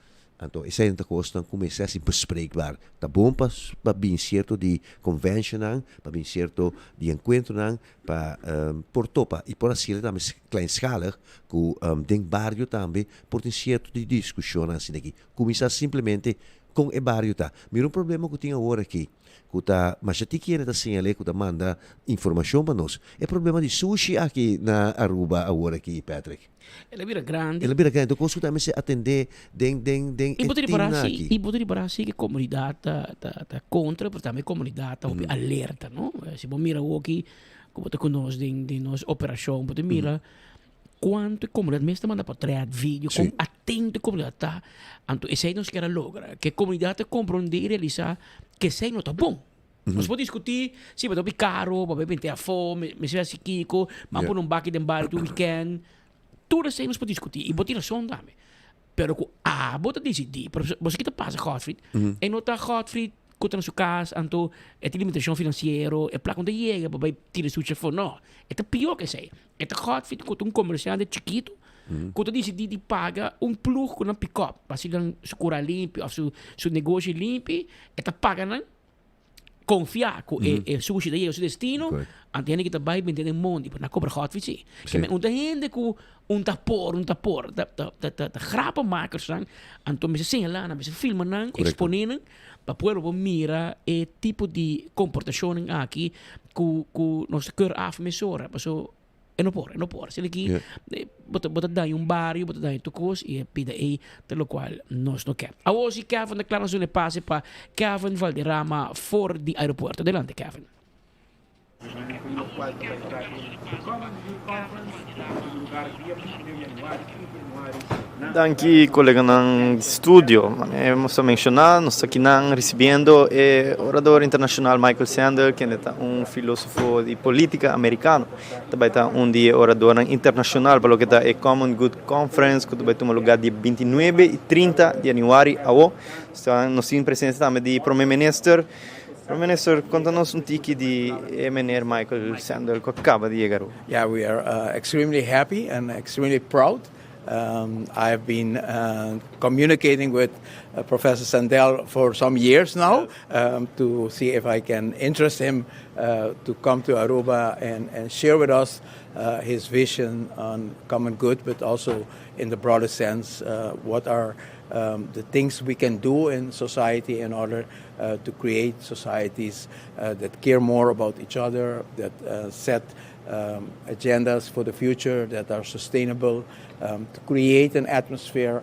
Anto esei ta kosnan ku mester hasi bespreekbaar. Ta bon pa pa bin sierto di conventionnan, pa bin sierto di enkuentronan pa por topa i por hasiel tambe kleinschalig ku den bario tambe por tin sierto di diskushonnan asina aki. Kuminsá simplemente kon e bario ta. Mira un problema ku tin awor aki ku ta masha tiki hende ta señal'é ku ta manda informashon pa nos. E problema di sushi aki na Aruba awor aki, Patrick. El a bira grandi. El a bira grandi. Enton kos ku ta mester atendé den den den I e bo ta ripará teamnan si, aki. i bo ta ripará si ku e komunidat ta ta ta kontra, pero tambe e komunidat ta hopi alerta, no? Si bo mira awoki ku bo ta ku nos den den nos operashon, bo ta mira kuantu e komunidat mes ta manda potret, video, kon atento e komunidat ta. Anto esei nos kier a logra, ku e komunidat ta komprondé i realisá ku esei no ta bon. Nos por diskutí, si bo ta hopi karo, bo a bai bente afó, mester hasi kiko, bo a pone un baki den bario tur wikènt. Tur esei nos por diskutí i bo tin rason tambe. Pero ku abo ta disidí, pero bo sa ki ta pasa Godfried, e no ta Godfried ku ta na su kas anto e tin limitashon finansiero, e plaka no ta yega pa bai tira sushi afó, no. E ta pió ku esei. E ta Godfried ku ta un komersiante chikitu ku ta disidí di paga un plug ku nan pikòp pa hasi nan su kura limpi òf su negoshi limpi, e ta paga nan konfiá ku e e sushi ta yega su destino, anto hende ki ta bai bende den mondi, pero nan kobra Godfried si. Ke men un ta hende ku un ta por, un ta por, ta ta ta ta ta grappenmakersnan, anto mester señalá nan, mester filma nan, eksponé nan, pa pueblo por mira e tipo di komportashonnan aki ku ku nos ta keur af mesora, paso E no por, e no por. Asina ki bo ta, bo ta daña un bario, bo ta daña tur kos i e bida ei ta lokual nos no ke. Awor si Kevin ta kla nos duna e pase pa Kevin Valderrama for di aeropuerto. Adelante Kevin. Danki koleganan di studio. Manera nos a menshoná, nos ta akinan risibiendo e orador internashonal Michael Sandel, kende ta un filósofo di polítika amerikano. Ta bai ta un di e oradornan internashonal pa loke ta e Common Good Conference ku ta bai tuma lugá dia bintinuebe i trinta di yanüari awo. Nos tin presensia tambe di Prome Minister. Prome Minister, konta nos un tiki di e meneer Michael Sandel ku a kaba di yega Aruba. Yeah, we are extremely happy and extremely proud. I have been communicating with Professor Sandel for some years now to see if I can interest him to come to Aruba and share with us his vision on common good, but also in the broader sense, what are the things we can do in society in order to create societies that care more about each other, that set agendas for the future that are sustainable, to create an atmosphere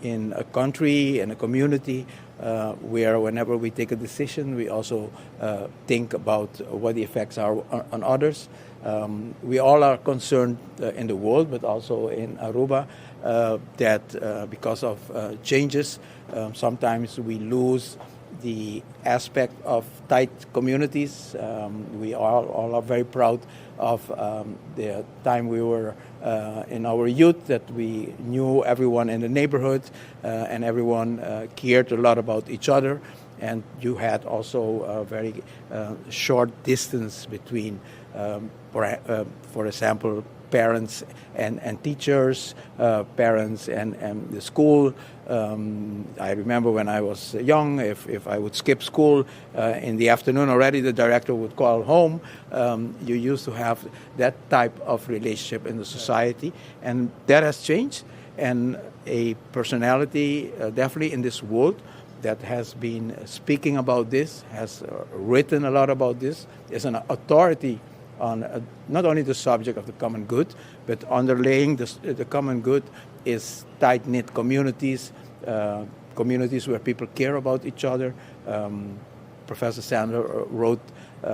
in a country, in a community. uh, where whenever we take a decision, we also uh, think about what the effects are on others. Um, we all are concerned uh, in the world, but also in Aruba, uh, that uh, because of uh, changes, um, sometimes we lose the aspect of tight communities. Um, we all, all are very proud of um, the time we were uh, in our youth that we knew everyone in the neighborhood uh, and everyone uh, cared a lot about each other. And you had also a very uh, short distance between, um, for, uh, for example, parents and, and teachers, uh, parents and, and the school. Um, I remember when I was young, if, if I would skip school uh, in the afternoon already, the director would call home. Um, you used to have that type of relationship in the society, and that has changed. And a personality, uh, definitely in this world, that has been speaking about this, has uh, written a lot about this, is an authority on uh, not only the subject of the common good, but underlaying the, the common good is tight knit communities, uh, communities where people care about each other. Um, Professor Sandler uh, wrote uh,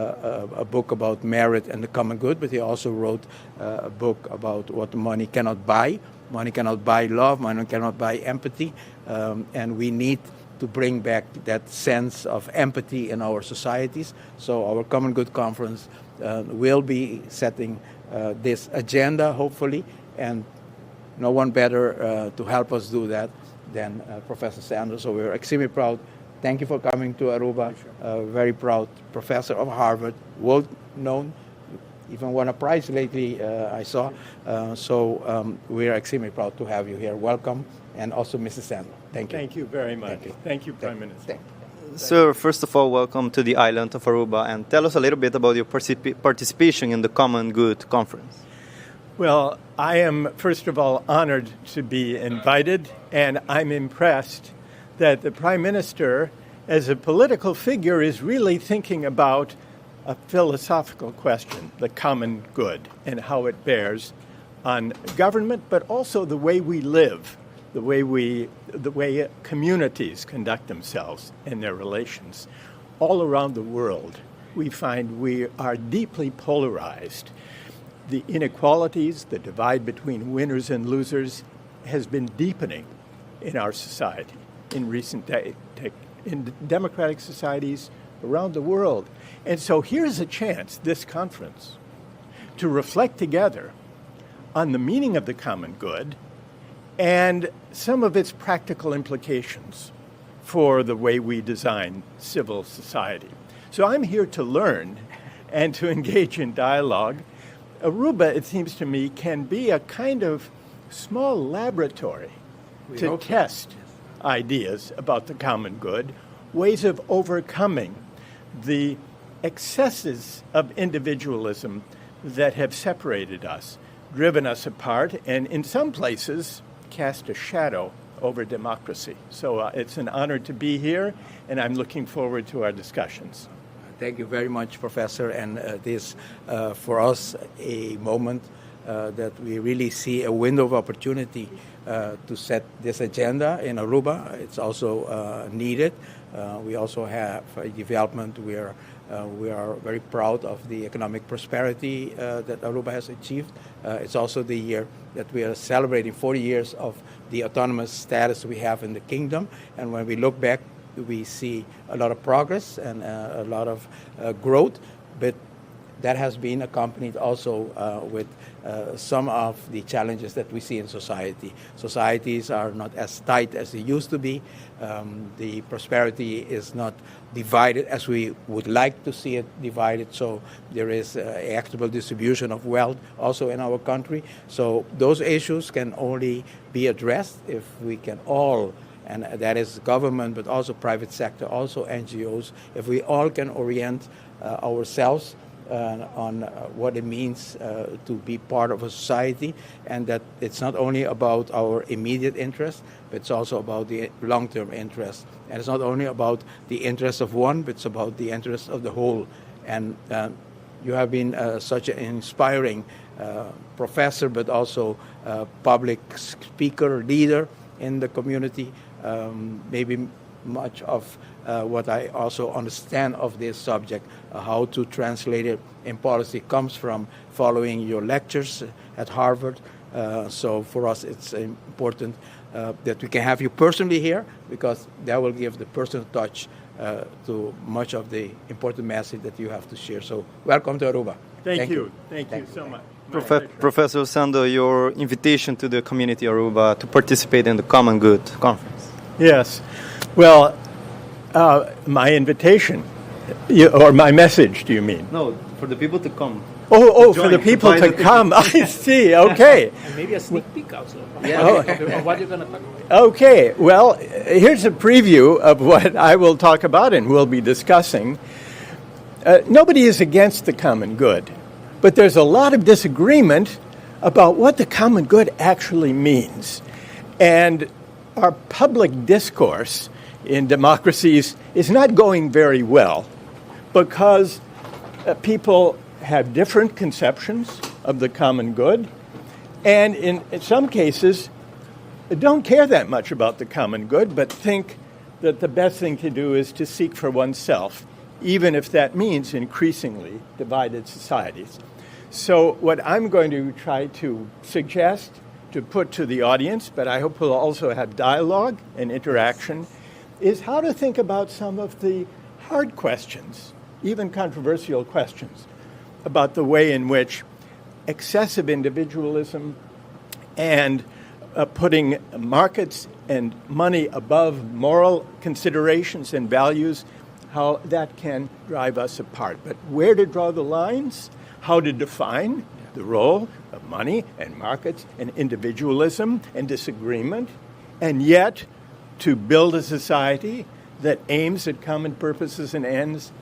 a, a book about merit and the common good, but he also wrote uh, a book about what money cannot buy. Money cannot buy love, money cannot buy empathy, um, and we need to bring back that sense of empathy in our societies. So our Common Good Conference uh, will be setting uh, this agenda, hopefully, and no one better uh, to help us do that than uh, Professor Sanders. So we're extremely proud. Thank you for coming to Aruba. Uh, very proud professor of Harvard, world known, even won a prize lately, uh, I saw. Uh, so um, we are extremely proud to have you here. Welcome, and also Mrs. Sandler. Thank you. Thank you very much. Thank you, Thank you Prime Minister. Thank you. Sir, first of all, welcome to the island of Aruba and tell us a little bit about your participation in the Common Good Conference. Well, I am, first of all, honored to be invited, and I'm impressed that the Prime Minister, as a political figure, is really thinking about a philosophical question the common good and how it bears on government, but also the way we live, the way, we, the way communities conduct themselves and their relations. All around the world, we find we are deeply polarized. The inequalities, the divide between winners and losers, has been deepening in our society in recent day, in democratic societies around the world. And so here's a chance, this conference, to reflect together on the meaning of the common good and some of its practical implications for the way we design civil society. So I'm here to learn and to engage in dialogue. Aruba, it seems to me, can be a kind of small laboratory We to hope so. test ideas about the common good, ways of overcoming the excesses of individualism that have separated us, driven us apart, and in some places cast a shadow over democracy. So uh, it's an honor to be here, and I'm looking forward to our discussions. Thank you very much, Professor. And uh, this, uh, for us, a moment uh, that we really see a window of opportunity uh, to set this agenda in Aruba. It's also uh, needed. Uh, we also have a development where uh, we are very proud of the economic prosperity uh, that Aruba has achieved. Uh, it's also the year that we are celebrating 40 years of the autonomous status we have in the kingdom. And when we look back, we see a lot of progress and uh, a lot of uh, growth, but that has been accompanied also uh, with uh, some of the challenges that we see in society. Societies are not as tight as they used to be. Um, the prosperity is not divided as we would like to see it divided. So there is uh, equitable distribution of wealth also in our country. So those issues can only be addressed if we can all and that is government, but also private sector, also NGOs, if we all can orient uh, ourselves uh, on uh, what it means uh, to be part of a society, and that it's not only about our immediate interest, but it's also about the long-term interest. And it's not only about the interest of one, but it's about the interest of the whole. And uh, you have been uh, such an inspiring uh, professor, but also uh, public speaker, leader in the community. Um, maybe much of uh, what I also understand of this subject, uh, how to translate it in policy, comes from following your lectures at Harvard. Uh, so for us, it's important uh, that we can have you personally here because that will give the personal touch uh, to much of the important message that you have to share. So welcome to Aruba. Thank, Thank you. you. Thank, Thank you so much. Profe Professor Sandel, your invitation to the community Aruba to participate in the Common Good Conference. Yes. Well, uh, my invitation, or my message, do you mean? No, for the people to come. Oh, oh, for the people to, to come. I see. Okay. And maybe a sneak peek also. Yeah. Oh. Of what you're going to talk about. Okay. Well, here's a preview of what I will talk about and we'll be discussing. Uh, nobody is against the common good, but there's a lot of disagreement about what the common good actually means. And our public discourse in democracies is not going very well because uh, people have different conceptions of the common good, and in, in some cases, don't care that much about the common good, but think that the best thing to do is to seek for oneself, even if that means increasingly divided societies. So, what I'm going to try to suggest to put to the audience, but I hope we'll also have dialogue and interaction, is how to think about some of the hard questions, even controversial questions, about the way in which excessive individualism and uh, putting markets and money above moral considerations and values, how that can drive us apart. But where to draw the lines, how to define the role of money and markets and individualism and disagreement, and yet to build a society that aims at common purposes and ends,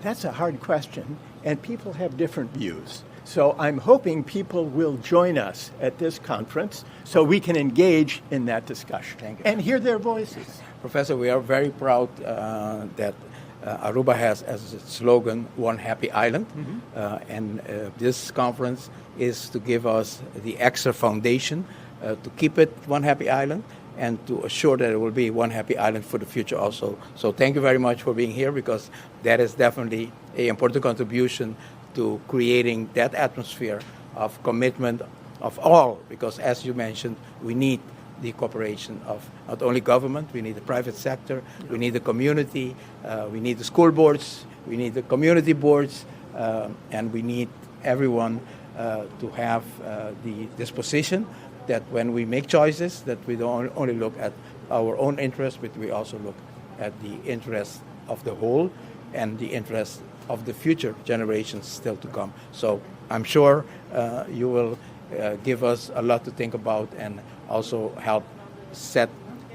that's a hard question, and people have different views. So I'm hoping people will join us at this conference so we can engage in that discussion Thank you. and hear their voices. Professor, we are very proud uh, that uh, Aruba has as its slogan, One Happy Island. Mm-hmm. Uh, and uh, this conference is to give us the extra foundation uh, to keep it One Happy Island and to assure that it will be one happy island for the future also. So thank you very much for being here because that is definitely an important contribution to creating that atmosphere of commitment of all because as you mentioned, we need the cooperation of not only government, we need the private sector, yeah. we need the community, uh, we need the school boards, we need the community boards, uh, and we need everyone uh, to have uh, the disposition that when we make choices, that we don't only look at our own interests, but we also look at the interests of the whole and the interests of the future generations still to come. So I'm sure uh, you will uh, give us a lot to think about and also help set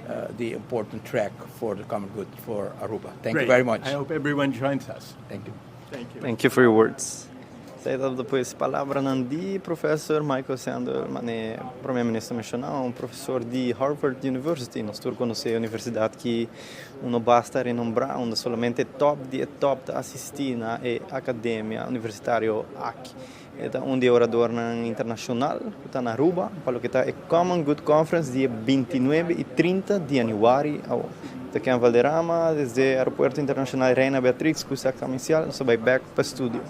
uh, the important track for the common good for Aruba. Thank Great. you very much. I hope everyone joins us. Thank you. Thank you. Thank you for your words. Esey tabata pues palabranan di Professor Michael Sandel, mane Prome Minister menciona, un profesor di Harvard University. Nos tur conoce e universidad aki uno basta renombra, unda solamente top di e top ta asisti na e academia universitario aki. E ta un di e oradornan internacional cu ta na Aruba pa loke ta e Common Good Conference dia 29 y 30 di januari awo. Ta Ken Valderrama desde Aeropuerto Internacional Reina Beatrix cu Sector Micial. Nos ta bay bek pa studio.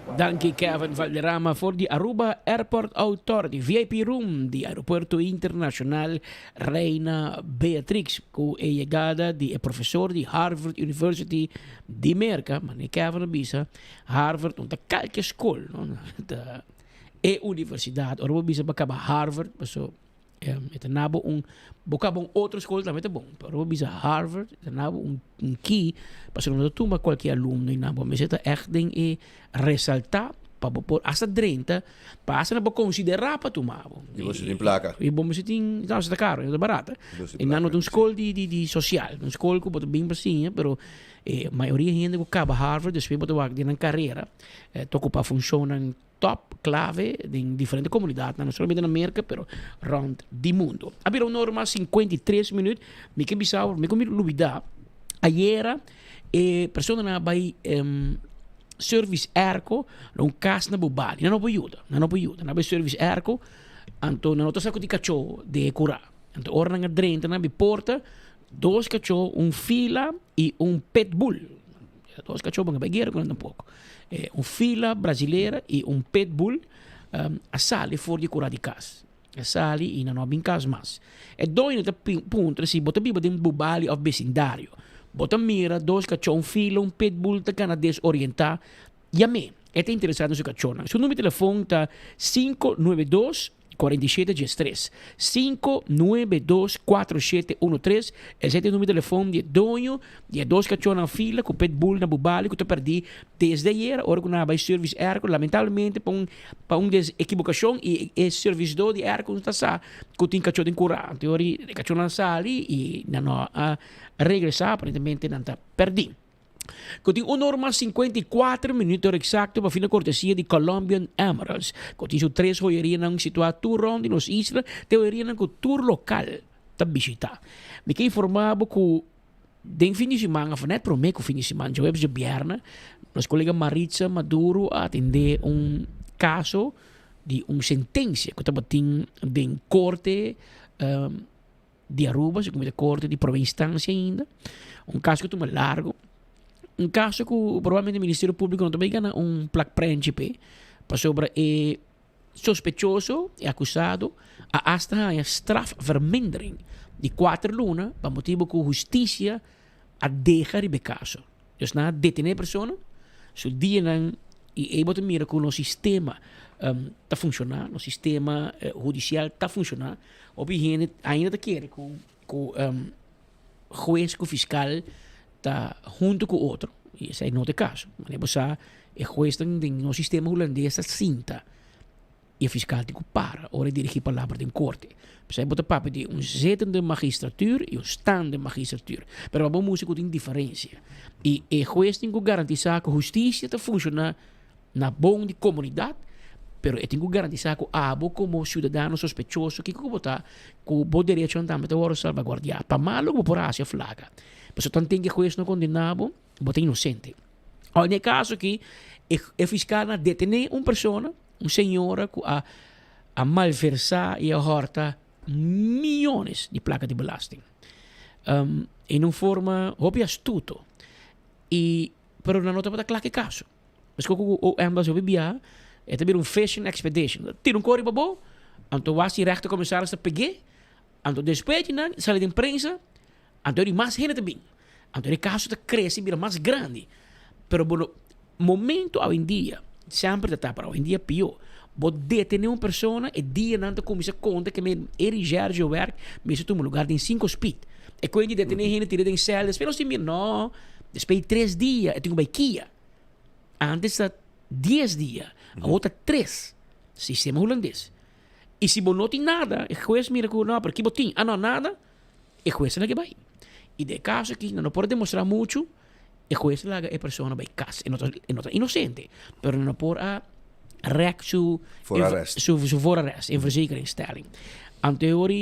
Danki Kevin Valderrama for di Aruba Airport Authority VIP Room di Aeropuerto Internacional Reina Beatrix cu e yegada di e profesor di Harvard University di Merca, mane Kevin a bisa, Harvard no ta kalke skol, no? Ta e universidad. Ora bo bisa bo kaba Harvard, paso e ta nabo un bo kaba un otro skol tambe ta bon. Pero ora bo bisa Harvard, e ta nabo un un key, paso no ta tuma kualke alumno i nan bo mester ta ègt den e resaltá pa bo por hasta drenta, pa hasta nan por konsiderá pa tuma bo. I bo mester tin plaka. I bo mester tin, no, ta karo, no ta barata. I nan no ta un skol di di di sosial, un skol ku bo ta bin pa siña, pero E mayoria hende ku kaba Harvard despues bo ta wak den nan karera ta okupa funshonnan top klave den diferente komunidatnan, no solamente na Merka pero rònt di mundu. A bira un ora mas 53 minüt, mi ke bisa bo, mi ku mi lubida, ayera e personanan a bai service airco na un kas na Bubali, nan no por yuda, nan no por yuda, nan a bai service airco anto nan no ta sa ku tin kachó den e kurá, anto ora nan a drenta nan a bi porta. Dos kachó, un fila i un pitbull. Dos kachó bo no bai guera ku nan tampoko. Un fila brasilera i un pitbull a sali for di kura di kas. A sali i nan no a bin kas mas. E doño ta puntra si bo ta biba den Bubali òf besindario. Bo ta mira dos kachó, un fila, un pitbull ta kana desorientá. Yam'é. E ta interesá den su kachónan. Su numero di telefon ta 592 47 13. 592 4713. Esei ta e numero di telefon di e doño di e dos kachónan fila ku pitbull na Bubali ku ta pèrdí desde ayera ora ku nan a bai service airco. Lamentablemente pa un pa un des ekibokashon i e servisdó di airco no ta sa ku tin kachó den kurá. Anto ora e kachónan sali i nan no a regresá aparentemente nan ta pèrdí. Ku tin un or mas 54 minuut ora eksakto pa fin e kortesia di Colombian Emeralds ku tin su tres hoyerianan situá tur rònt di nos isla te hoyerianan ku tur lokal ta bishitá. Mi ke informá bo ku Den fin di siman, of net prome ku fin di siman, djaweps djabièrnè, nos kolega Maritza Maduro a atendé un kaso di un sentensia ku tabatin den korte di Aruba, segun mi ta korte di prome instansia ainda. Un kaso ku tuma largu, un kaso ku probablemente Ministerio Públiko no ta bai gana un plak prenchi p'e, pasobra e Sospechoso e akusado a asta haña strafvermindering di kuater luna pa motibu ku hustisia a deha riba e kaso. Dus nan a detené e persona, su dianan i ei bo ta mira ku nos sistema ta funshoná, nos sistema hudisial ta funshoná. Hopi hende ainda ta kere ku ku hues ku fiskal ta huntu ku otro i esei no ta e kaso. Manera bo sa e huesnan den nos sistema hulandes ta sinta i e fiskal tin ku para ora e dirigí palabra den korte. P'esei bo ta papia di un zittende magistratuur i un staande magistratuur. Pero pa bo mustra ku tin diferensia. I e hues tin ku garantisá ku hustisia ta funshoná na bon di komunidat, pero e tin ku garantisá ku abo komo siudadano sospechoso kiko ku bo ta, ku bo derechonan tambe ta wòrdu salbaguardiá. Pa malu ku bo por hasi òf laga. Pasobra tanten ku e hues no kondená bo, bo ta inosente. Awor den e kaso aki, e e fiskalnan a detené un persona, un señora ku a a malversá i a hòrta miónes di plaka di belasting. En un forma hopi astuto. I pero nan no tabata kla ku e kaso. Mesco cu OM ta hopi biaha, e ta bira un fishing expedition. Tira un cor riba bo, anto wak si rechtercommissaris ta peg'é, anto despues di nan sali den prensa, anto di mas hende ta bin. Anto e caso ta crece bira mas grandi. Pero bo no, momento awendia, semper ta ta, pero awendia pio, bo detene un persona, e dianan ta cuminsa conta ke men e recherchewerk mester tuma lugar den cinco speed. E cuenta di detene hende tira den cel, despues nos tin mira, no, despues di tres dia e tin cu bay kia. Antes ta dies dia, awor ta tres. Sistema hulandes. I si bo no tin nada, e hues mira ku no, pero ki bo tin? Ah no, nada. E hues ta laga e bai. I den e kaso aki nan no por demostra muchu, e hues ta laga e persona bai kas. E no ta, e no ta inosente, pero nan no por a rek su Voorarrest. su su voorarrest, inverzekeringstelling. Anto e ora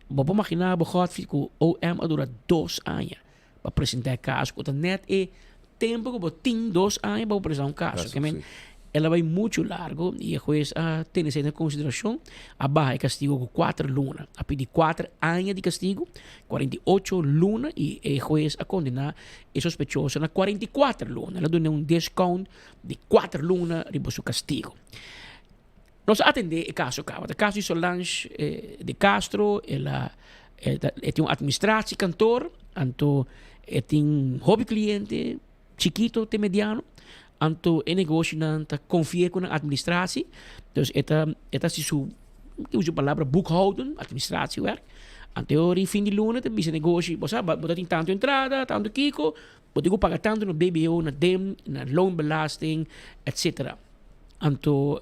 bo por magina bo Godfrey ku OM a dura dos aña. pa presenta e caso cu ta net e tempo cu bo tin dos aña pa bo presenta un caso. Caso, Ke men, sí. el a bay mucho largo y e huez a tene esey na consideracion, a baha e castigo cu cuater luna. A pidi cuater aña di castigo, 48 luna y e huez a condena e sospechoso na 44 luna. El a duna un discount di cuater luna riba su castigo. Nos a atende e caso caba. Ta caso di Solange de Castro, el a e tin un administratiekantoor, anto e tin hopi cliente, chikito te mediano, anto e negoshinan ta confia cu nan administratie, dus e ta e ta haci su, mi ta usa e palabra boekhouden, administratiewerk, anto e ora fin di luna ta bisa e negoshi, bo sa bo ta tin tanto entrada, tanto kiko, bo tin cu paga tanto na BBO, na DEM, na loonbelasting, etcetera. Anto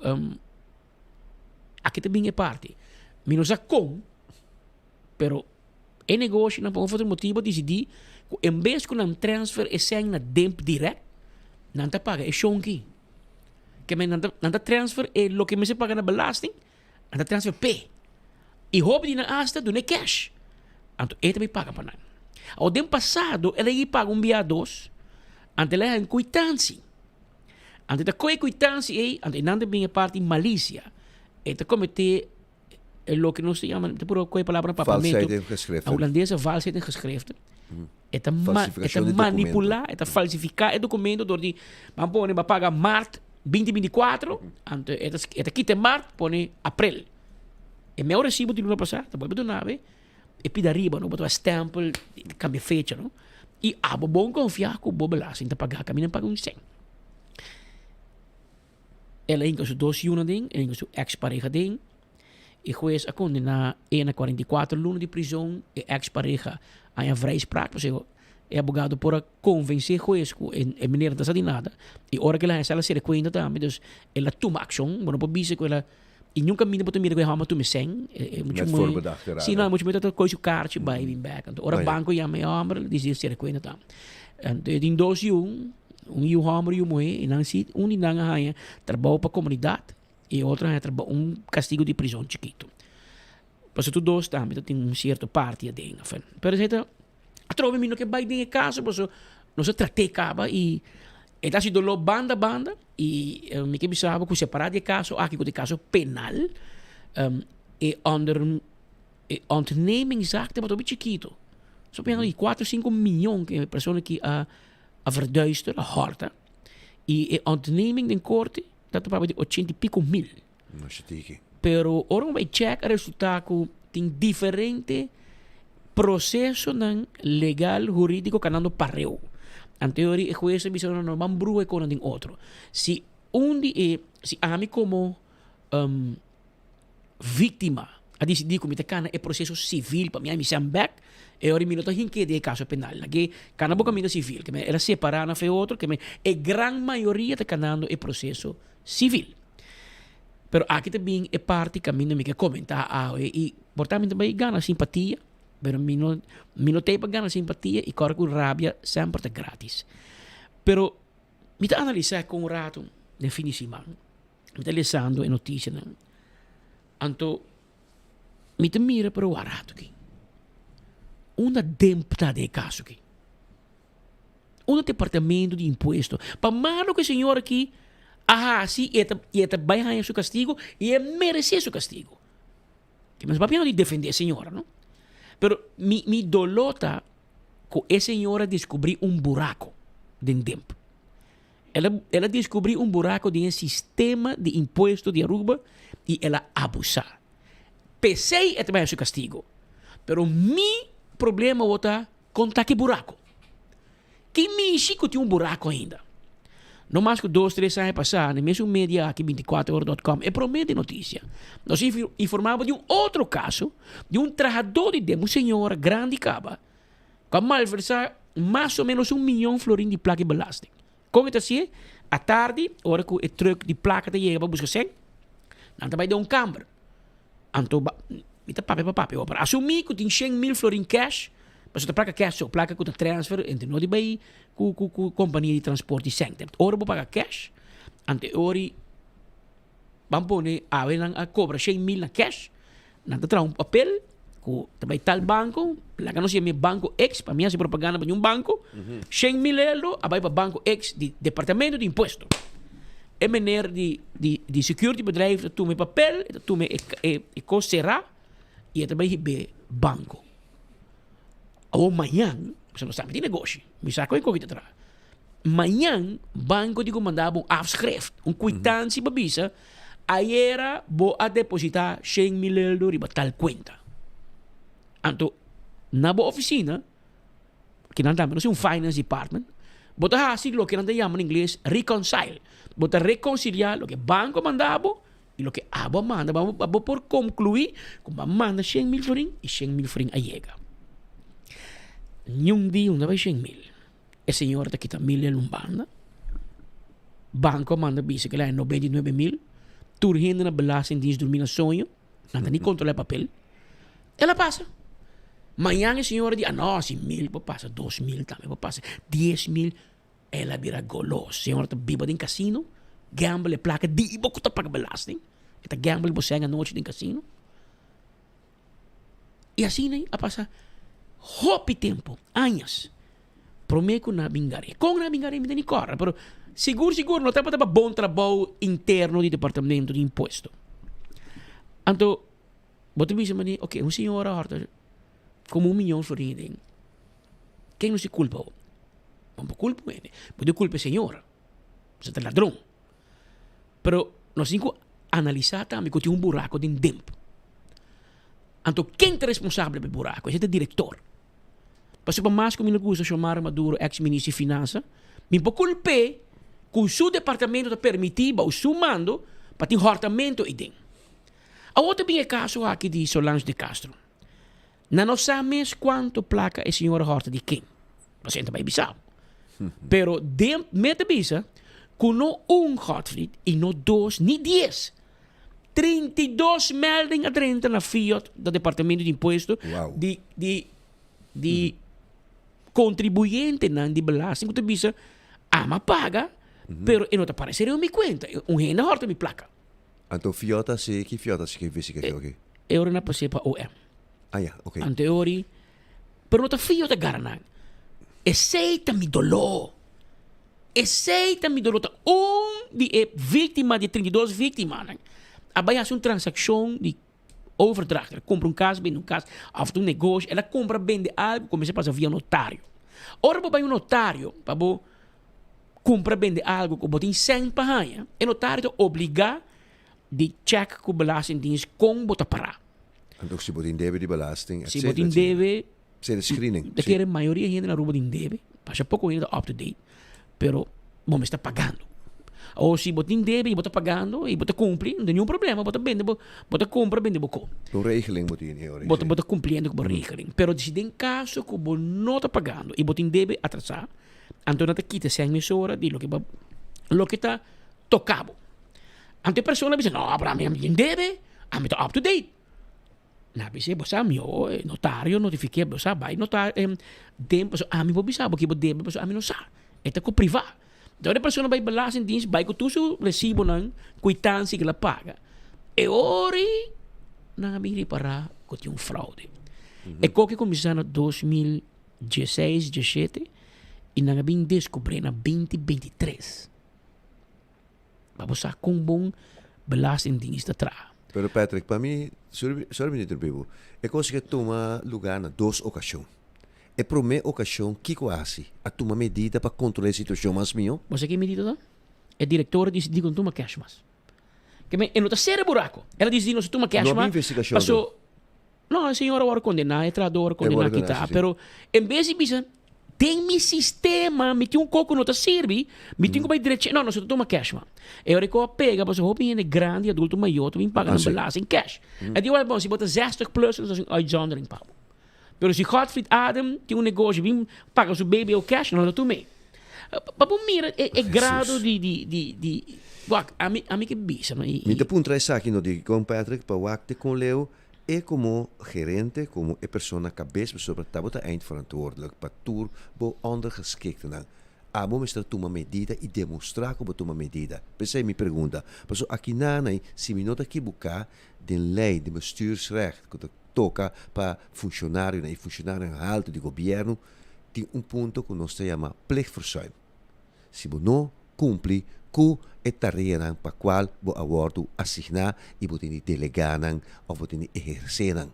aki ta bin e parti. Mi no sa kon, pero e negoshonan pa un of otro motibo a disidí ku en bes ku nan transfer e sèn na Demp dirèkt, nan ta paga e shonki. Ke men nan ta nan ta transfer e loke mester paga na belasting, nan ta transfer p'e. I hopi di nan asta duna e cash. Anto e ta bai paga pa nan. Awor den pasado el a yei paga un bia dos, anto el a haña un kuitansi. Anto e ta kohe kuitansi ei, anto einan ta bin e parti malisia. E ta kometé. E loke nos ta yama, ta puro koe palabra na papiamento. Valsheid in geschriften. Na hulandes e valsheid in geschriften. E ta ma, e ta Falsificacion di manipula, documento. e ta falsifica e documento door di, ban pone, ba paga maart 2024, anto e ta, e ta kita e maart, pone april. E meu recibo di luna pasa, ta bolbe duna be, e pida riba, no, bo ta stempel, cambia fecha, no. I abo bon confia cu bo belasting ta paga, caminda paga un cent. El a hinka su dos yunan den, el a hinka su ex pareha den. E hues a kondena e na 44 luna di prizon. E ex pareha a haña vrijspraak pasobra e abogado por a konvensé hues ku e e meneer no ta sa di nada. I ora ku el a haña sa el a sera kuenta tambe, dus el a tuma akshon. Bo no por bisa ku el a i nunka minda bo ta mira ku e hòmber a tuma e sèn. E muchu Met moe voorbedachte Si rade. no, muchu moe ta kohe su karchi bai bin bèk. Anto ora banko yama e hòmber, el disi el sera kuenta tambe. Anto e tin dos yu. Un yu hòmber i yu muhé, i nan si un di nan a haña trabou pa komunidat i e otro a haña trabou un kastigu di prizon chikitu. Pasobra tur dos tambe ta tin un sierto parti aden. Afen. Pero esei ta atrobe mi no ke bai den e kaso pasobra nos a trat'é kaba i e ta hasi doló banda banda i mi ke bisa bo ku separá di e kaso aki ku ta e kaso penal e ònder E ontnemingszaak tabata hopi chikito. So piensa di 4 5 miyon ku e persona ki a a verduister, a horta. I e ontneming den korte ta ta papia di 80 i piko mil. Masha tiki. Pero ora bo bai check a resulta ku tin diferente procesonan legal huridiko kanando pareu. Anteori e hues a bisa no no ban bruha e konan den otro. Si un di e si ami komo Víktima a disidí ku mi ta kana e proseso sivil pa mi a mi sèn bèk, e ora mi no ta hink'é den e kaso penal. Lag'é kana bo kaminda sivil, ke el a separá nan fe otro, ke e gran mayoria ta kanando e proseso sivil. Pero aki ta bin e parti kaminda mi ke komentá awe i por ta mi ta bai gana simpatia, pero mi no mi no t'ei pa gana simpatia i kòrda ku rabia semper ta gratis. Pero mi ta analisá kon un ratu den fin di siman. Mi ta lesando e noticianan. Anto mi ta mira pero wak rato aki. Unda DEMP ta den e caso aki? Unda departamento di impuesto? Pa malo cu e señor aki a haci y e ta y e ta bay haña su castigo y e merece su castigo. Ke mes papia no di defende e señora no. Pero mi mi dolor ta cu e señora descubri un buraco den DEMP. El a, el a descubri un buraco den e sistema di impuesto di Aruba y el a abusa. P'esey e ta bay haci su castigo. Pero mi problema bo ta con ta ki buraco. Ki mishi cu tin un buraco ainda? No mas cu dos, tres aña pasa, na e mesun media aki, 24 ora dot com, e prome di noticia, nos informa bo di un otro caso di un trahador di dem, un señora grandi caba, Cu a malversa mas o menos un miyon florin di placa di belasting. Con e ta hacié? Atardi, ora cu e truck di placa ta yega pa busca cen, nan ta bay den un camber. Anto, mi ta papia pa papia awor, pero asumi cu tin 100 mil florin cash, pasobra ta placa cash so, placa cu ta transfer entre no di bay cu cu cu compania di transporte di cen. Ora bo paga cash, anto e ora Ban pone awe nan a cobra shen mil na cash, nan ta traha un papel cu ta bay tal banco, laga nos yama e banco X, pa mi haci propaganda pa niun banco, shen mil euro a bay pa banco X di departamento di impuesto. E meneer di di di security bedrijf ta tuma e papel, e ta tuma e e cos cera y e ta bay hib'e banco. Awor mañan, pasobra nos tambe tin negoshi, mi sa cu e coki ta traha. Mañan banco di cu manda bo un afschrift, un kwitantie pa bisa ayera bo a deposita shen mil euro riba tal cuenta. Anto na bo oficina, kinan tambe nos tin un finance department, bo ta haci loke nan ta yama na ingles reconcile. Bo ta reconcilia loke banco a manda bo y loke abo a manda pa bo por conclui cu bo a manda shen mil florin y shen mil florin a yega. Niun dia no ta bay shen mil. E señor ta kita mil el un banda. Banco a manda bisa kila e 99 mil. Tur hende na belastingdienst durmi na soño. Nan ta ni controla e papel. El a pasa. Mañan e señor a di, ah no, si mil por pasa, 2000 tambe por pasa, 10 mil. El a bira golos. Señor ta biba den casino, gamble e placa di bo cu ta paga belasting. E ta gamble bo seng anochi den casino. Y asina a pasa hopi tempo, añas, prome cu nan a bin gar'é. Con nan a bin gar'é mi ta ni corda, pero sigur sigur no tabata pa bon trabou interno di departamento di impuesto. Anto. Bo ta bisa mane, ok, un señora horta como un miyon florin den. Ken no si culpa bo? Bo no por culpa un hende. Bo tin culpa e señora. Pasobra ta ladron. Pero nos tin cu analisa tambe cu tin un buraco den demp. Anto ken ta responsable pa e buraco? Ese ta e director. Pasobra pa mas cu mi no gusta Xiomara Maduro, ex minister di finansa, mi por culp'e cu su departamento ta permiti bao su mando pa tin hortamento eyden. Awor ta bin e caso aki di Solange de Castro. Nan no sa mes cuanto placa e señora horta di ken. Pasobra e ta bay bisa. Pero den me ta bisa cu no un Godfried y no dos ni dies. 32 melding a drenta na FIOD, da Departamento di Impuesto, di di di contribuyentenan di belasting cu ta bisa ama paga, pero e no ta parece riba mi cuenta. Un hende a horta mi placa. Anto FIOD a si, ki FIOD a si ki investigashon aki? E ora nan pas'é pa OM. Ah ya, ok. Anto e ora, pero no ta FIOD a gara nan. Esei ta mi doló. Esei ta mi doló. Ta un di e víktima di e 32 víktimanan a bai hasi un transakshon di overdracht. El a kumpra un kas, bende un kas, òf ta un negoshi. El a kumpra, bende algu, kuminsá pasa via notario. Ora bo bai un notario pa bo Kumpra bende algu ku bo tin sèn pa haña, e notario ta obligá di chèk ku belastingdienst kon bo ta pará. Anto si bo tin debe di belasting, Si bo tin debe, Sede screening. Ta kere mayoria hende na Aruba tin debe, pasha poko hende ta up to date, pero bo mester ta pagando. Awor si bo tin debe i bo ta pagando i bo ta kumpli, no tin niun problema, bo ta bende bo, bo ta kumpra bende bo ko. Un regeling bo tin e ora Bo ta bo ta kumpliendo ku bo regeling. Pero si den kaso ku bo no ta pagando i bo tin debe atrasá, Anto nan ta kita sèn mesora di loke bo loke ta toka bo. Anto e persona bisa, no, pero ami ami tin debe, ami ta up to date. Nan a bis'é, bo sa mi oh, e notario notifiké bo sa bai notario den pasobra ami por bisa bo ke bo debe pasobra ami no sa. E ta ku privá. Anto ora e persona bai belastingdienst bai ku tur su resibonan, kuitansia ku el a paga, e ora nan a bin ripará ku tin un fraude. E koki kuminsá na 2000. Dieseis, diesshete i nan a bin deskubré na binti bintitres. Pa bo sa kon bon belastingdienst ta traha. Pero Patrick, pa mi, sorry, sorry mi interrumpí bo, e kos ke tuma lugá na dos okashon. E promé okashon kiko a hasi? A tuma medida pa kontrolá e situashon mas mihó? Bo sa ki medida ta? E direktor a disidí ku no tuma kèsh mas. Ke men, e no ta sera buraku. El a disidí no sa tuma kèsh No había mas, investigashon paso. No, e señor a wòrdu kondená, e trahadó a wòrdu kondená kitá, pero en bes di bisa, den mi sistema mi tin un kos ku no ta sirbi, mi tin ku bai drecha, no, nos no ta tuma cash man. E ora ku a pega, pasobra hopi hende grandi, adulto mayor ta bin paga nan belasting cash. E di, bon, si bo ta zestig plus, nos ta hasi un uitzondering pa bo. Pero si Godfried Adam tin un negoshi bin paga su BBO cash, nos no ta tum'é. Pa bo mira e grado di, di, di, di, wak, ami, ami ke bisa, no, Mi ta puntra esaki no di kon Patrick pa wak te kon leu E komo gerente, komo e persona kabes pasobra ta bo ta eindverantwoordelijk pa tur bo ondergeschiktenan. Abo mester tuma medida i demostrá ku bo tuma medida. P'esei mi pregunta, pasobra aki nanai si mi no ta kibuká den lei di bestuursrecht ku ta toka pa funshonarionan i funshonarionan haltu di gobièrnu tin un punto ku nos ta yama plichtverzuim. Si bo no kumpli ku e tareanan pa kual bo a wòrdu asigná i bo tin di delegá nan òf bo tin di ehersé nan.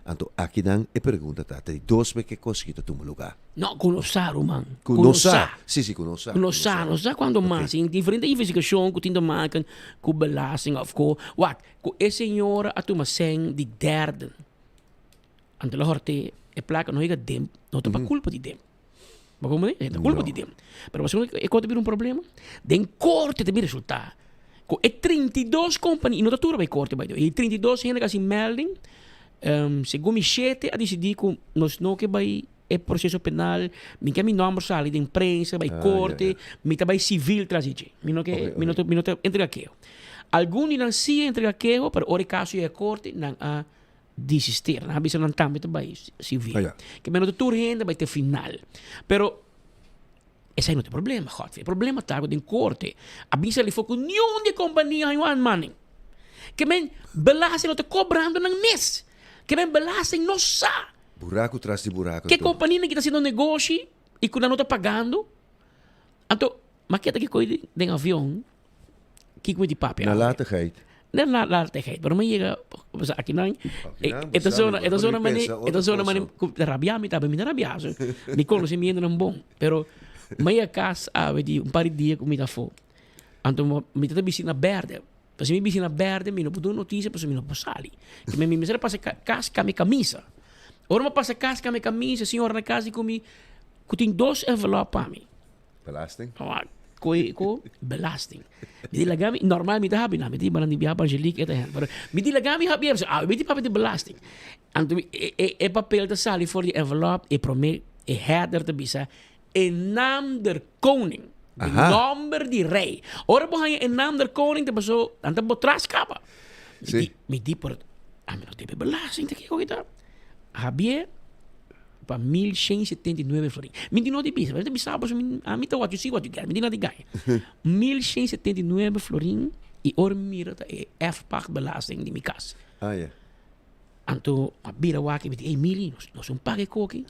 Anto akinan e pregunta ta, ta di dos be ke kos ki ta tuma lugá? No, ku no sa, ruman. Ku no sa. Sí, sí, ku no sa. Ku no sa. No sa kuantu mas. Tin diferente investigashon ku tin te maken ku belasting òf ku, wak, ku e señora a tuma sèn di derden. Anto lo hòrt'é e plaka no yega den, no ta pa kulpa di den. Bo como e ta culpa di dem. Pero pasobra e cosa ta bira un problema. Den corte ta bin resulta cu e 32 compania, y no ta tur a bay corte by the way, e 32 hende cu a haci melding, segun mi shete a dicidi cu nos no ke bay e proceso penal, mi ke mi nomber sali den prensa, bay corte, mi ta bay civil tras di dje. Mi no ke, mi no ta, mi no ta entrega keho. Algun di nan si a entrega keho, pero ora e caso yega corte, nan a disister. Nan a bisa nan tambe ta bai civil. Ah, ja. Ke men no ta tur hende bai te final. Pero esei no ta e problema, Godfrey. E problema ta ku den korte a bin sali for ku niun di e kompania haña un aanmaning. Ke men belasting no ta kobrando nan mes. Ke men belasting no sa. Buraku tras di buraku. Ke kompanianan ki ta hasiendo negoshi i ku nan no ta pagando. Anto, ma ke ta ke koi den avion, kiko mi di papia awe? Nalatigheid. Net la latigheid, pero mi yega, o sea, aki nan, e ta zona, e ta zona mane, e ta zona mane, ku rabia mi ta, mi no rabia, so, mi konosementonan bon, pero mi yega kas awe di un par di dia ku mi ta afó, anto mi ta bisti na bèrdè, pasobra mi bisti na bèrdè mi no por duna notisia pasobra mi no por sali, mi mester a pasa kas kambia kamisa, ora mi a pasa kas kambia kamisa, señora na kas di ku mi, ku tin dos envelòp pa mi. Belasting? Koe ko belasting. Mi di laga mi, normal mi ta habi na, mi ta hiba nan di biaha pa Angelique e ta hen, pero mi di laga mi habi e, ah, mi di papia di belasting. Anto mi, e, e, e papel ta sali for di envelop, e prome, e header ta bisa, In naam der koning. De nomber di rei. Ora bo haña in naam der koning ta paso, nan ta bo tras kaba. Mi di, mi di por, ami no debe belasting ta kiko kita. Habié pa 1179 florin. Mi di no di bisa, mi ta bisa paso mi, ami ta what you see what you get, mi di na di gaña. 1179 florin y ora mi mira ta e erfpachtbelasting di mi cas. Ah, ya. Anto a bira wak y mi di, ey Mili, nos, nos un paga e koki.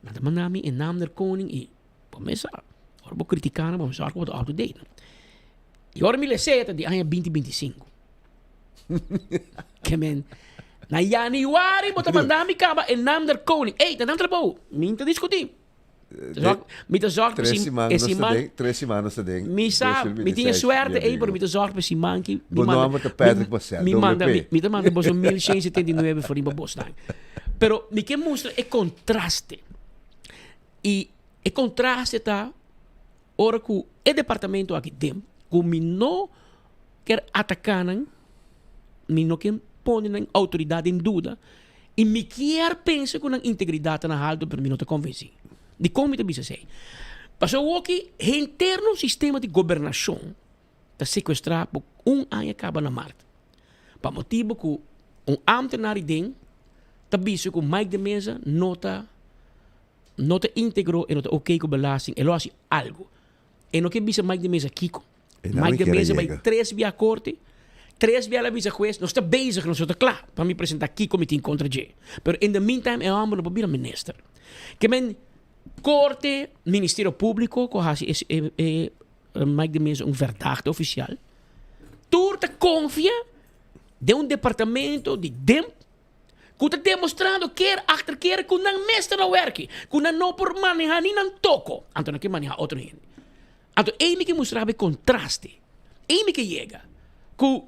Nan ta manda mi e naam der koning y bo mesa, ora bo critica nan, bo mesa ora bo ta up to date. Y ora mi lese ta di aña binti binti sinku. Ke men, na januari bo ta manda mi kaba e naam der koning. Ey, ta nan trabou. Mi ta diskutí. Mi ta zorg pa si e siman. Tres siman nos ta den. Mi sa, mi tin e suerte ey, pero mi ta zorg pa e siman ki. Bo nomber ta Patrick Marcel, Mi manda, mi ta manda boso 1179 florin pa bos nan. Pero mi ke mustra e kontraste. I e kontraste ta ora ku e departamento aki den, ku mi no kier ataká nan, mi no kier pone nan outoridat den duda i mi kier pensa ku nan integridat ta na haltu pero mi no ta konvensí. Dikon mi ta bisa esei? Pasobra awoki henter nos sistema di gobernashon ta sekuestrá pa un aña kaba na mart pa motibu ku un ámtenar den ta bisa ku Mike de Meza no ta no ta íntegro e no ta oké ku belasting e lo hasi algu. E no ke bisa Mike de Meza kiko. Mike de Meza bai tres bia korte, tres bia el a bisa hues, nos ta bezig, nos no ta kla pa mi presenta kiko mi tin kontra dje. Pero in the meantime e hòmber no por bira minister. Ke men korte, Ministerio Públiko ku a hasi e e Mike de Meza un verdachte ofisial, tur ta konfia den un departamento di DIMP ku ta demostrando keer achter keer ku nan mes ta na wèrki, ku nan no por manehá ni nan toko, anto nan ke manehá otro hende. Anto ei mi ke mustra bo e kontraste. Ei mi ke yega ku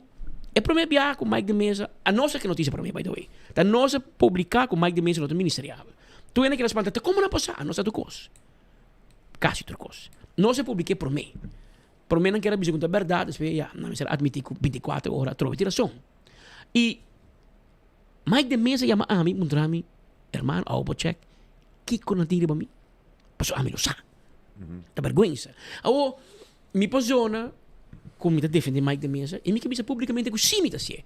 e promé biaha ku Mike de Meza, a nos a ke notisia promé by the way, ta nos a publiká ku Mike de Meza no ta ministeriabel. Tur hende a keda spanta, ta komo nan a pasá? A nos a tur kos. Kasi tur kos. Nos a publik'é promé. Promé nan kier a bisa ku ta bèrdat, despues ya, nan mester atmití ku binti kuater ora atrobe tin rason. I Mike de Meza yama ami puntra mi, Hermano, awo bo check kiko nan tin riba mi? Pasobra ami no sa. Ta bergwensa. Awo, mi por zona ku mi ta defende Mike de Meza i mi ke bisa publikamente ku si mi ta hasié.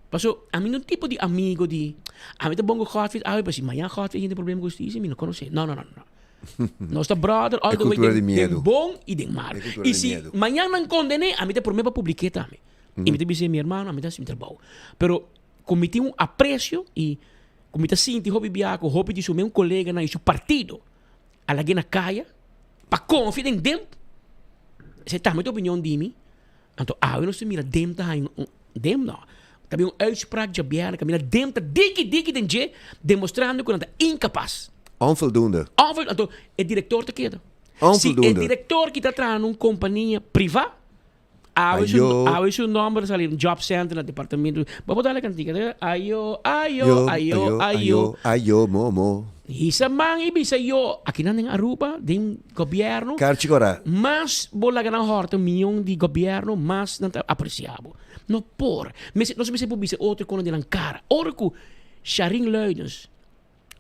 Pasobra ami no tipo di amigo di ami ta bon ku Godfried awe pero si mañana Godfried tin problema ku hustisia mi no konosé. No, no, no, no. Nos ta brother all the way den bon i den mal. I si mañana nan kondené ami ta promé pa publik'é tambe. I mi ta bisa mi hermano, ami ta hasi mi trabou. Pero ku mi tin un apresio i ku mi ta sinti hopi biaha ku hopi di su mes koleganan i su partido a lag'é na kaya pa konfia den dem, esei tambe ta opinion di mi. Anto awe nos ta mira dem ta haña un, dem no, ta bin un uitspraak djabièrnè kaminda dem ta diki diki den dje demostrando ku nan ta inkapas. Onvoldoende. Onvoldoende. Anto e direktor ta keda. Si e direktor ki ta traha na un kompania privá, Awe su, awe su nomber sali in job center na departamento. Bo por dale cantica. Ayo, ayo, ayo, ayo. Ayo, momo. Hisa man y bisa yo. Aki nan den Aruba, den gobierno. Karchi kora. Mas bo laga nan horta un mion di gobierno, mas nan ta aprecia bo. No por. Mester, nos mester por bisa otro kono den nan cara. Ora cu Sharin Luidens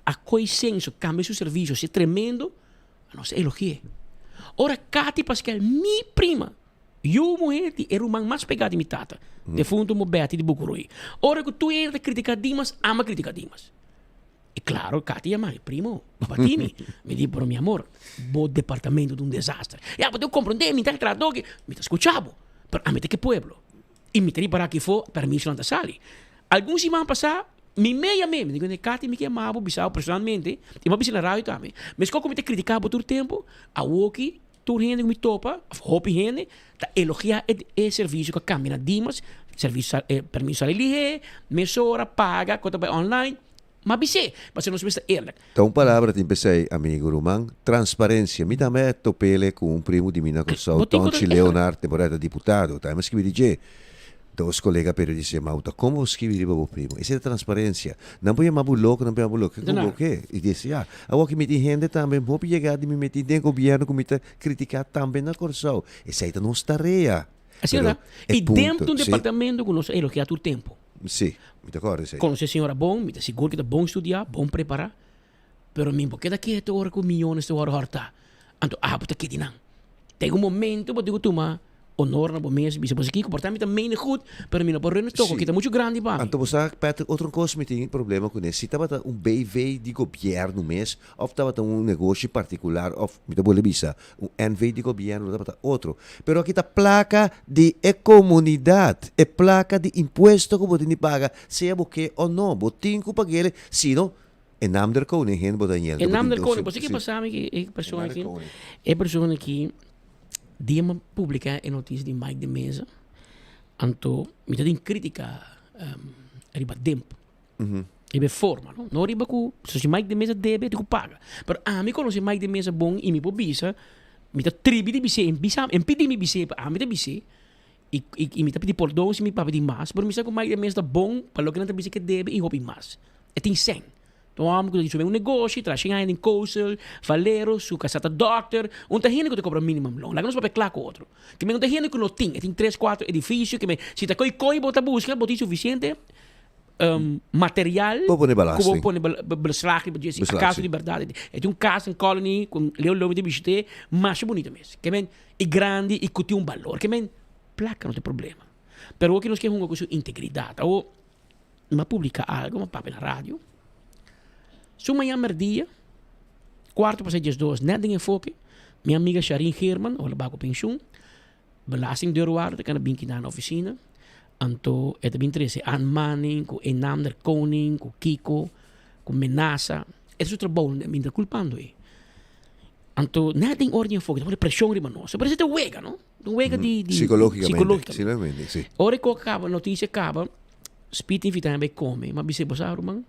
a coy censo, cambia su servicio, si tremendo, nos elogi'e. Ora Cathy Paskel, mi prima, yu muher di e ruman mas pegá di mi tata, defunto mo Betty di Bucuroy. Ora ku tur hende ta kritiká Dimas, ami a kritiká Dimas. I klaro, Cathy yama mi, primo, bati mi. Mi di, pero mi amor, bo departamento ta un desaster. Ya, bo tin ku komprondé, mi ta trahadó aki. Mi ta skuchá bo, pero ami ta ke pueblo. I mi ta ripará aki afó, permisonan ta sali. Algun siman pasá, mi me yam'é, mi di, Cathy, mi ke yama bo, bisa bo personalmente, i mi a bisa na radio tambe. Meskos ku mi ta kritiká bo tur tempu, awoki tur hende ku mi topa, òf hopi hende, ta elogiá e e servisio ku a kambia na Dimas. Servisio eh, permiso sali lihé, mesora, paga, ku ta bai online. Ma bis'é, pasobra nos mester eerlijk. Ta un palabra tin p'esei, amigo, ruman, transparencia. Mi tambe a top'ele cu un primo di mi na Curaçao, Bo tin cu ta Tonchi Leonard, temporada ta diputado. Tambe a skibi di dje. Dos colega periodista yama bo, ta como bo skibi riba bo primo? Esei ta transparencia. Nan por yama bo loco, nan por yama bo loke cu bo ke. I disi, ya, awor ki mi tin hende tambe hopi yega di mi meti den gobierno cu mi ta critica tambe na Curaçao. Esei ta nos tarea. Asina Pero ta. e I punto, den un si. departamento cu nos a elogia tur tempo. Si, mi ta kòrda esei. Konosé señora bon, mi ta sigur ku ta bon studiá, bon prepará, pero mi por keda ketu ora ku miyones ta wòrdu hòrtá. Anto abo ta kedi nan. Ta un momento bo tin ku tuma honor na bo mes, bisa bo si kiko, por ta mi ta mene gut, pero mi no por rene toko, Si. ki ta muchu grandi pa mi. Anto bo sa, Patrick, otro kos mi tin problema kuné, si tabata un BV di gobièrnu mes, òf tabata un negoshi partikular, òf mi ta bolbe bisa, Un NV di gobierno lo tabata otro. Pero aki ta placa di e comunidad. E placa di impuesto cu bo tin di paga, sea bo ke o no. Bo tin cu pag'el, si no, e nam der koning hende bo ta yendo. E nam der koning. Bo sa ke pasa mi ki e persona aki? E persona aki, dia mi a publica e noticia di Mike de Meza, anto mi ta tin critica riba Demp. Riba e forma, no? No riba ku, so si Mike de Meza debe, e tin ku paga. Pero ami konosé Mike de Meza bon i mi por bisa, mi ta tribi di bis'é, bisa, en pidi mi bis'é, pero ami ta bis'é, i, i, i mi ta pidi pordon si mi papia di mas, pero mi sa ku Mike de Meza ta bon pa loke nan ta bisa ke debe i hopi mas. E tin sèn. Ta un hòmber ku ta tin su mes un negoshi, traha shen aña den Koosel, Valero, su kasá ta dòkter, un ta hende ku ta kobra minimum loon. Laga nos papia kla ku otro. Ke men un ta hende ku no tin, e tin tres, kuater edifisio, ke men si ta koi koi bo ta buska, bo tin sufisiente material Bo pone ku bo belasting. pone beslag riba dje si Beslag, akaso si. di bèrdat. E tin un kas den Colony ku Leo Lomi ta bishit'é, masha bunita mes. Ke men i grandi i ku tin un balor. Ke men plaka no ta e problema. Pero awor ke nos ke hunga ku su integridat. Awor mi a publica algo, mi a papia na radio. Su mañana merdia, cuarto pasa diesdos, net den enfoke, mi amiga Sharin Geerman, ora ba cu pensioen, belastingdeurwaarder ta cana bin kina na oficina, anto e ta bin trece Ann Manning cu Enander Koning, cu Kiko, cu menasa. E ta su trabou, mi ta culpando e. Anto net den ora di enfoke, ta pone presion riba nos. Parece ta wega, no? Un wega di, di Psicologicamente. psicologicamente. Psicologicamente, si. Ora ku kaba, noticia kaba, Speed invita mi bai come. Mi a bisa, bo sa ruman,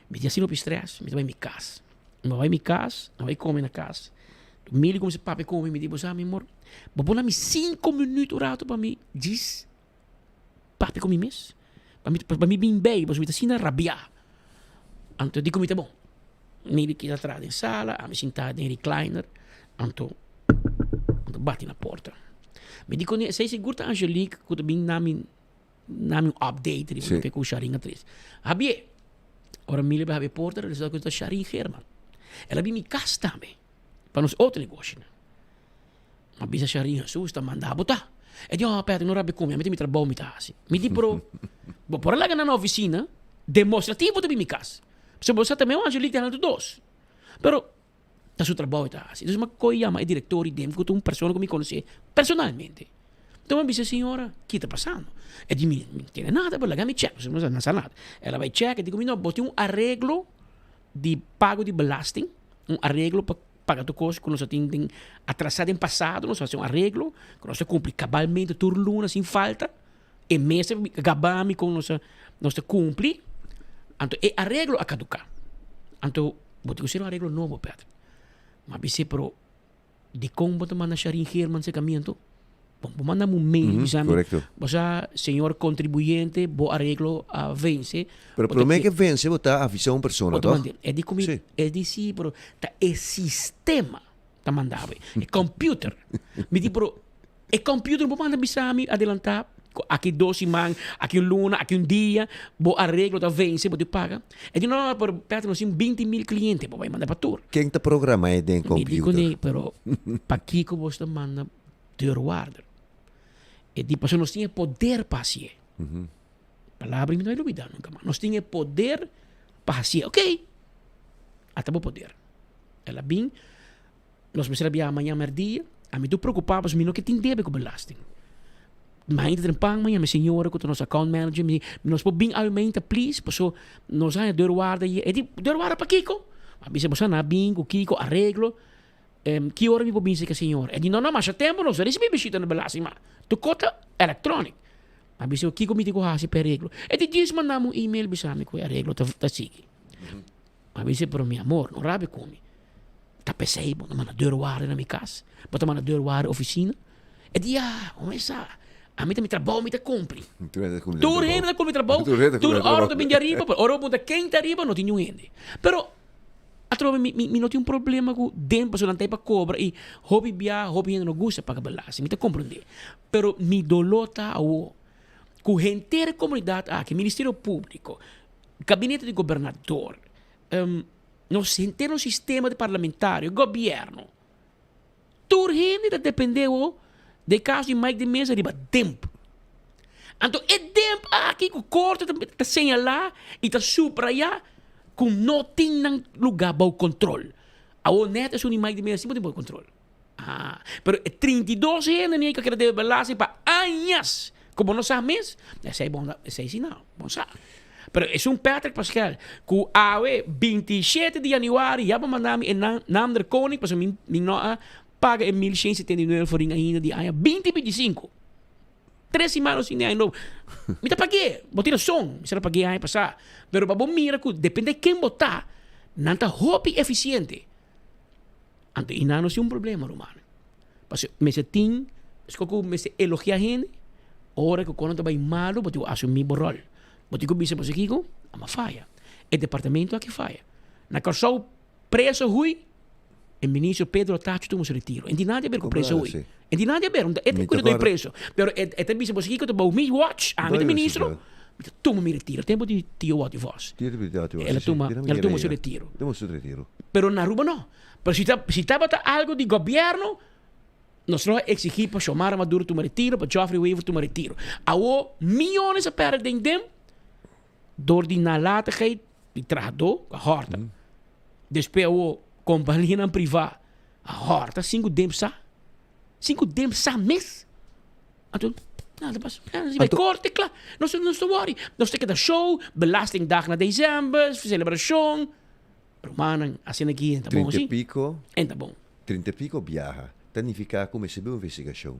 mi tin asina hopi stress, mi ta bai mi kas. Mi bai mi kas, mi bai come na kas. Mili kuminsa papia ku mi, mi di, bo sa mi amor, bo por dami sinku minuut un rato pa mi djis papia ku mi mes? Pa mi, pa mi bin bei, pasobra mi ta asina rabiá. Anto di ku mi ta bon. Mili keda atrás den sala, ami sintá den recliner, anto mi ta bati na porta. Mi di kuné, esei sigur ta Angelique ku ta bin na mi na mi un update riba loke ku Sharin a trese. Habié! Ora Mili bai habri e porta, resulta ku ta Sharin Geerman. El a bin mi kas tambe, pa nos otro negoshinan. Mi a bisa Sharin, Hesus ta manda bo ta. E di, oh Patrick, no rabia ku mi, ami tin mi trabou mi ta hasi. Mi di, pero bo por a laga nan na oficina, demostrativo ta bin mi kas. Pasobra bo sa ta meu Angelique ta hel tur dos. Pero ta su trabou e ta hasi. Entonces mi a kohe yama e director di dem ku ta un persona ku mi konosé personalmente. Enton mi a bisa, señora, ki ta pasando? E di mi, mi no tene nada, pero laga mi check, pasobra mi no sa nada. El a bai check, e di ku mi, no, bo tin un areglo di pago di belasting, un areglo pa paga tur kos ku nos a tin den atrasá den pasado, nos a hasi un areglo ku nos ta kumpli kabalmente tur luna sin falta. E mes ta gaba mi kon nos a nos ta kumpli, anto e areglo a kaduká. Anto bo tin ku hasi un areglo nobo, Patrick. Mi a bis'é, pero dikon bo ta manda Sharin Geerman serka mi anto? Bo bo manda mi un mail bisa mi, bo sa señor kontribuyente bo areglo a vense. Pero promé ke vense bo ta avisá un persona, tòg? E di ku mi, e di si, pero ta e sistema ta manda bo, e computer. Mi di pero E computer no por manda bisa mi adelantá ku aki dos siman, aki un luna, aki un dia, bo areglo ta vense, bo tin paga. E di no, no, pero Patrick nos tin 20.000 cliente, bo bai manda pa tur. Ken ta programa e den Mi di computer? kuné, pero pakiko bo ta manda deurwaarder? E di pasobra nos tin e poder pa hasié. Palabra mi no bai lubida nunka mas. Nos tin e poder pa hasié. Ok, ata bo poder. El a bin. Nos mester a biaha mañan merdia. Ami tur preocupa pasobra mi no ke tin debe cu belasting. Mainta trempan mañan mi señora cu ta nos account manager mi di, nos por bin awe mainta please paso nos a haña deurwaarder ayer. E di, deurwaarder pakico? Mi a bisa boso a bin cu kico areglo. Ki ora mi por bin cerca señora? E di, no no masha tempo nos a ricibi bishita na belasting ma tur cos ta electronic. A bisa kiko mi tin ku hasi pa e areglo. E di djis manda mi un email bisa mi ku e areglo ta ta sigui. A bisa pero mi amor no rabia ku mi. Ta p'esei bo ta manda deurwaarder na mi kas, bo ta manda deurwaarder ofisina. E di ya, bo mes sa, ami ta mi trabou mi ta kumpli. Tur hende ta kumpli trabou, tur ora ta bin di ariba, pero ora bo puntra ken ta ariba no tin niun hende. Pero atrobe mi mi no tin un problema ku den pasobra nan ta ei pa kobra i hopi bia hopi hende no gusta paga belasting, mi ta komprende. Pero mi doló ta awo ku henter e komunidat aki, Ministerio Públiko, Gabinete di Gobernador, nos henter nos sistema di parlamentario, gobièrnu, tur hende ta dependé awo den kaso di Mike de Meza riba DEMP. Anto e DEMP aki ku korte ta señalá i ta subrayá ku no tin nan lugá bou kontrol. Awo nèt esun di Mike de Meza si bo tin bou kontrol. Ah, pero e 32 hende ni ka keda debe belasting pa añas, ku bo no sa mes, esei bon, esei si no, bon sa. Pero esun Patrick Pascal, ku awe 27 di januari ya bo manda mi e nan, naam der koning, pasobra mi, mi no a paga e 1179 florin ainda di aña 2025. Tres siman o sin di aña nobo. Mi ta pag'é, bo tin rason, mi sa pag'é aña pasá. Pero pa bo mira ku depende ken bo ta, nan ta hopi efisiente. Anto i nan no si un problema ruman. Pasobra mester tin esco ku mester elogia hende ora ku kono ta bai malu bo tin ku asumi bo ròl. Bo tin ku bisa pasobra kiko a faya. E departamento aki faya. Na Kòrsou preso hui e ministro Pedro Tacho tuma su retiro. En tin nada di aber ku preso hui. En tin nada di aber. E ta kuida di preso. Pero e ta bisa pasobra kiko ta bou mi watch ami ta ministro mi ta tuma mi retiro. Tempu di Tio Watty Vos. El a tuma el a tuma su retiro. Pero na Aruba no. Pero si ta si tabata algo di gobierno, nos lo a exigi pa Xiomara Maduro tuma retiro, pa Geoffrey Wever tuma retiro. Awo miyones a perde den dem door di nalatigheid di trahadó ku a hòrta. Despues awo kompanianan privá a hòrta sin ku dem sa. Sin ku dem sa mes. Anto nada pas. Si bai korte kla. Nos nos ta wòri. Nos ta keda show, belastingdag na december, selebrashon. Rumannan, asina aki en ta bon, si? Trinta En ta bon. Trinta i piko biaha ta nifiká ku mester bin un investigashon.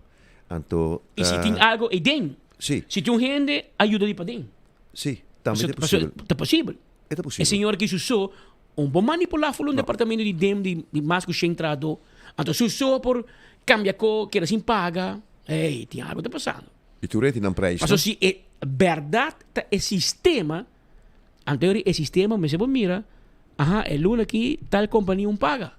Anto ta. I si tin algo eiden. Si. Si tin un hende a yuda di paden. Si, tambe ta posibel. Ta posibel. E ta posibel. E señor aki su so un por manipulá ful un departamento di dem di mas ku shen trahadó. Anto su so por kambia ko, keda sin paga. Ey, tin algo ta pasando. I tur e tin nan prijs, no? Pasobra si e bèrdat ta e sistema. Anto e sistema mester por mira, aha, e luna aki tal kompania un paga.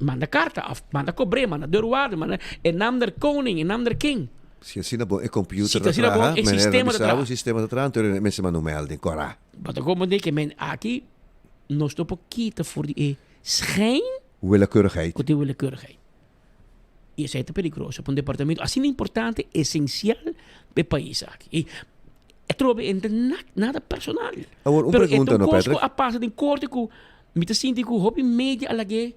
Manda karta òf manda kobr'é, manda deurwaarder, manda e nam der koning, e nam der ken. Si asina bon e computer ta traha, e manera ta bisa bo sistema ta traha, anto e mester manda un melding, kòrá. Bo ta komprendé ke men aki nos no por kita for di e schijn. Willekeurigheid. Ku tin willekeurigheid. I esei ta peligroso pa un departamento asina importante, esensial pa e pais aki. I atrobe e no ta nada personal. Awor, un Pero e ta pregunta un no, kos ku Patrick. a pasa den korte ku mi ta sinti ku hopi media a lag'é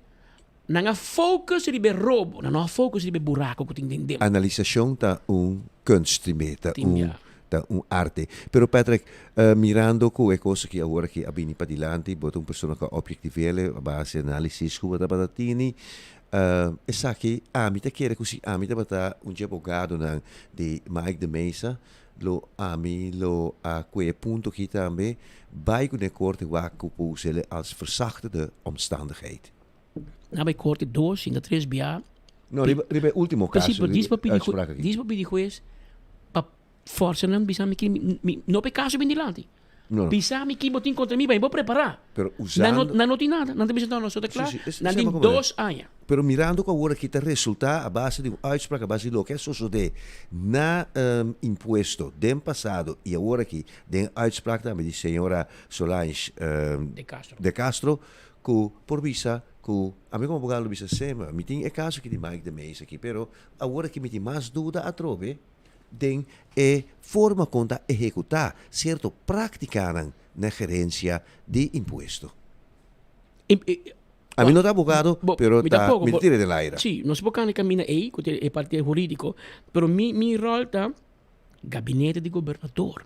nan a focus riba e robo, nan no a focus riba e buraco ku tin den dem. Analisashon ta un kunst primer, ta Tin un ya. ta un arte. Pero Patrick, mirando ku e kos aki awor aki a bini padilanti, bo ta un persona ku a objektiveerle a base analisis ku bo tabata tini, Esaki ami ta kere ku si ami tabata un dje abogadonan di Mike de Meza lo ami lo a kue e punto aki tambe bai ku den korte wak ku por us'e als verzachtende omstandigheid. Na bai korte dos sinta tres bia. No, riba riba e ultimo kaso, Pero dis pa pidi uitspraak aki. dis pa pidi hues pa forsa nan bisa mi ki mi no pa e kaso bin dilanti. No, no. Bisa mi ki bo tin kontra mi, bo prepará. Pero Nan no, usando... nan no tin nada. Nan ta bisa, no, nos ta kla. Sí, sí, es, Nan esei tin bo komprendé. dos aña. Pero mirando ku awor aki ta resultá a base di un uitspraak, a base di loke a sosodé na impuesto den pasado i awor aki den uitspraak tambe di señora Solange De Castro. De Castro, ku por bisa ku ami komo abogado lo bisa, Sema, mi tin e kaso aki di Mike de Meza aki, pero awor aki mi tin mas duda atrobe. Den e forma kon ta ehekutá sierto práktikanan na gerensia di impuesto. Ami no ta abogado, pero ta mi ta tira den laira. Sí, nos por kanda kaminda ei, ku ta e parti hurídiko, pero mi mi ròl ta gabinete di gobernador,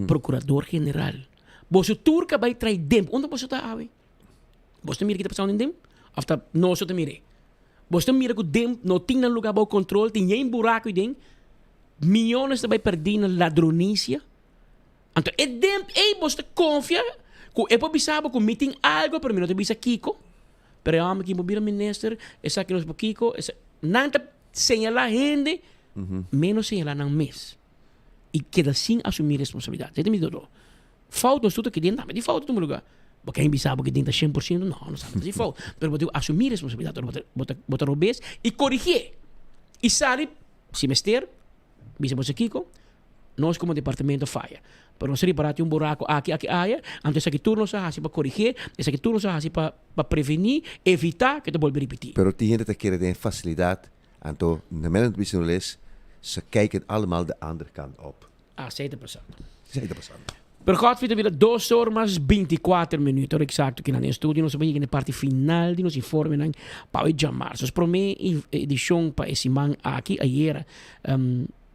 prokurador general. Boso tur ka bai trai demp. Unda boso ta awe? Boso ta mira ki ta pasando den demp? Òf ta nos ta mir'é? Boso ta mira ku den no tin nan luga bou kontrol, tin yen buraku ei den. Miyones ta bai perdí na ladronicia. Anto e demp ei bos ta confia cu e por bisa bo cu mi tin algo pero mi no ta bisa kico. Pero e homber ki bo bira minister, esaki nos por kico, esa nan ta señala hende menos señala nan mes y keda sin asumi responsabilidad. Esei ta mi dolor. Fout nos tur ta keda tambe tin fout na tuma lugar. Bo ken bisa bo ke tin ta 100%? No, no sa ta fout. Pero bo tin cu asumi responsabilidad ora bo ta bo ta robes y corigié y sali si mester bisa bo sa kico. Nos komo departamento faya. Pero nos a ripará tin un buraku aki, aki, aya, anto esaki tur nos a hasi pa korigié, esaki tur nos a hasi pa pa prevení, evitá ku e ta bolbe ripití. Pero tin hende ta kere den fasilidat, anto na menen ta bisa nos, ze kijken allemaal de andere kant op. Asei ta pasando. Esei ta pasando. Pero Godfrey ta bira dos or mas binticuater minuut, ora exacto kinan den studio nos a yega na e parti final di nos informenan pa awe djamars. Nos prome edicion pa e siman aki ayera.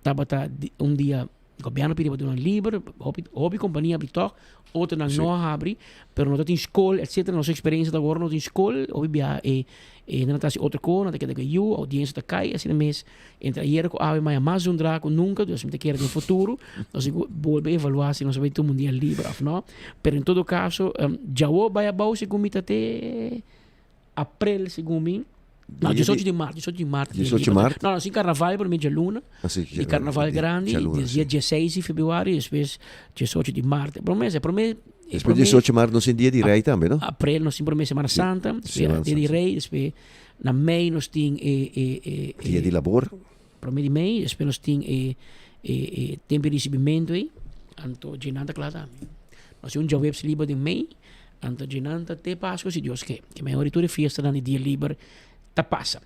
Tabata un dia gobierno pidi pa duna liber, hopi hopi compania abri toch, otronan no a habri, pero no ta tin school etcetera, nos experiencia ta awor no tin school, hopi bia e e hendenan ta haci otro cos, nan ta keda cu e yu, audiencia ta cay, asina mes entre ayer cu awe maya mas zundra cu nunca, dus mi ta kere den futuro nos tin cu bolbe evalua si nos a bay tuma un dia liber of no, pero en todo caso djawo bay abao segun mi ta te April segun mi. No, 18 di maart, 18 di maart. 18 maart? No, no, sin carnaval, pero mi djaluna. Ah, si, di carnaval grandi, dia 16 di februari, despues 18 di maart. Prome, se prome Despues 18 maart nos tin dia di rey tambe, no? April nos tin prome Semana Santa, despues dia di rey, despues na mei nos tin e e e Dia di labor. Prome di mei, despues nos tin e e e tempo di ricibimento ei, anto djenan ta kla tambe. Nos tin un djaweps liber den mei. Anto djinan ta te Pascu si Dios ke. Ke mehor di tur e fiestanan di dia liber ta pasa.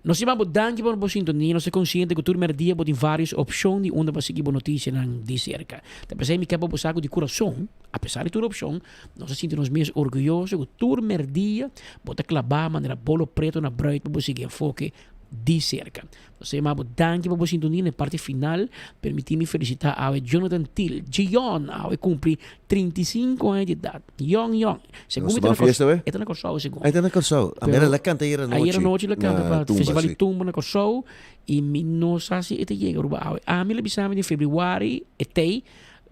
Nos yama bo danki pa bo sintonia. Nos ta konsiente ku tur merdia bo tin varios opshon di unda pa sigui bo notisianan di serka. Ta p'esei mi ke pa bo sa ku di kurason, apesar di tur opshon, nos ta sinti nos mes orguyoso ku tur merdia bo ta klabá manera bolo preto na bruid pa bo sigui enfoke di serka. Nos ta yama bo danki pa bo sintonia na e parti final. Permiti mi felicita awe Jonathan Thiel. Gion awe cumpli 35 aña di edad. Yong yong. Segun mi ta na Kòrsou. E ta na Kòrsou segun. E ta na Kòrsou. A mera la canta ayera nochi. Ayera nochi la canta pa festival di tumba na Kòrsou. Y mi no sa si e ta yega Aruba awe. Ami la bisa mi den februari e tei.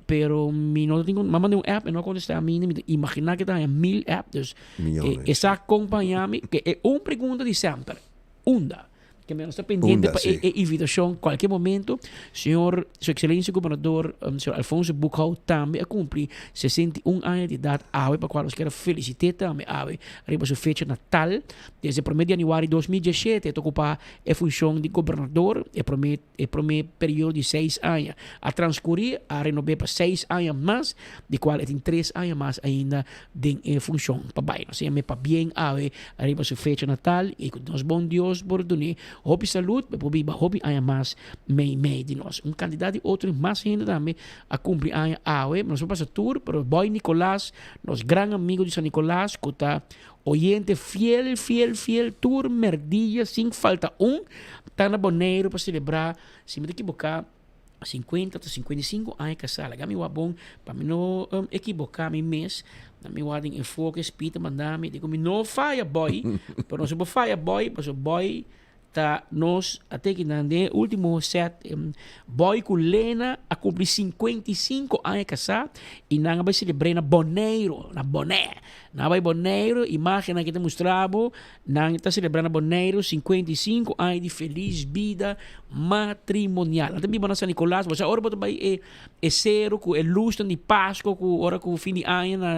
Pero mi no tin, mi a manda un app e no a contesta mi ainda. Mi ta imagina ke ta haña mil app. Dus e sa kon pa haña mi. E un pregunta di semper. Unda? Ke nos ta pendiente pa e invitacion cualkier momento. Señor, Su Excelencia Gobernador, señor Alfonso Boekhoudt tambe a cumpli 61 aña di edad awe, pa cual nos kier a felicite tambe awe riba su fecha natal. Desde prome di januari 2017 e ta ocupa e funcion di gobernador, e prome e prome periodo di seis aña a transcuri, a renobe pa seis aña mas, di cual e tin tres aña mas ainda den e funcion pa bay. Nos yam'e pabien awe ariba su fecha natal y cu nos bon Dios por dun'e hopi salud pa e por biba hopi aña mas mei mei di nos. Un cantidad di otro y mas hende tambe a cumpli aña awe, nos por pasa tur, pero Boy Nicolas, nos gran amigo di San Nicolas cu ta oyente fiel, fiel, fiel tur merdia sin falta un, ta na Boneiru pa celebra, si mi ta ekiboca, 50 ta 55 aña casá. Laga mi wak bon pa mi no ekiboca mi mes. Na mi wak den enfoke Speed ta manda mi, dico mi no faya boy, pero nos no por faya boy pasobra boy ta nos a teki nan den e ultimo set. Boy cu Lena a cumpli 55 aña casá y nan a bay celebr'é na Boneiru, na Bonaire. Nan a bay Boneiru, imagennan ki ta mustra bo, Nan ta selebrá na Boneiru 55 aña di felis bida matrimonial. Nan ta biba na San Nicolas. Bo sa ora bo ta bai e e seru ku e lusnan di Pasko ku ora ku fin di aña na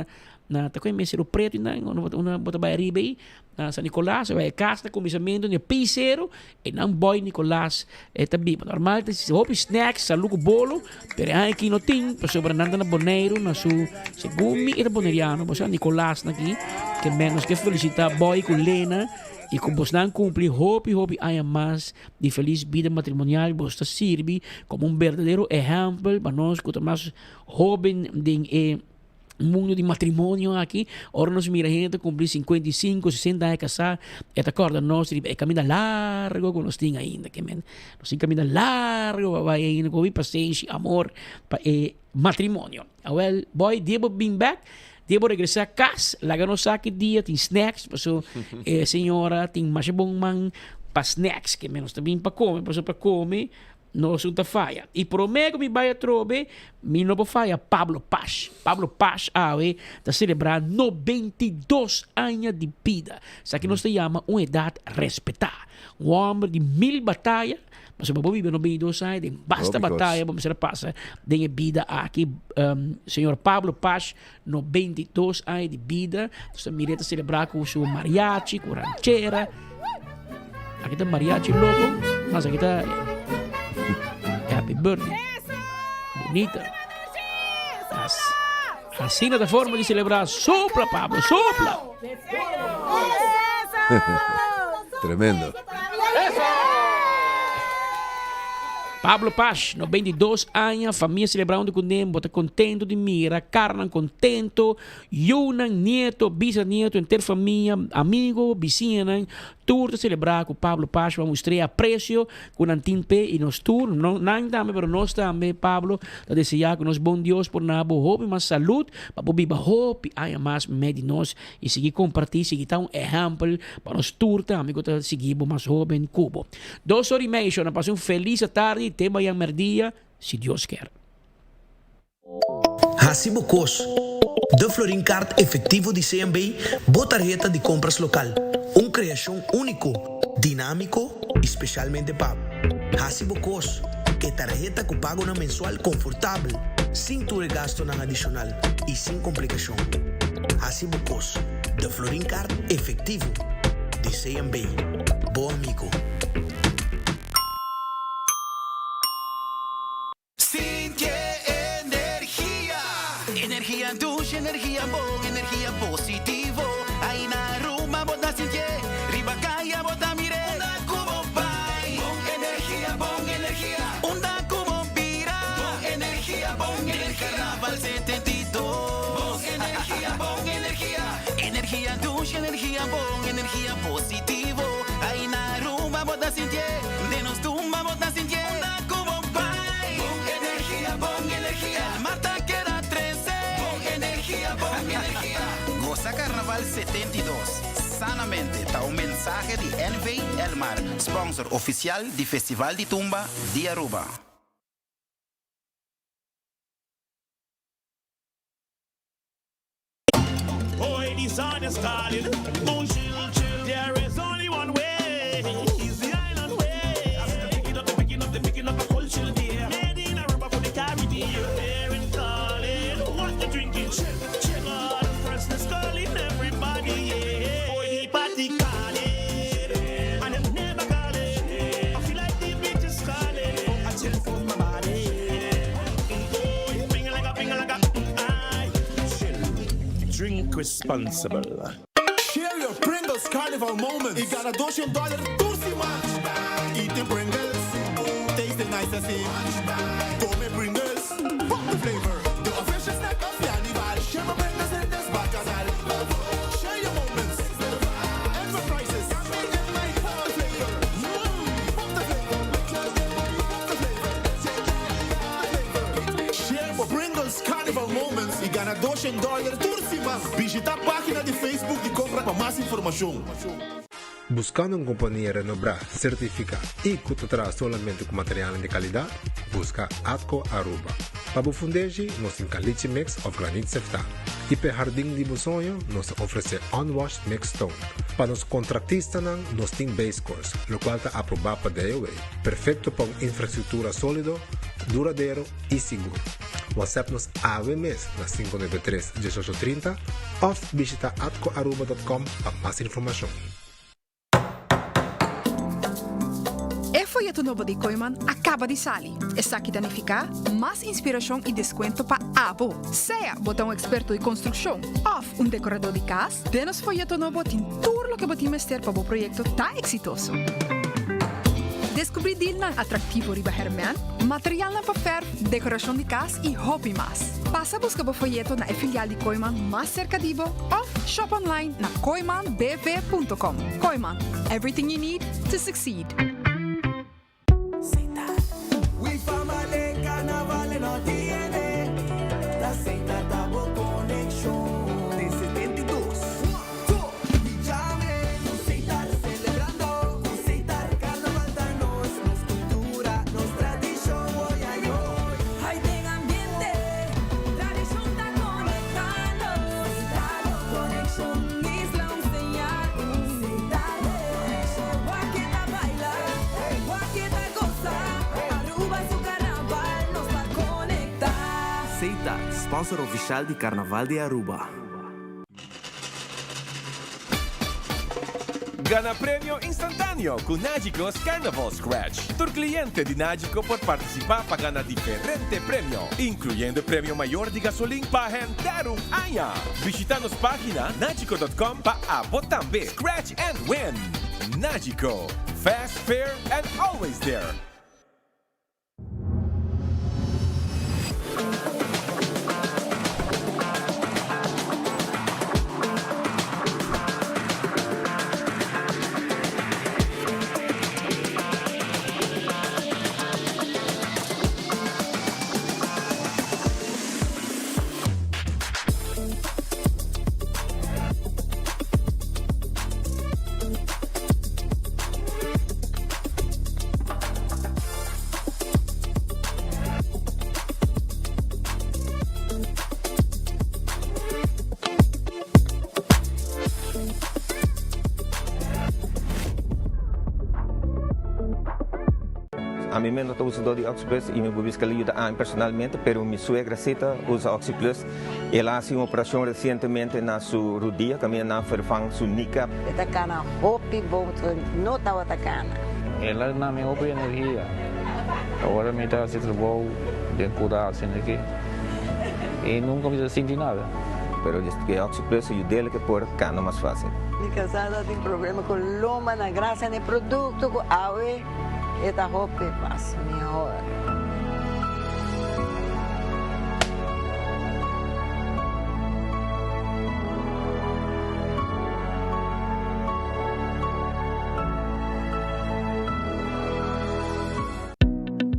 na ta kue Seru Pretu nan unda bo ta bai ariba ei na San Nicolas e kas na kuminsamentu di e pei seru e nan boy Nicolas e ta biba. Normal ta hopi snacks salu ku bolo pero e aña aki no tin pasobra nan ta na Boneiru na su segun mi e ta boneriano bo sa Nicolas na aki ke men nos ke felicita boy ku Lena y ku bosnan cumpli hopi hopi aña mas di felis bida matrimonial bos ta sirbi como un berdadero ehempel pa nos ku ta mas hoben den e mundo di matrimonio aki, ora nos mira hende ta cumpli 55, 60 aña casá, e ta corda nos riba e caminda largo cu nos tin ainda. Ke men, nos tin caminda largo pa bai ainda, cu hopi pasenshi, amor pa e matrimonio. Awel, boy, dia bo bin bek, dia bo regresa cas, laga nos sa ki dia tin snacks, paso e señora tin masha bon man pa snacks, ke men nos ta bin pa come, paso pa come. Nos no ta faya. I promé ku mi bai atrobe, mi no por faya Pablo Pash. Pablo Pash awe ta selebrá 92 aña di bida. Esaki nos ta yama un edat respetá. Un hòmber di mil bataya, pasobra bo biba 92 aña den basta Hopi kos. bataya bo mester a pasa den e bida aki. Señor Pablo Pash, 92 aña di bida. Nos ta mir'é ta selebrá ku su mariachi, ku ranchera. Aki ta mariachi loco. Mas aki ta happy birthday. Bonita. As, asina ta forma di celebrar. Sopla, Pablo, sopla. Tremendo. Pablo Pash, 92 aña, famia celebrando cu nem, bo ta contento di mira, carnan contento, Yunan, nieto, bisanieto, henter famia, amigo, bisiñanan, tur ta selebrá ku Pablo Pash pa mustr'é apresio ku nan tin p'e i nos tur, no nan tambe pero nos tambe, Pablo, ta deseá ku nos bon Dios por na bo hopi mas salud pa bo biba hopi aña mas mei di nos i sigui kompartí, sigui ta un ehèmpel pa nos tur tambe ku ta sigui bo mas hóben ku bo. Dos ora i mei, shon, a pasa un felis atardi, te mañan mèrdia, si Dios kier. Hasi bo kos. De Florin Card efectivo di CMB, bo tarheta di compras local. Un creacion unico, dinamico y specialmente pa bo. Hasi bo kos. E tarheta cu pagonan mensual confortabel, sin tur e gastonan adicional y sin complicacion. Hasi bo kos. De Florin Card efectivo di CMB. Bo amigo. Sinti e energia. Energia dushi, energia bon, energia positivo. Ai na Aruba bo ta sintié, riba kaya bo ta mir'é. Unda ku bo bai, bon energia, bon energia. Unda ku bo bira, bon energia, bon energia. Den Carnaval 72, bon energia, bon energia. Energia dushi, energia bon, energia positivo. Ai na Aruba bo ta sintié, den nos tumba bo ta sintié. Unda ku bo bai, bon energia, bon energia. El mar ta keda trese, bon energia, bon energia. Gosa Carnaval 72 sanamente ta un mensahe di NV Elmar, sponsor oficial di Festival di Tumba di Aruba. Drink responsible. Share your Pringles Carnival moments y gana 200 dollar tur siman. Eat Pringles, taste nice asina. Come Pringles, pop the flavor. The official snack of Carnival. Share your Pringles in this bacchanal. Share your moments. Enterprises. Pop the flavor. Pop the flavor. Pop the flavor. Share bo Pringles Carnival moments y gana 200 dollar tur siman. Bishita pagina di Facebook di Compra pa mas informacion. Buscando un compania renombra, certifica y cu ta traha solamente cu materialnan di calidad? Busca Atco Aruba. Pa bo fundeshi, nos tin caliche mix of granit seftá. Y p'e hardin di bo soño, nos ta ofrece unwashed mixed stone. Pa nos contractistanan, nos tin base course, locual ta aproba pa DOW. Perfecto pa un infrastructura solido, duradero y sigur. WhatsApp nos awe mes na 593 1830 of bishita atcoaruba.com pa mas informacion. E foyeto nobo di Kooiman a kaba di sali. Esaki ta nifiká mas inspirashon i deskuento pa abo. Sea bo ta un eksperto di konstrukshon òf un dekoradó di kas, den nos foyeto nobo tin tur loke bo tin mester pa bo proyekto ta eksitoso. Deskubrí dilnan atraktivo riba hèrmènt, materialnan pa fèrf, dekorashon di kas i hopi mas. Pasa buska bo foyeto na e filial di Kooiman mas serka di bo òf shop online na kooimanbv.com. Kooiman, everything you need to succeed. We famale carnaval e no tiene Ta Seita ta bo conexion Den 72 One, two, y jame Cu Seita celebrando Cu Seita carnaval ta nos Nos cultura, nos tradicion. Oranjestad, sponsor oficial di Carnaval di Aruba. Gana premio instantaneo cu Nagico's Carnival Scratch. Tur cliente di Nagico por participa pa gana diferente premio, incluyendo premio mayor di gasolin pa henter un aña. Bishita nos pagina nagico.com pa abo tambe scratch and win! Nagico, fast, fair and always there! Ami mes no ta usador di OxyPlus y mi por bisa cu el a yuda ami personalmente, pero mi suegra si ta usa OxyPlus. El a haci un operacion recientemente na su rudia, caminda nan a vervang su kneecap. E ta cana hopi bon, no tabata cana. El a duna mi hopi energia. Ora mi ta haci trabou den cura asina aki y nunca mi ta sinti nada. Pero e OxyPlus a yud'el ke por cana mas facil. Mi casada tin problema cu lomba na gracia na e producto cu awe e ta hopi mas mihor.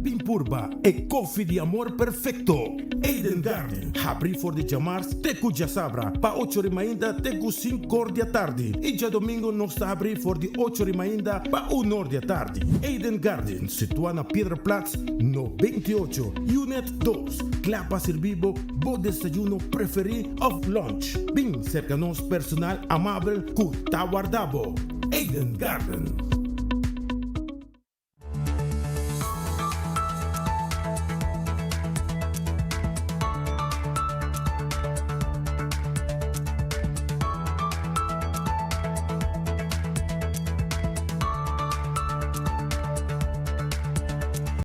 Bin purba e koffie di amor perfecto! Eden Garden, habri for di djamars te ku djasabra pa ocho ri mainta te ku sinkor di atardi i djadomingo nos ta habri for di ocho ri mainta pa unor di atardi. Eden Garden, situa na Piedraplaats no 28, Unit dos, kla pa sirbi bo bo desayuno preferí òf lunch. Bin serka nos personal amabel ku ta warda bo. Eden Garden.